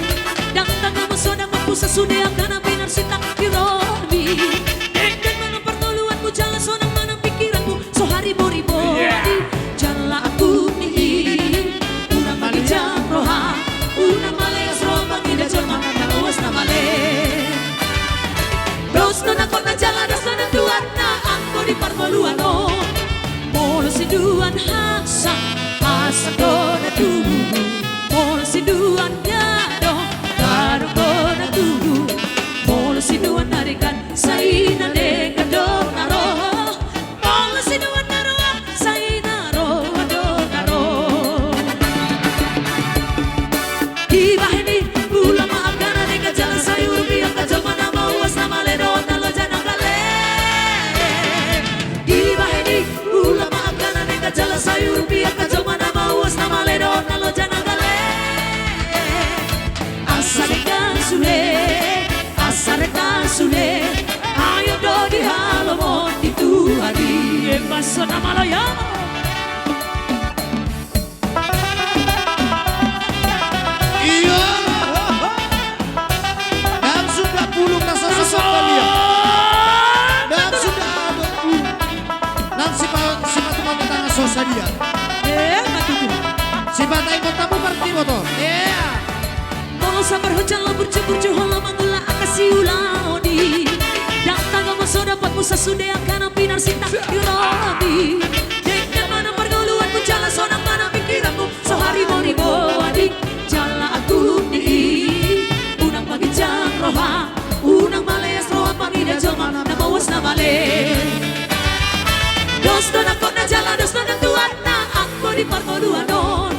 Ndang tanda ma so dapotmu sasude angka na pinarsinta di rohami. Denggan ma nang parngoluanmu jala sonang ma nang pingkiranmu so haribot-ribot i. Jala angkup ni i, unang mangijang roha, unang maleas roha mangida jolma na horas na male. Dos do nang hona jala dos do nang tuanna anggo di parngoluan on. Molo sinduan hansa, hansa do na tubu. Molo sinduan gadong, gadong do na tubu. Molo sinduan na denggan, sai na denggan do na ro. Molo sinduan na roa, sai na roa do na ro. Dibahen i, ula ma angka na denggan jala sai urupi angka jolma na horas na male dohot na loja na gale. Dibahen i, Sona Maloyo. Iya. Nang sudah bulung na so sadia. Nang sudah bulung. Nang sipa-, sipatu mata tangan so sadia. Eh, mati tu. Sipata ikut tamu berarti motor. Iya. Molo sabar hujan lambur jembur juhol mangula angka siulaon i. Dang tanggo molo so dapot musa sude angka na pinarsinta di roha i. Denggan ma na parngoluanmu jala sonang ma na pingkiranmu. So harimo-rimoan i jala anggun i. Unang maginjang roha, unang maleas roha pangida jolma na mauas na male. Dos do nangkokna jala dos do nang tuatna anggo di parngoluan on.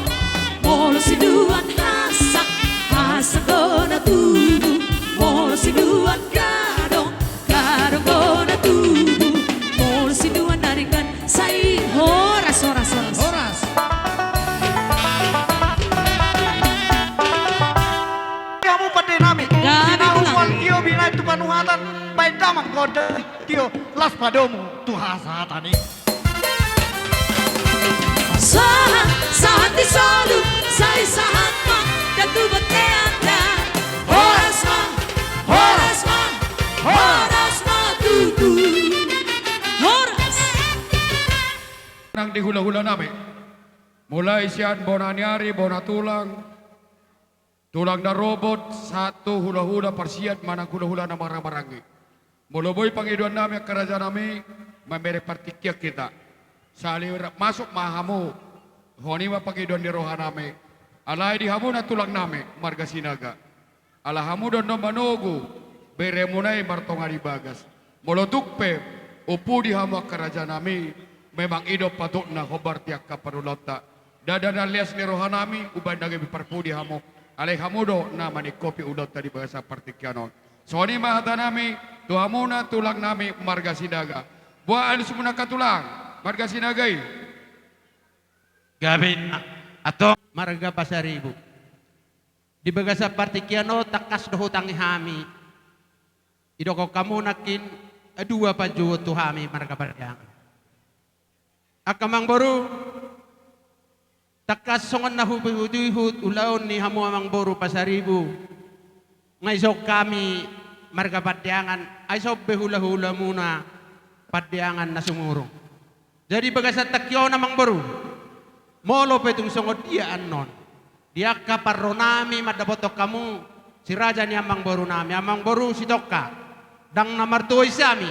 Molo sinduan hasak, hasak do na tubu. Molo sinduan gadong, gadong do na tubu. Molo sinduan na denggan, sai horas, horas, horas. Horas. Hamu pande nami. Gabe tulang. Sinaungan tio binaen tu panuhatan, baen damang gondang tio, laos padomu tu hasahatan i. Sahat, sahat di solu, sai sahat ma, datu bate anda. Horas ma, horas ma, horas ma tutu. Horas. Nang di hula-hula nami. Mulai sian bona ni ari, bona tulang. Tulang na robot, sahat tu hula-hula parsiat manang hula-hula na marhahamaranggi. Molo boi pangidoan nami angka raja nami, mamere partingkian hita. Sahali rap masuk ma hamu, songon i ma pangidoan ni roha nami. Alai di hamu na tulang nami, marga Sinaga. Ala hamu do annon manogu, beremuna i martonga di bagas. Molo tung pe, umpudi hamu angka raja nami, memang i do patutna hombar di angka parulaonta. Ndada na leas ni roha nami, umbahen na gabe parpudi hamu. Alai hamu do na maningkopi ulaonta di bagasan partingkian on. Songon i ma hata nami, tu hamuna tulang nami marga Sinaga. Boha alusmuna angka tulang, marga Sinaga i. Gabe na, antong marga Pasaribu. Di bagasan partingkian on tangkas do hutangi hami. Idokkon hamu nangkin, eh, dua panjouon tu hami marga Pandeangan. Angka amangboru, tangkas songon na huihut-ihut ulaon ni hamu amangboru Pasaribu, nga dison hami marga Pandeangan, ai dison be hula-hulamuna Pandeangan na sumurung. Jadi bagasan tangki on amangboru, molo pe tung songon dia annon, di angka parro nami mandapothon hamu si raja ni amangboru nami, amangboru Sitongka, ndang na martois hami,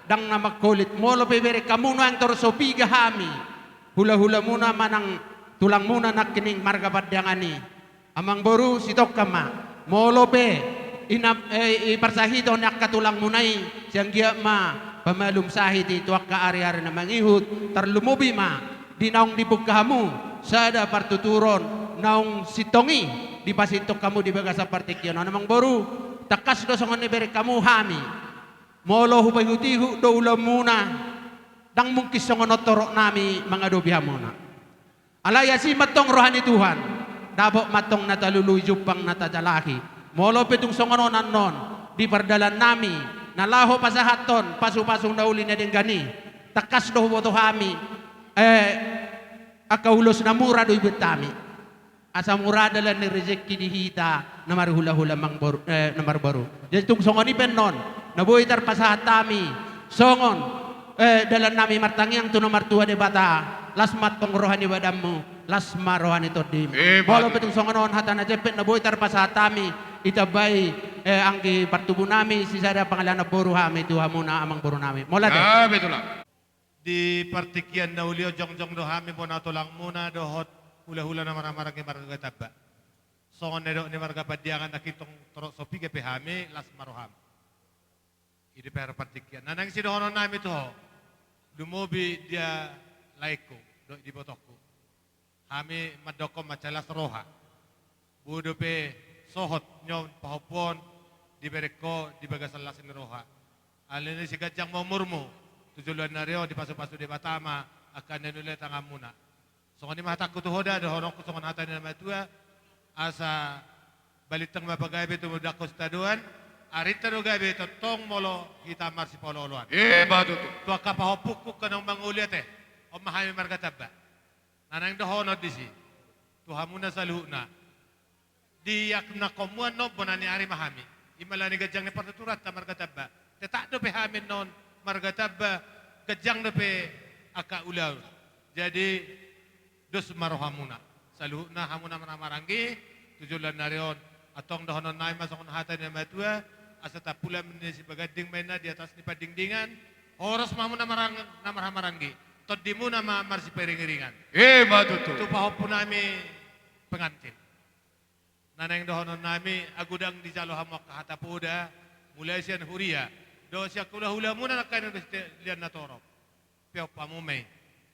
ndang na mangkolit, molo pe ibereng hamu nuaeng torus so piga hami, hula-hulamuna manang tulangmuna nangkining marga Pandeangan i. Amangboru, Sitongka ma. Molo pe, ina-, eh, iparsahiton ni angka tulangmuna i, sian giat ma pamalum sahit i tu angka ari-ari na mangihut, tarlumobi ma, di naung dibungka hamu, sada partuturon, naung sintong i, dipasintong hamu di bagasan partingkian on. Amangboru, tangkas do songon na ibereng hamu hami. Molo hupaihut-ihut do ulaonmuna, ndang mungkin songon on torop nami mangadopi hamuna. Alai asi ma antong roha ni Tuhan, dapot ma antong na talului jumpang na tajalahi. Molo pe tung songon on annon, di pardalan nami, na laho pasahathon, pasu-pasu na uli na denggan i, tangkas do huboto hami, eh, angka ulos na mura do ibuat hami. Asa mura dalan ni rejeki di hita, na marhula-hula mangboru, eh, na marboru. Jadi tung songon i pe annon, na boi tarpasahat hami, songon, eh, dalan nami martangiang tu na martua Debata, las ma antong roha ni badanmu, las ma roha ni tondim. Eh, molo pe tung songon on hata na jempek na boi tarpasahat hami, ditambai, eh, anggi partubu nami, sisada pangalahan boru hami tu hamuna amangboru nami. Mauliate. Ah, betul lah. Di partingkian na uli on jongjong do hami bona tulangmuna dohot hula-hula na marhahamaranggi marga Tamba. Songon na nidok ni marga Pandeangan nangkin tong torop so piga pe hami las ma roham. I do pe partingkian. Na naeng sidohonon nami tu ho. Lumobi dia laengku, dohot ibotongku. Hami mandokkon ma sai las roha. Boi dope sohot nion pahompu on dibereng ho di bagasan las ni roha. Alani i sai ganjang ma umurmu, tu joloan ni ari on dipasu-pasu Debata ma angka na niula tanganmuna. Songon i ma hatangku tu ho da, dohononku songon hata ni na matua, asa balintang ma pagabe tumundalhon sitadoan, arinta do gabe tongtong molo hita marsipaolo-oloan. Eh, bah, tutu. Tu angka pahompungku angka naung mangoli ate. On ma hami marga Tamba. Na naeng dohonon disi tu hamuna saluhutna. Di angka na hombu annon bona ni ari ma hami. I ma alani ganjang ni partuturanta marga Tamba. Tetap dope hami annon marga Tamba, ganjang dope angka ulaon. Jadi, dos ma rohamuna. Saluhutna hamuna na marhahamaranggi, tu joloan ni ari on. Antong dohonon nami ma songon hata ni na matua, asa tapulak ni sibaganding ma inna di atas ni pandingdingan, horas ma hamuna marang-, na marhahamaranggi. Tondimuna ma marsiparingiringan. I ma tutu. Tu pahompu nami pengantin. Na naeng dohonon nami, ago ndang dijalo hamu angka hata poda, mulai sian huria, dohot sian hulahulamuna nangkaning dohot sian na torop. Pahompu hamu ma i.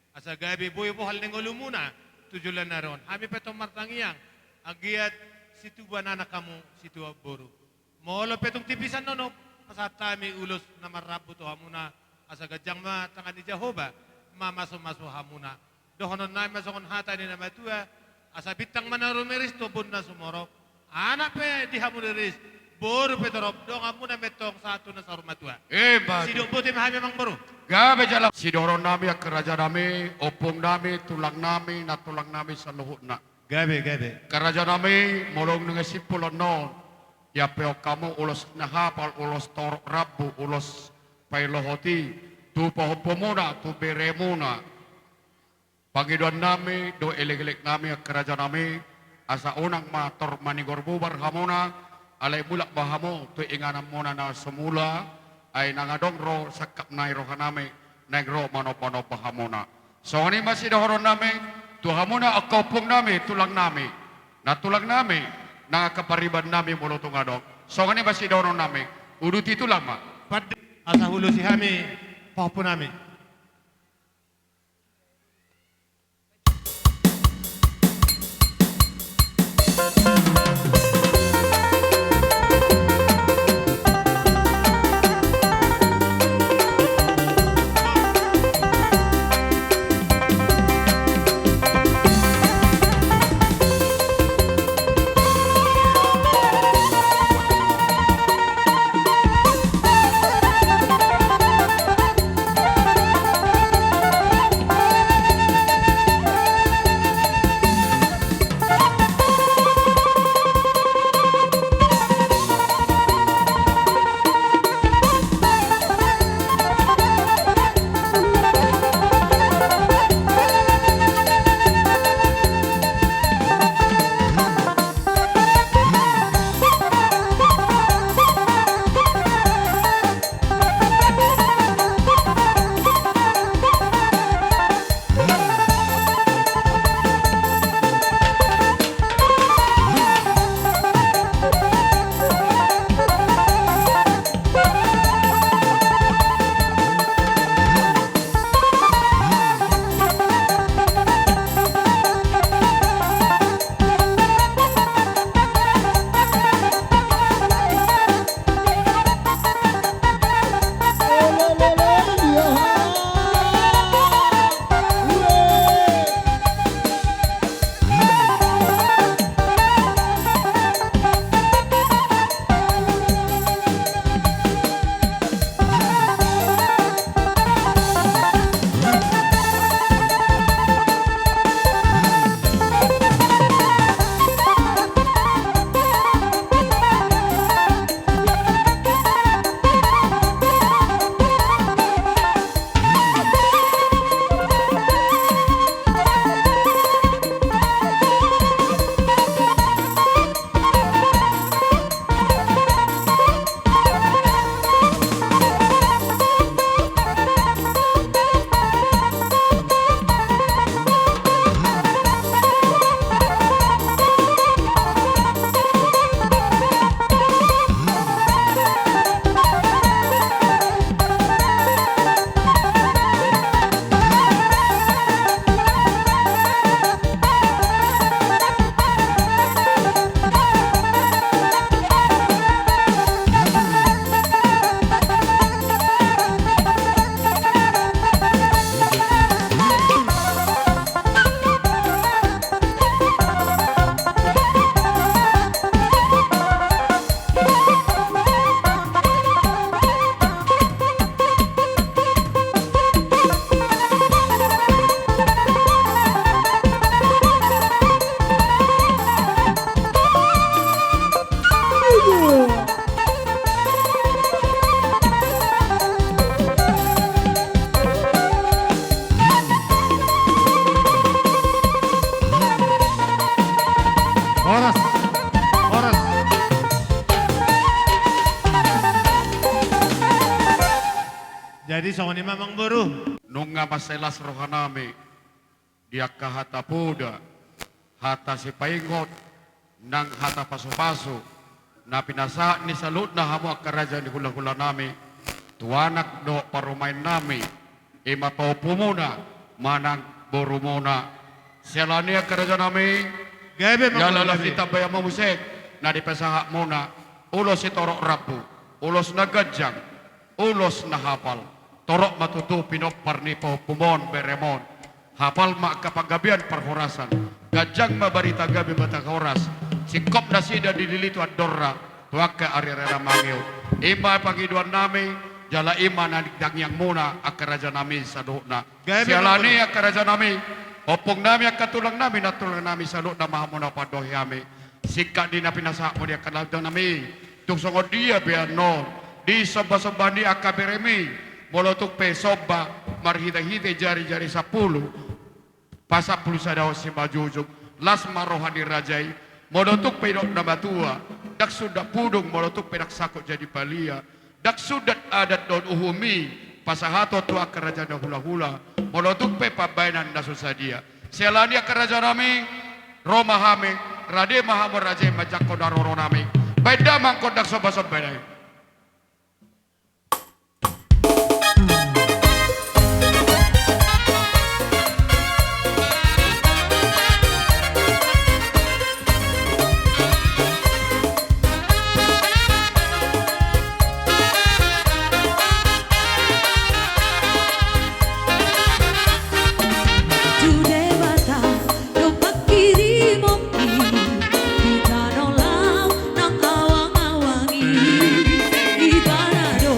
Asa gabe boi bohal ni ngolumuna, tu joloan ni ari on. Hami pe tong martangiang, anggiat situbuan anak hamu, situbuan boru. Molo pe tung tipis annon, pasahat hami ulos na marrambu tu hamuna, asa ganjang ma tangan ni Jahowa, mamasumasu hamuna. Dohonon nami ma songon hata ni na matua, asa bintang ma na rumiris tu ombun na sumorop, anak pe di hamu riris, boru pe torop, donganmuna ma antong sahat tu na saur matua. I ma tutu. Sidok botima hami amang boru. Gabe jala. Sidohonon nami angka raja nami, ompung nami, tulang nami, nantulang nami saluhutna. Gabe, gabe. Angka raja nami, molo nunga simpul annon, diampehon hamu ulos na hapal, ulos torop rambu, ulos pailohoti, tu pahompumuna, tu beremuna. Pangidoan nami, dohot elekelek nami, angka raja nami, asa unang ma tor manigor bubar hamuna, alai mulak ma hamu, tu ingananmuna na semula, ai nang adong ro sangkap na di roha nami, naeng ro manombanomba hamuna. Songon i ma sidohonon nami, tu hamuna angka ompung nami, tulang nami, nantulang nami, nang angka pariban nami molo tung adong. Songon i ma sidohonon nami, uduti tulang ma. Pande, asa huulosi hami, pahompu nami. Jadi songon i ma amang boru. Nunga mansai las rohanami di angka hata poda, hata sipaingot, nang hata pasupasu na pinasahat ni saluhutna hamu angka raja ni hulahulanami tu anak dohot parumaennami, i ma pahompumuna manang borumuna. Siala ni i angka rajanami, gabe ma jala las ni tambai hamu muse na dipasahatmuna, ulos sitorop rambu, ulos na ganjang, ulos na hapal. Torop ma tutu pinompar ni pahompum on, berem on. Hapal ma angka panggabean parhorasan, ganjang ma barita gabe Batak horas. Singkop nasida dilili tu andorna tu angka ari-ari na mangihut. I ma pangidoannami, jala i ma na nitangiangmuna angka rajanami saluhutna. Gabe ma. Siala ni i angka rajanami, ompungnami, angka tulangnami, nantulangnami saluhutna ma hamu na hupandohi hami. Singkat di na pinasahatmu di angka rajanami, tung songon dia pe annon di sombasomba ni angka beremi, molo tung pe somba marhitehite jarijari sampulu, pasampulu sada on simanjujung, las ma roha ni raja i. Molo tung pe didok na matua, ndang sundat pudung, molo tung pe ndang sangkot jadi palia, ndang sundat adat dohot uhum i pasahaton tu angka raja na hulahula, molo tung pe pambahenan na so sadia. Siala ni i angka rajanami, ro ma hami, rade ma hamu raja i manjangkon haroronami. Baen damang gondang sombasomba i. Tu Debata do panghirimon i, di tano lam nang awang-awang i. Ibana do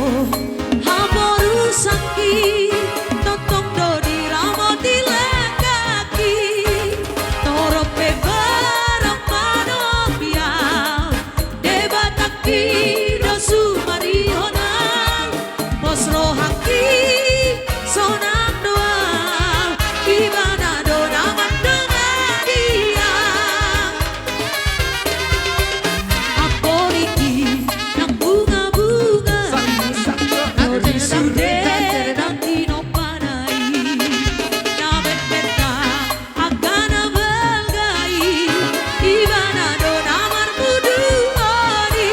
haporusangki, tongtong do diramoti lenggangki. Torop pe barang manobian, Debatangki do sumarihon au. Pos rohangki sonang do au, Ibana do na mandongani au. Amporik i nang bunga-bunga i, ro di sude na tinompana i. Na metmet nang angka na balga i, Ibana do na marmuduon i.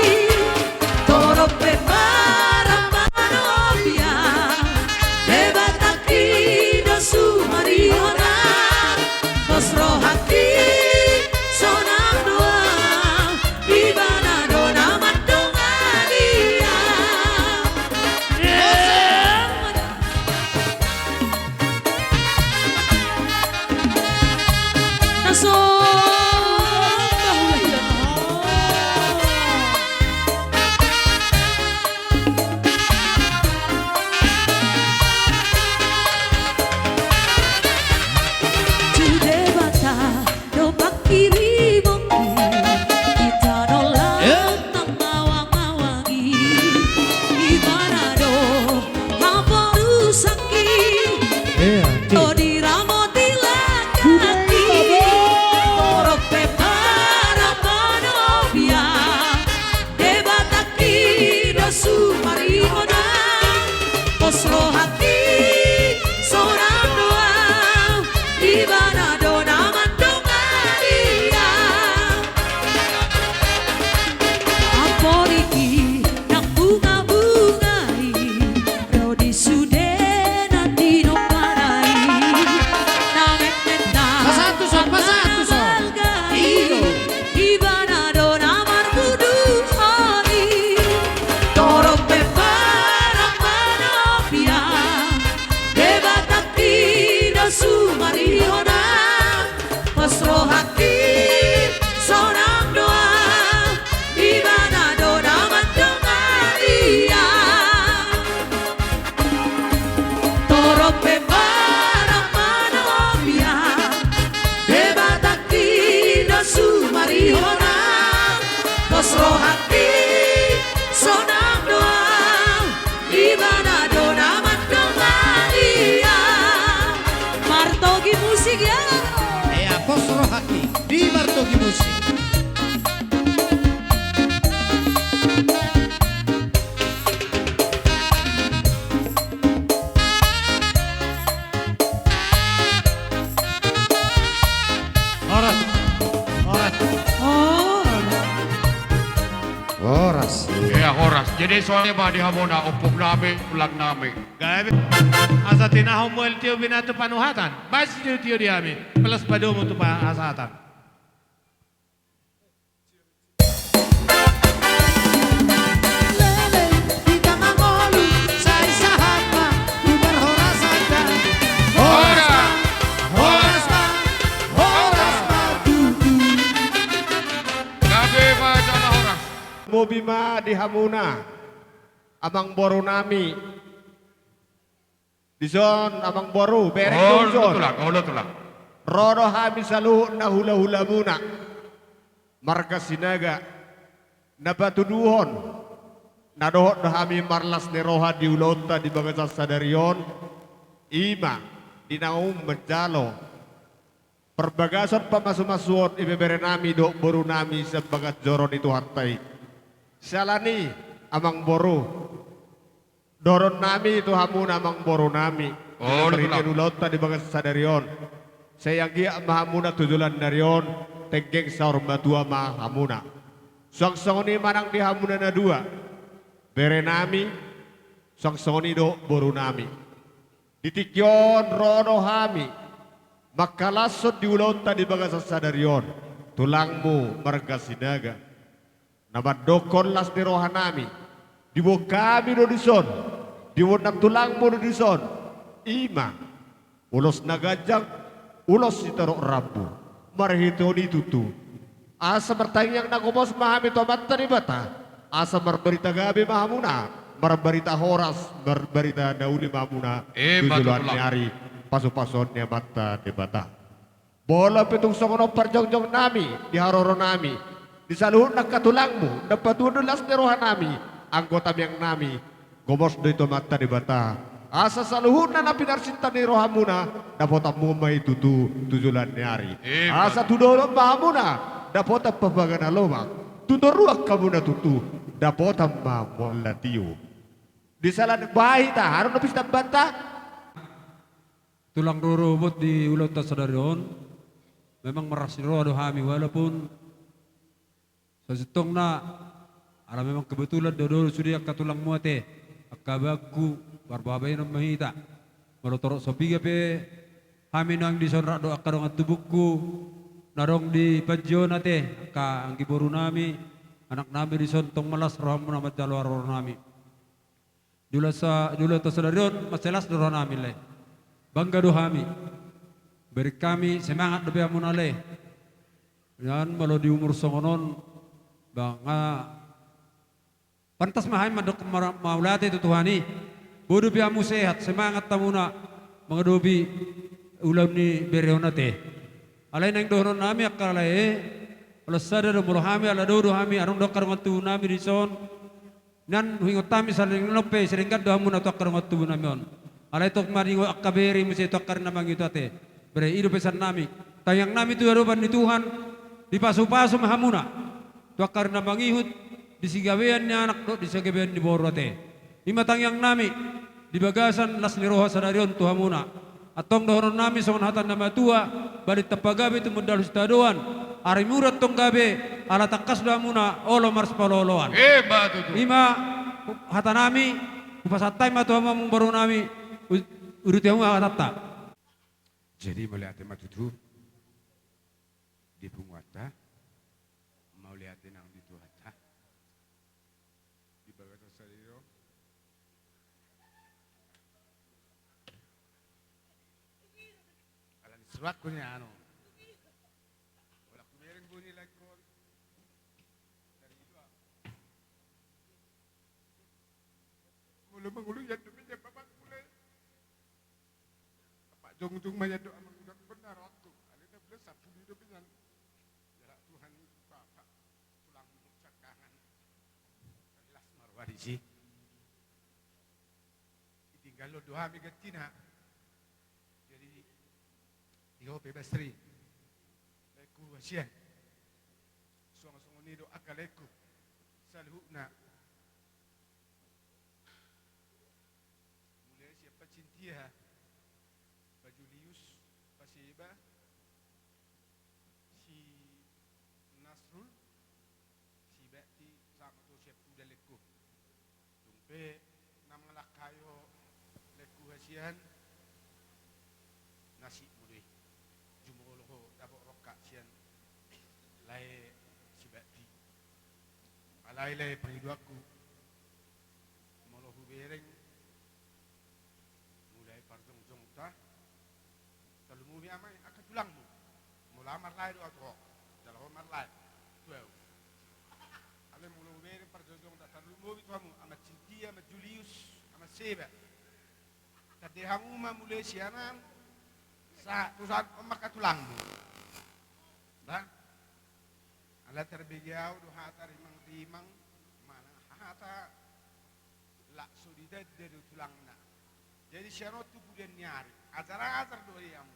Torop pe barang manobian, Debatangki do sumarihon au. Pos rohangki sonang do au, Ibana do na mandongani au. Tu Debata do panghirimon i, di tano lam nang awang-awang i. Ibana do haporusangki, ro diramoti lenggangki. Torop pe barang manobian, Debatangki do sumarihon au. Pos rohangki sonang do au, Ibana do na mandongani au. Amporik i nang bunga-bunga i, ro di sude na tinompana i. Na metmet nang angka na balga i, Ibana do na marmuduon i. Torop pe barang manobian, Debatangki do sumarihon au. Pos rohangki sonang do au, Ibana do na mandongani au. Torop pe barang manobian, Debatangki do sumarihon au. Pos rohangki sonang do au, Ibana do na mandongani au. Martogi musik ya. Ea, pos rohangki di martogi musik. Jadi songon i ma di hamuna ompung nami, tulang nami. Gabe. Asa tinahon ma tio bina tu panuhatan. Basi tio-tio di hami. Pelas padomu tu pasahaton. Leleng hita mangolu, sai sahat ma tu parhorasan da. Horas ma, horas ma, horas ma tutu. Gabe ma jala horas. Lobi ma di hamuna, amangboru nami. Dison amangboru, bereng do dison. Olo tulang, olo tulang. Ro do hami saluhutna hula-hulamuna, marga Sinaga, na patuduhon na dohot do hami marlas ni roha di ulaonta di bagasan sadari on, i ma di naung manjalo parbagason pamasumasuon ibebere nami dohot boru nami sian bagas joro ni Tuhanta i. Siala ni i, amangboru, dohonon nami tu hamuna amangboru nami, olo tulang, marhite ulaonta di bagasan sadari on, sai anggiat ma hamuna tu joloan ni ari on tenggeng saur matua ma hamuna. Suang songon i ma nang di hamuna na dua, bere nami, suang songon i do boru nami. Di tingki on ro do hami mangkalashon di ulaonta di bagasan sadari on tulangmu marga Sinaga, na mandokkon las ni roha nami. Diboan hami do dison, diboan nang tulangmu do dison, i ma ulos na ganjang, ulos sitorop rambu. Marhite on i tutu, asa martangiang na gomos ma hami tu Amanta Debata, asa marbarita gabe ma hamuna, marbarita horas, marbarita na uli ma hamuna tu joloan ni ari, pasu-pasuon ni Amanta Debata. Molo pe tung songon on parjongjong nami di haroro nami, di saluhut angka tulangmu na patuduhon las ni roha nami, anggo tamiang nami, gomos do i tu Amanta Debata, asa saluhutna na pinarsinta ni rohamuna dapotanmu ma i tutu tu joloan ni ari. Asa tu dolok ma hamuna dapotan parbagasan na lomak, tu toruan hamuna tutu dapotan ma mual na tio. Di sala ni bahita, adong dope sitambanta? Tulang rorobot di ulaonta sadari on, memang marlas ni roha do hami, walaupun sasintongna ala memang kebetulan do do sude angka tulangmu ate, angka abangku, parbahenon ma hita. Molo torop so piga pe hami naeng dison rap dohot angka dongan tubungku na adong di panji on ate, angka anggi boru nami, anak nami, dison tong malas rohamuna manjalo haroro nami. Di ulaonta sadari on, mansai las do roha nami, lae. Bangga do hami. Bere hami semangat dope hamuna, lae. Nian molo di umur songon on, ba nga pantas ma hami mandok mauliate tu Tuhan i. Boi dope hamu sehat, semangat hamuna mangadopi ulaon ni bere on ate. Alai naeng dohonon nami angka lae, holan sada do molo hami, ala dao do hami, adong do angka dongan tubu nami dison. Nian huingot hami saleleng ni on pe, sai denggan do hamuna tu angka dongan tubu nami on. Alai tong ma diingot angka bere i muse tu angka ari na mangihut ate. Bere, i do pesan nami. Tangiang nami tu adopan ni Tuhan, dipasu-pasu ma hamuna tu angka ari na mangihut, di sigabean ni anak dohot di sigabean ni boru ate. I ma tangiang nami di bagasan las ni roha sadari on tu hamuna. Antong dohonon nami songon hata ni na matua: Balintang pagabe tumundalhon sitadoan, ari mura antong gabe, ala tangkas do hamuna olo marsipaolo-oloan. Ima tutu. I ma hata nami, hupasahat hami ma tu hamu amangboru nami, u-, uduti hamu ma hatanta. Jadi mauliate ma tutu di punguanta, mauliate nang di Tuhanta. Di bagasan sadari on. Ala ni surakku ni anu. Holan hubereng buni lae on. Dari itu, ah. Molo mangolu ian dope ian bapakku, lae. Apa jongjong ma ian dohot amang, udak benar waktu. Alai na belas sapulu dope ian. Jala Tuhan i bapak. Tulangmu sangkangan. Las ma roha disi. Ditinggalhon do hami gantina. Jadi, di ho pe Basri, laengku hasian. Suang songon i do angka laengku saluhutna. Mulai sian Pa Sintia, Pa Julius, Pa Seba, si Nasrul, si Bakti, sahat ma tu sian Puda laengku. Pe na mangalangkai ho, lengku, hasian, nasibmu do i. Jumolo ho dapot rongkap sian lae Sibakti. Alai lae pangidoanku, molo hubereng mulai parjongjongta, tarlumobi, amang, angka tulangmu. Molo au marlae do au tu ho, jala ho marlae tu au. Alai molo hubereng parjongjongta, tarlumobi tu hamu Ama Cynthia, Ama Julius, Ama Seba. Tanda hamu ma mulai sian an sahat tu saat on ma angka tulangmu. Ba, ala tarbege au do hata rimang-rimang, manang hata lak so ditanda do tulangna. Jadi sian on tu pudian ni ari, ajar-ajar do i hamu.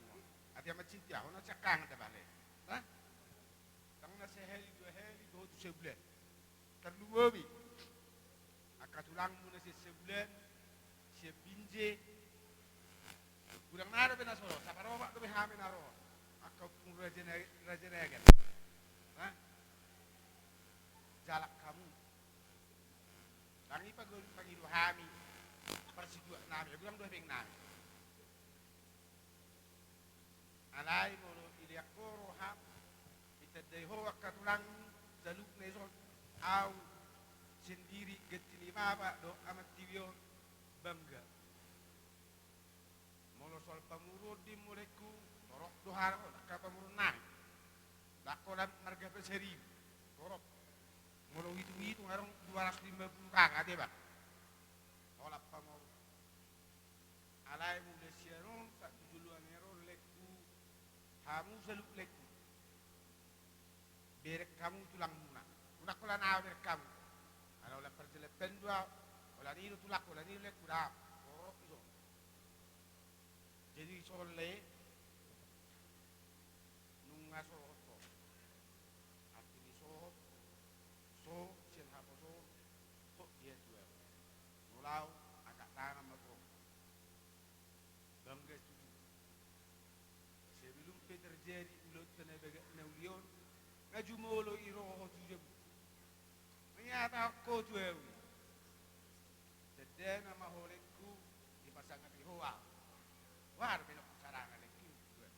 Ate Ama Cynthia, ho na siangkangan da bale. Hah? Ndang na sahali dua hali, dohot tu sabulan. Tarlumobi angka tulangmu na sian Sabulan, sian Binjai. Godang na dope na so ro, saparopak dope hami na ro. Angka Ompung Raja Na-, Raja Nagan. Hah? Jalak hamu. Ndang i pag-, pangido hami, parsituak nami, godang do hepeng nami. Alai molo ilean ho roham, ditandai ho angka tulangmu, saluhutna dison, au sendiri, ganti ni bapa dohot amantibi on, bangga. Molo soal pamoruon di, mulekku, torop do hara on angka pamoruon nami. Ndang holan marga Pasaribu, torop. Molo huitung-itung adong dua ratus lima puluh K K, ate, ba. Holan pamoruon. Alai mula sian on sahat tu joloan ni ari on, lengku, hamu saluhut, lengku, bereng hamu tulangmuna. Unang holan au bereng hamu. Ala holan parjalapan do au, holan i do tulangku, holan i do lengku, daong. Torop dison. Jadi sohot lae, nunga sohot ho. Arti ni sohot, so sian haposoon, hot dia tu au. Molo au, angkat tangan ma tu ho. Bangga tutu. Sebelum pe terjadi ulaonta na bagak na uli on, nga jumolo i ro ho tu jabu. Mangido ho tu au. Tandana ma ho, lengku, dipasangapi ho au. Boha do pe na husarana, lengku, tu au.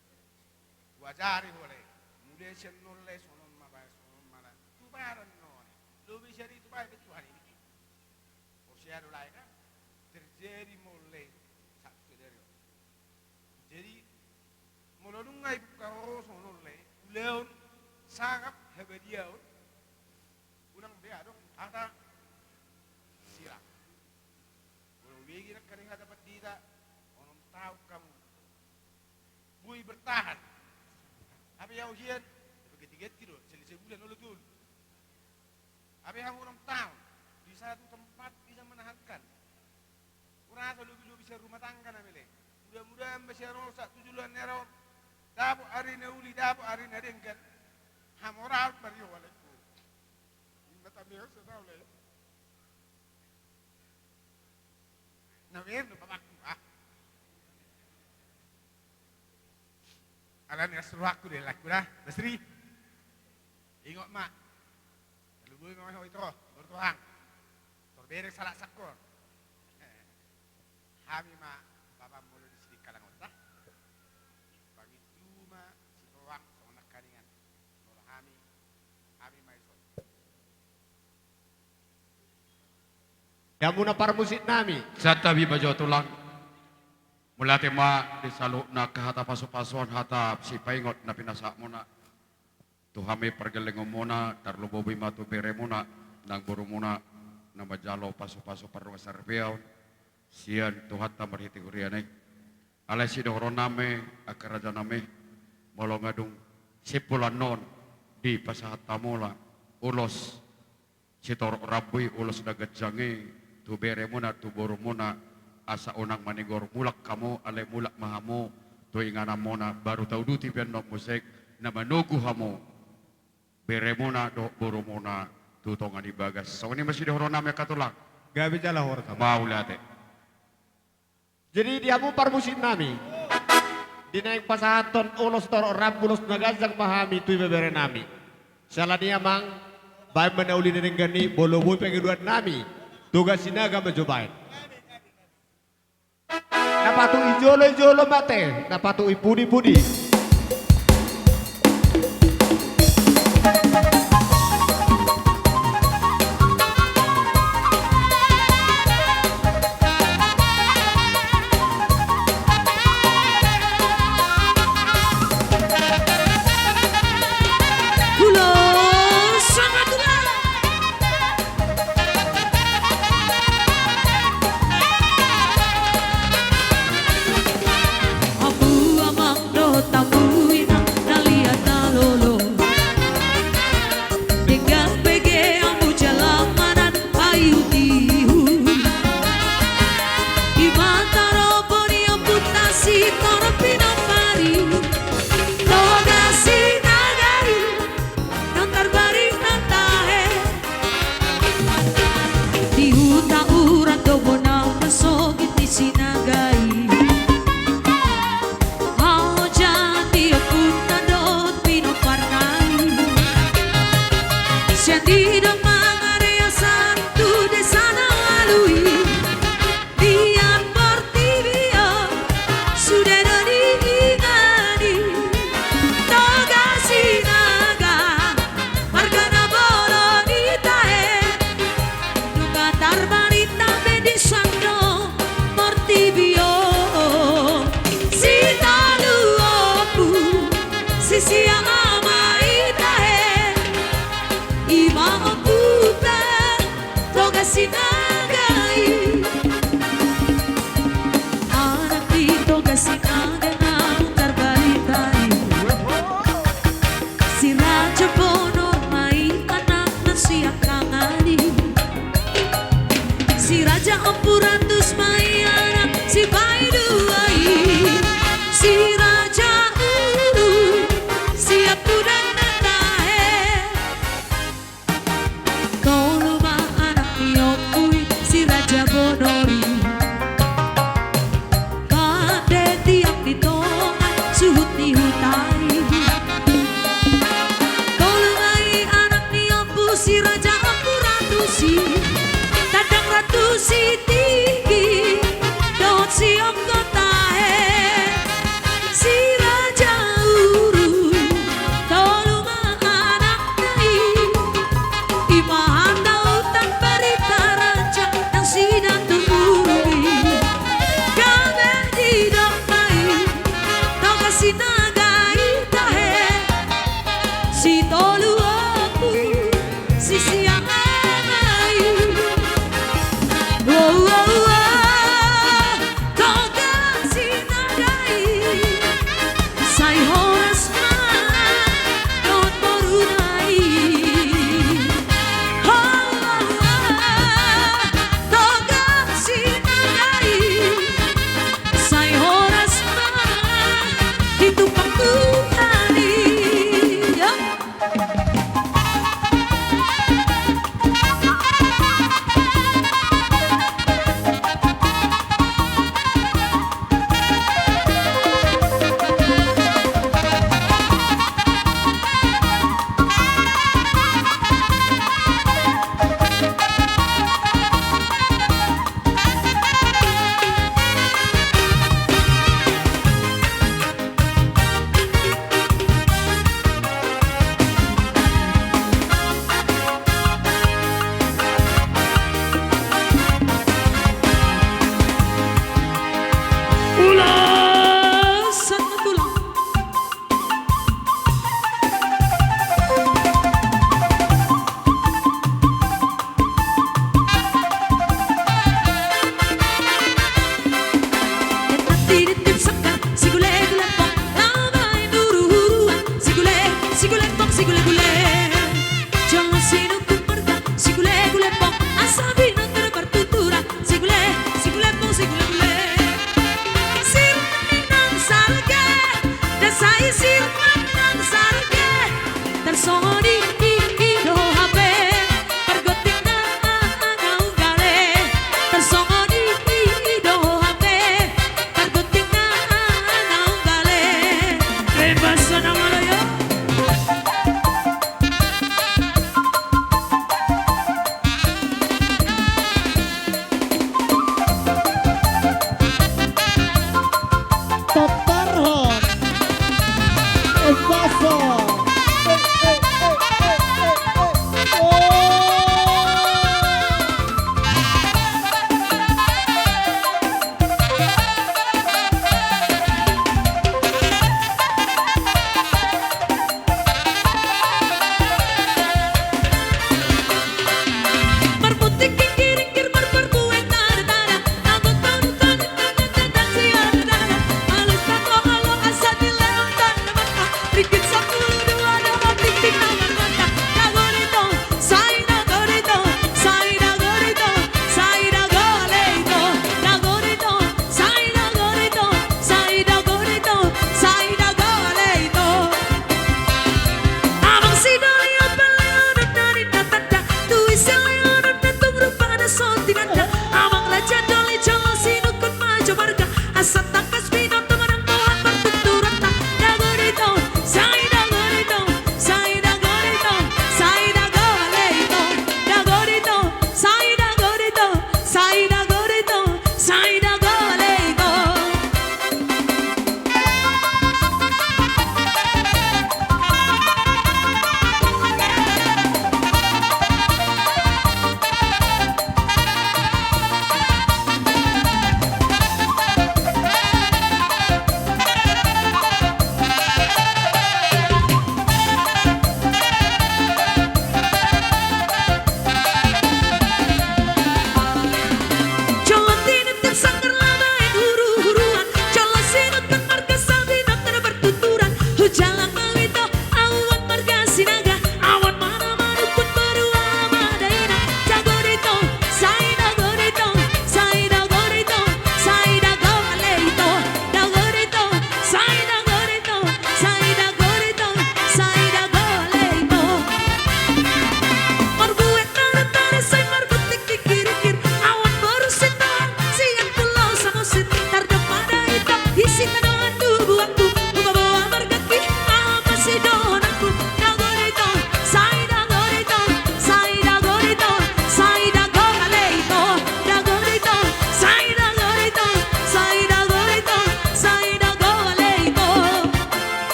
Huajari ho, lae. Mula sian on, lae, songon on ma baen, songon on ma, lae. Tu badan on. Lobi sian i tu baen pe tu halilingi. Porsea do, lae, kan? Terjadi ma on, lae, sahat tu sadari on. Jadi, molo nunga dibuka ho songon on, lae, ulaon, sangap, habadiaon, unang be adong hata sirang. Molo hubege nangkaning hata pandita, onom taon hamu boi bertahan. Hape au hian, ganti-ganti do, sali sabulan, olo tolu. Hape hamu onom taon di satu tempat bisa menahankan. Hurasa lobi-lobi sian rumah tangga nami, lae. Mudah-mudahan ma sian on sahat tu joloan ni ari on, dapot ari na uli, dapot ari na denggan. Hamoraon ma di ho, lae. Inna tamiang sedau, lae. Na baen do pamakku, ah. Alani las rohangku do, lengku, da. Basri. Ingot ma. Tarlumobi ma ho, ito, tor tohang. Tor bereng sahalak sangkor. Hami ma bapam molo di sidikalangonta. Pangindu ma sitohang songon nangkaningan. Molo hami, hami ma dison. Di hamuna parmusik nami. Santabi ma jo, tulang. Mauliate ma di saluhutna angka hata pasu-pasuon, hata sipaingot na pinasahatmuna tu hami pargellengonmuna, tarlumobi ma tu beremuna nang borumuna na manjalo pasu-pasu pardongan saripeon sian Tuhanta marhite huriana i. Alai sidohononnami, angka rajanami, molo nga dung simpul annon dipasahat hamu ma ulos sitorop rambu i, ulos na ganjang i, tu beremuna, tu borumuna, asa unang manigor mulak hamu, alai mulak ma hamu tu ingananmuna, baru tauduti pe annon muse na manogu hamu beremuna dohot borumuna tu tonga ni bagas. Songon i ma sidohononnami, angka tulang. Gabe jala horas. Mauliate. Jadi di hamu parmusik nami, di naeng pasahathon ulos torop rambu, ulos na ganjang ma hami tu ibebere nami. Siala ni i, amang, baen ma na uli na denggan i, molo boi pangidoan nami Toga Sinaga ma jo baen. Na patuk i jolo, i jolo ma ate, na patuk i pudi, pudi. Ulos, selamat ulang. Hamu amang dohot hamu inang na liat na lolo, denggan bege hamu jala manat paihut-ihut. Ima tarombo ni ompunta Sitorop Pinompar i, Toga Sinaga i, naung tarbarita tahe. Di huta Uran do bona na sogit ni Sinaga i. Haojahan ni ompunta dohot pinomparna i. Sian didok mangalean sahat tu desa na ualu i. Di portibi on sude do diingani Toga Sinaga, marga na bolon i tahe. Nunga tarbarita be di son do portibi on. Sitolu ompu sisian ama i tahe. Ima ompunta Toga Sinaga i. Anak ni Toga Sinaga naung tarbarita i. Si Raja Bonor ma i anakna siangkangan i. Si Raja Ompu Ratus ma i anak sipaidua i. Si Raja Uru siampudanna tahe. Tolu ma anak ni ompu i, si Raja Bonor i. Pande tiang di tonga suhut ni huta i. Tolu ma i anak ni ompu, si Raja Ompu Ratus i. Tandang Ratus Sitinggi dohot Siongko tahe. Si Raja Uru, tolu ma anakna i. Ima hata utan barita raja nang si Datu Uru i. Gabe didok ma i, Toga Sinaga i tahe. Sitolu ompu sisian ama i. Wow, wow, wow. Toga Sinaga i, sai horas ma dohot boruna i. Ho, ho, ho. Toga Sinaga i, sai horas ma ditumpang Tuhan i. Yo. Ulos, selamat ulang. Titip sangkar, sigule-gule pong, na baen huru-huruan, sigule, sigule pong, sigule-gule. Jolo sinungkun marga, sigule-gule pong, asa binoto do partuturan, sigule, sigule pong, sigule-gule. Sir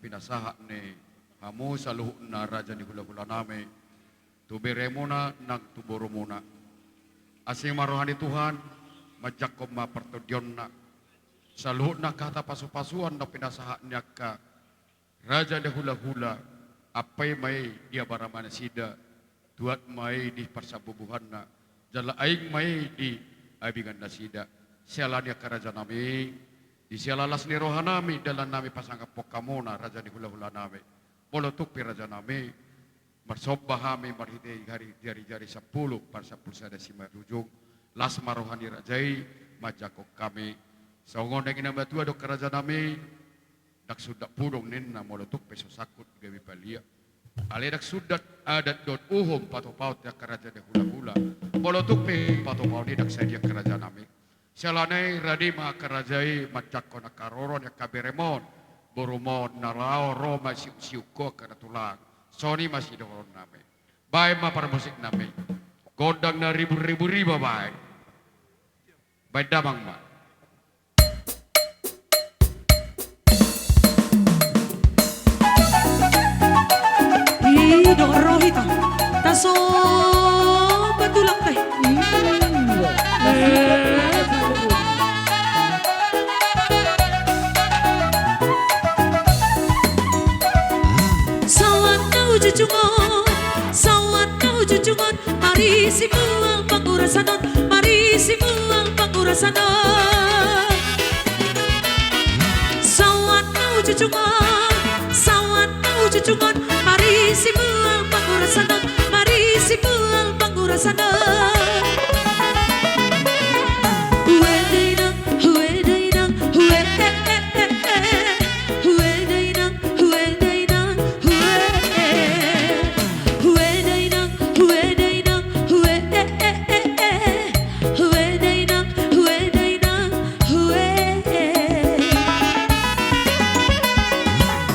pinasahat ni hamu saluhutna raja ni hulahulanami, tu beremuna nang tu borumuna. Asi ma roha ni Tuhan, manjangkon ma partondionna. Saluhutna hata pasupasuan na pinasahat ni angka raja ni hulahula, ampai ma i di abarama nasida, tuat ma i di parsambubuhanna, jala aing ma i di abingan nasida. Siala ni i angka rajanami, di siala las ni rohanami dalannami pasangaphon hamuna raja ni hulahulanami. Molo tung pe rajanami, marsomba hami marhite jari, jari, jari sampulu, par sampulu sada simanjujung, las ma roha ni raja i, manjangkon hami. Songon nang i na matua do angka rajanami, ndang sundat pudong ninna molo tung pe so sangkut gabe palia. Alai ndang sundat adat dohot uhum patupaon ni angka raja ni hulahula. Molo tung pe patupaon i ndang sadia angka rajanami. Siala ni i rade ma angka raja i manjangkon angka roro ni angka beremon, borumon na laho ro masiuksiuk ho angka na tulang. Songon i ma sidohononnami. Baen ma parmusiknami. Gondang na ribur-ribur i ma baen. Baen damang ma. Ih, dohot ro hita. Tasomba tulang pe. Sahat na hujujungon, sahat na hujujungon, marisi mual pangurasan on, marisi mual pangurasan on. Sahat na hujujungon, sahat na hujujungon, marisi mual pangurasan on, marisi mual pangurasan on. Ue dainang, ue dainang, ue, eh, eh, eh, eh. Ue dainang, ue dainang, ue, eh. Ue dainang, ue dainang, ue, eh, eh, eh, eh. Ue dainang, ue dainang, ue, eh.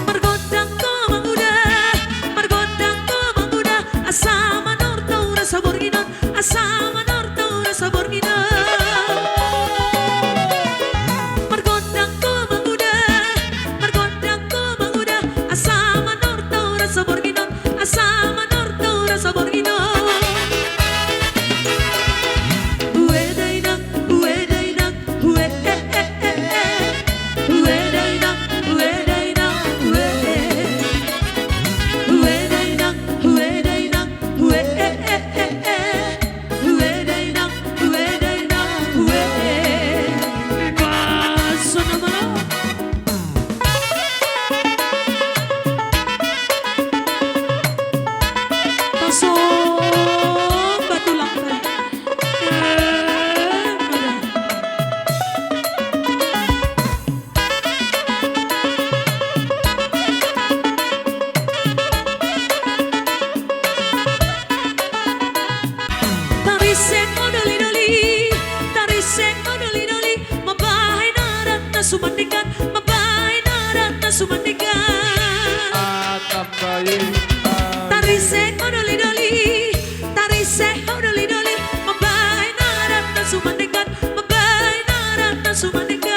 Margondang ho manguda, margondang ho manguda, asa manortor rasa borngin on, asa manortor rasa borngin on. Margondang ho manguda, margondang ho manguda, asa manortor rasa borngin on, asa manortor rasa borngin on. Ue dainang, ue dainang, ue, eh, eh, eh, eh. Ue dainang, ue dainang, ue, eh. Ue dainang, ue dainang, ue, eh, eh, eh, eh. Ue dainang, ue dainang, ue, eh. Baso na malo. Tasomba tulang pe. Tariseng ho dolidoli, tariseng ho dolidoli, mambahen adat na sumandingkan, mambahen adat na sumandingkan. Tariseng ho dolidoli, tariseng ho dolidoli, mambahen adat na sumandingkan, mambahen adat na sumandingkan.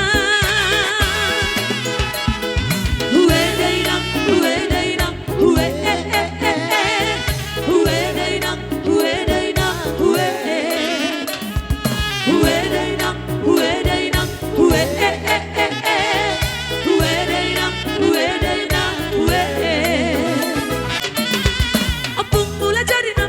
Ue dainang, ue dainang, ue, eh, eh, eh, eh. Ue dainang, ue dainang, ue, eh. Ue dainang, ue dainang, ue, eh, eh, eh, eh. Ue dainang, ue dainang, ue, eh. Ompung Mulajadi na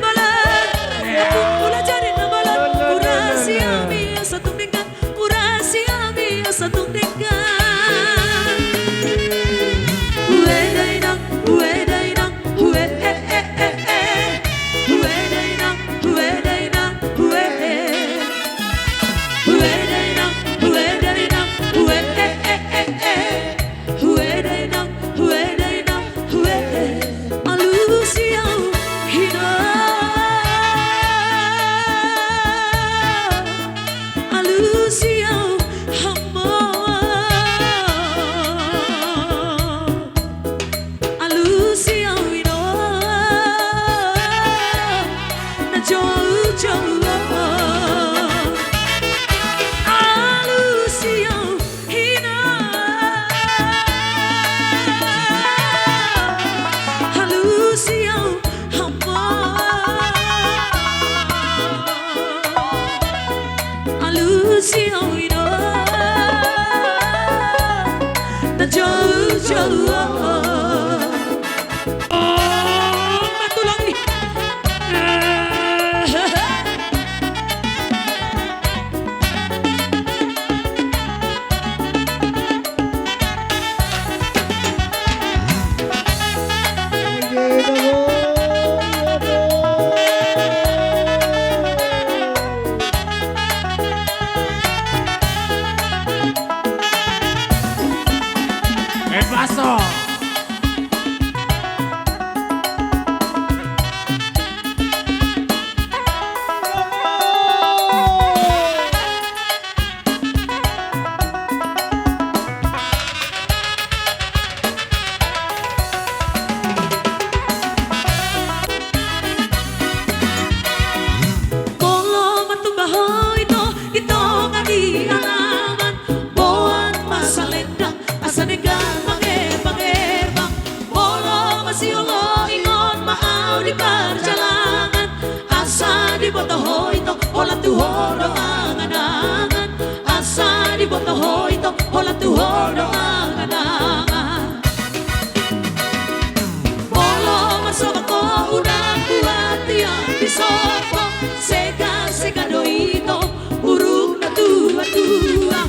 Sega-sega do ito, buruk na tua-tua.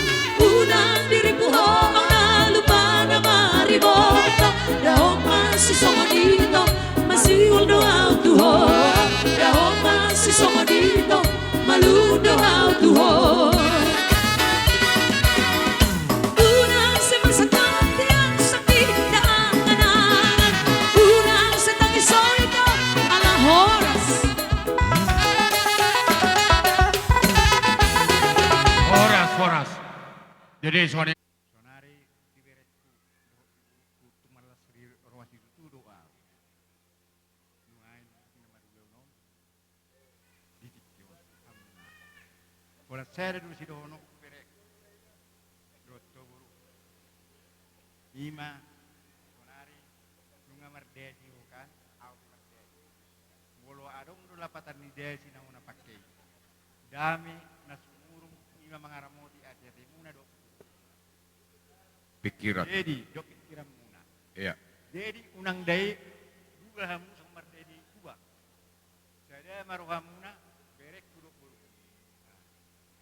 Unang diripu ho, unang lupa na mariboto. Dahot masisongon ito, masihol do au tu ho. Dahot masisongon ito, malum do au tu ho. Unang se mansai tangihon, sangkit do angan-angan. Unang se tangihon ito ala horas. Horas, horas. Jadi songon i. Sonari diberengku, dohot diborungku, tung marlas ni roha situtu do au. Nuaeng na madula on. Di tingki on, hamuna. Pola sada do sidohononku berengku dohot ho boru. Ima, sonari, nunga mardasi ho kan, au pe mardasi. Molo adong do lapatan ni dasi na hona pangke i, dame na sumurung, ima mangaramoti ate-atemuna dohot pikiran. Jadi, dohot pikiranmuna. Iya. Jadi, unang dae dua hamu songon mardadi dua. Sada ma rohamuna, berengku dohot borungku.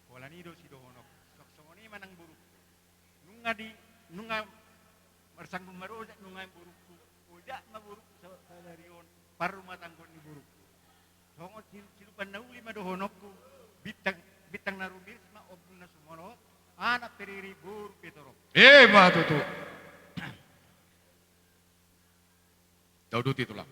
Pola ni do sidohononku. Songon i ma nang borungku. Nunga di, nunga marsanggup marosak, nunga borungku. Oja ma borungku sa-, sadari on parrumatanggaon ni borungku. Songon sil-, silupan na uli ma dohononku, bintang, bintang na rumiris ma, ombun na sumorop, anak pe riri, boru pe torop. Ima tutu. Tauduti, Tulang.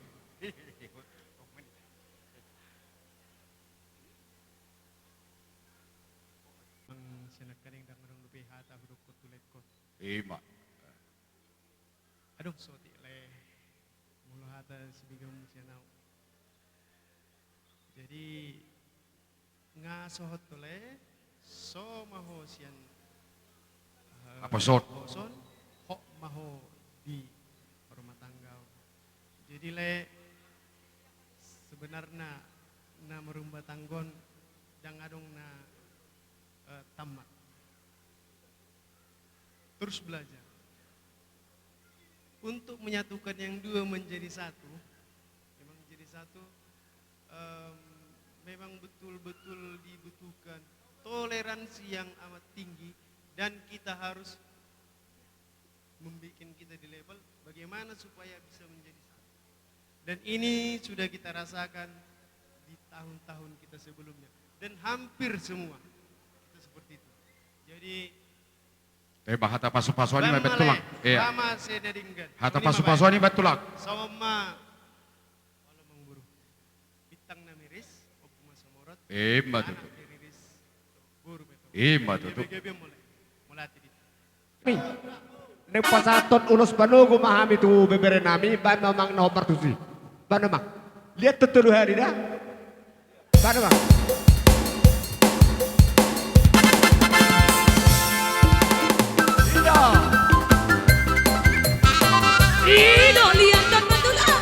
Mang sian nangkaning, ndang adong dope hata hudokkon tu laengkon. Ima. Adong sotik lae. Molo hata sibigaon sian au. Jadi, nga sohot do lae, so ma ho sian, eh, haposon. Haposon, hot ma ho di rumah tangga. Jadi lae, sebenarna na marumah tangga on ndang adong na, eh, tamat. Terus belajar. Untuk menyatukan yang dua menjadi satu, memang menjadi satu, em, memang betul-betul dibutuhkan toleransi yang amat tinggi, dan kita harus membuat kita di level bagaimana supaya bisa menjadi satu. Dan ini sudah kita rasakan di tahun-tahun kita sebelumnya. Dan hampir semua kita seperti itu. Jadi, eh, bah, hata pasu-pasuan i ma, Tulang. Iya. Hata pasu-pasuan i ma, Tulang. Sama ma. Olo, Amangboru. Bintang na miris, ombun na sumorop. Ima tutu. Anak pe riris, boru pe torop. Ima tutu. Gabe-gabe mauliate. Mauliate di. Naeng pasahathon ulos panogu ma hami tu beberenami, baen ma, Amang, na hombar tusi. Baen, Amang. Liat tu tolu hali da. Baen, Amang. Ido. Ido, liat kan betul, ah.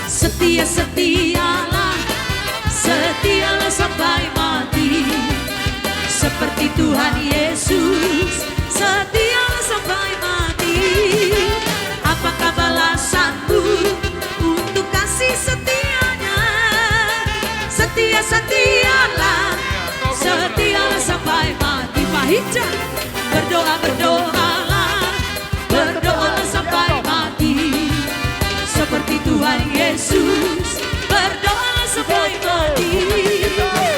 Setia, setialah, setialah sampai mati. Seperti Tuhan Yesus, setialah sampai mati. Apakah balasanku untuk kasih setianya? Setia, setialah, setialah sampai mati. Pahinja, berdoa, berdoalah, berdoalah sampai mati. Seperti Tuhan Yesus, berdoalah sampai mati.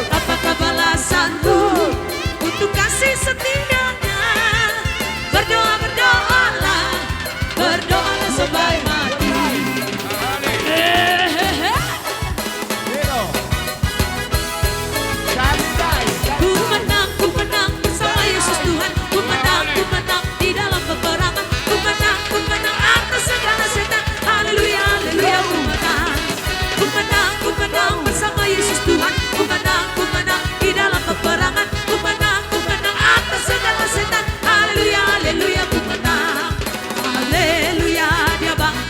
Apakah balasanku untuk kasih setianya? Berdoa, berdoalah, berdoalah sampai mati. Hehehe. Ku menang, ku menang bersama Yesus Tuhan. Ku menang, ku menang di dalam peperangan. Ku menang, ku menang atas segala setan. Haleluya, haleluya, ku menang. Ku menang, ku menang bersama Yesus Tuhan. Ku menang, ku menang di dalam peperangan. Ku menang, ku menang atas segala setan. Haleluya, haleluya, ku menang. Haleluya, dia bangkit.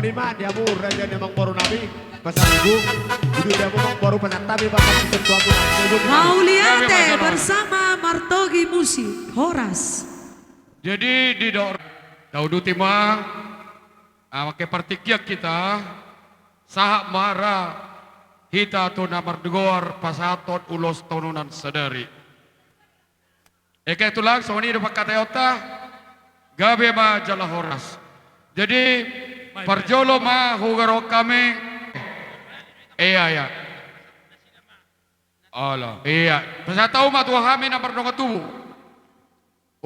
Ima di hamu raja ni amangboru nami, pasahat tubu. Di hamu amangboru, pasahat hami, pasahat tubu. Mauliate bersama Martogi Musik. Horas. Jadi didok, tauduti ma, ah, mangke partingkian hita, sahat ma ra hita tu na margoar pasahathon ulos tononan sadari. Eke tulang, songon i do pangkataionta, gabe ma jala horas. Jadi, parjolo ma huharorohon hami. Ia, ia. Olo, ia. Pasahat hamu ma tu hami na mardongan tubu.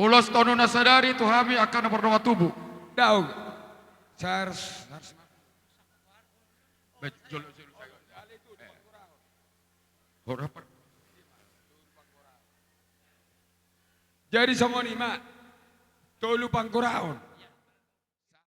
Ulos tononan sadari tu hami angka na mardongan tubu. Daong. Sars, sars. Bet, jolo, jolo. Horas par- Jadi songon i ma, tolu panggoraon.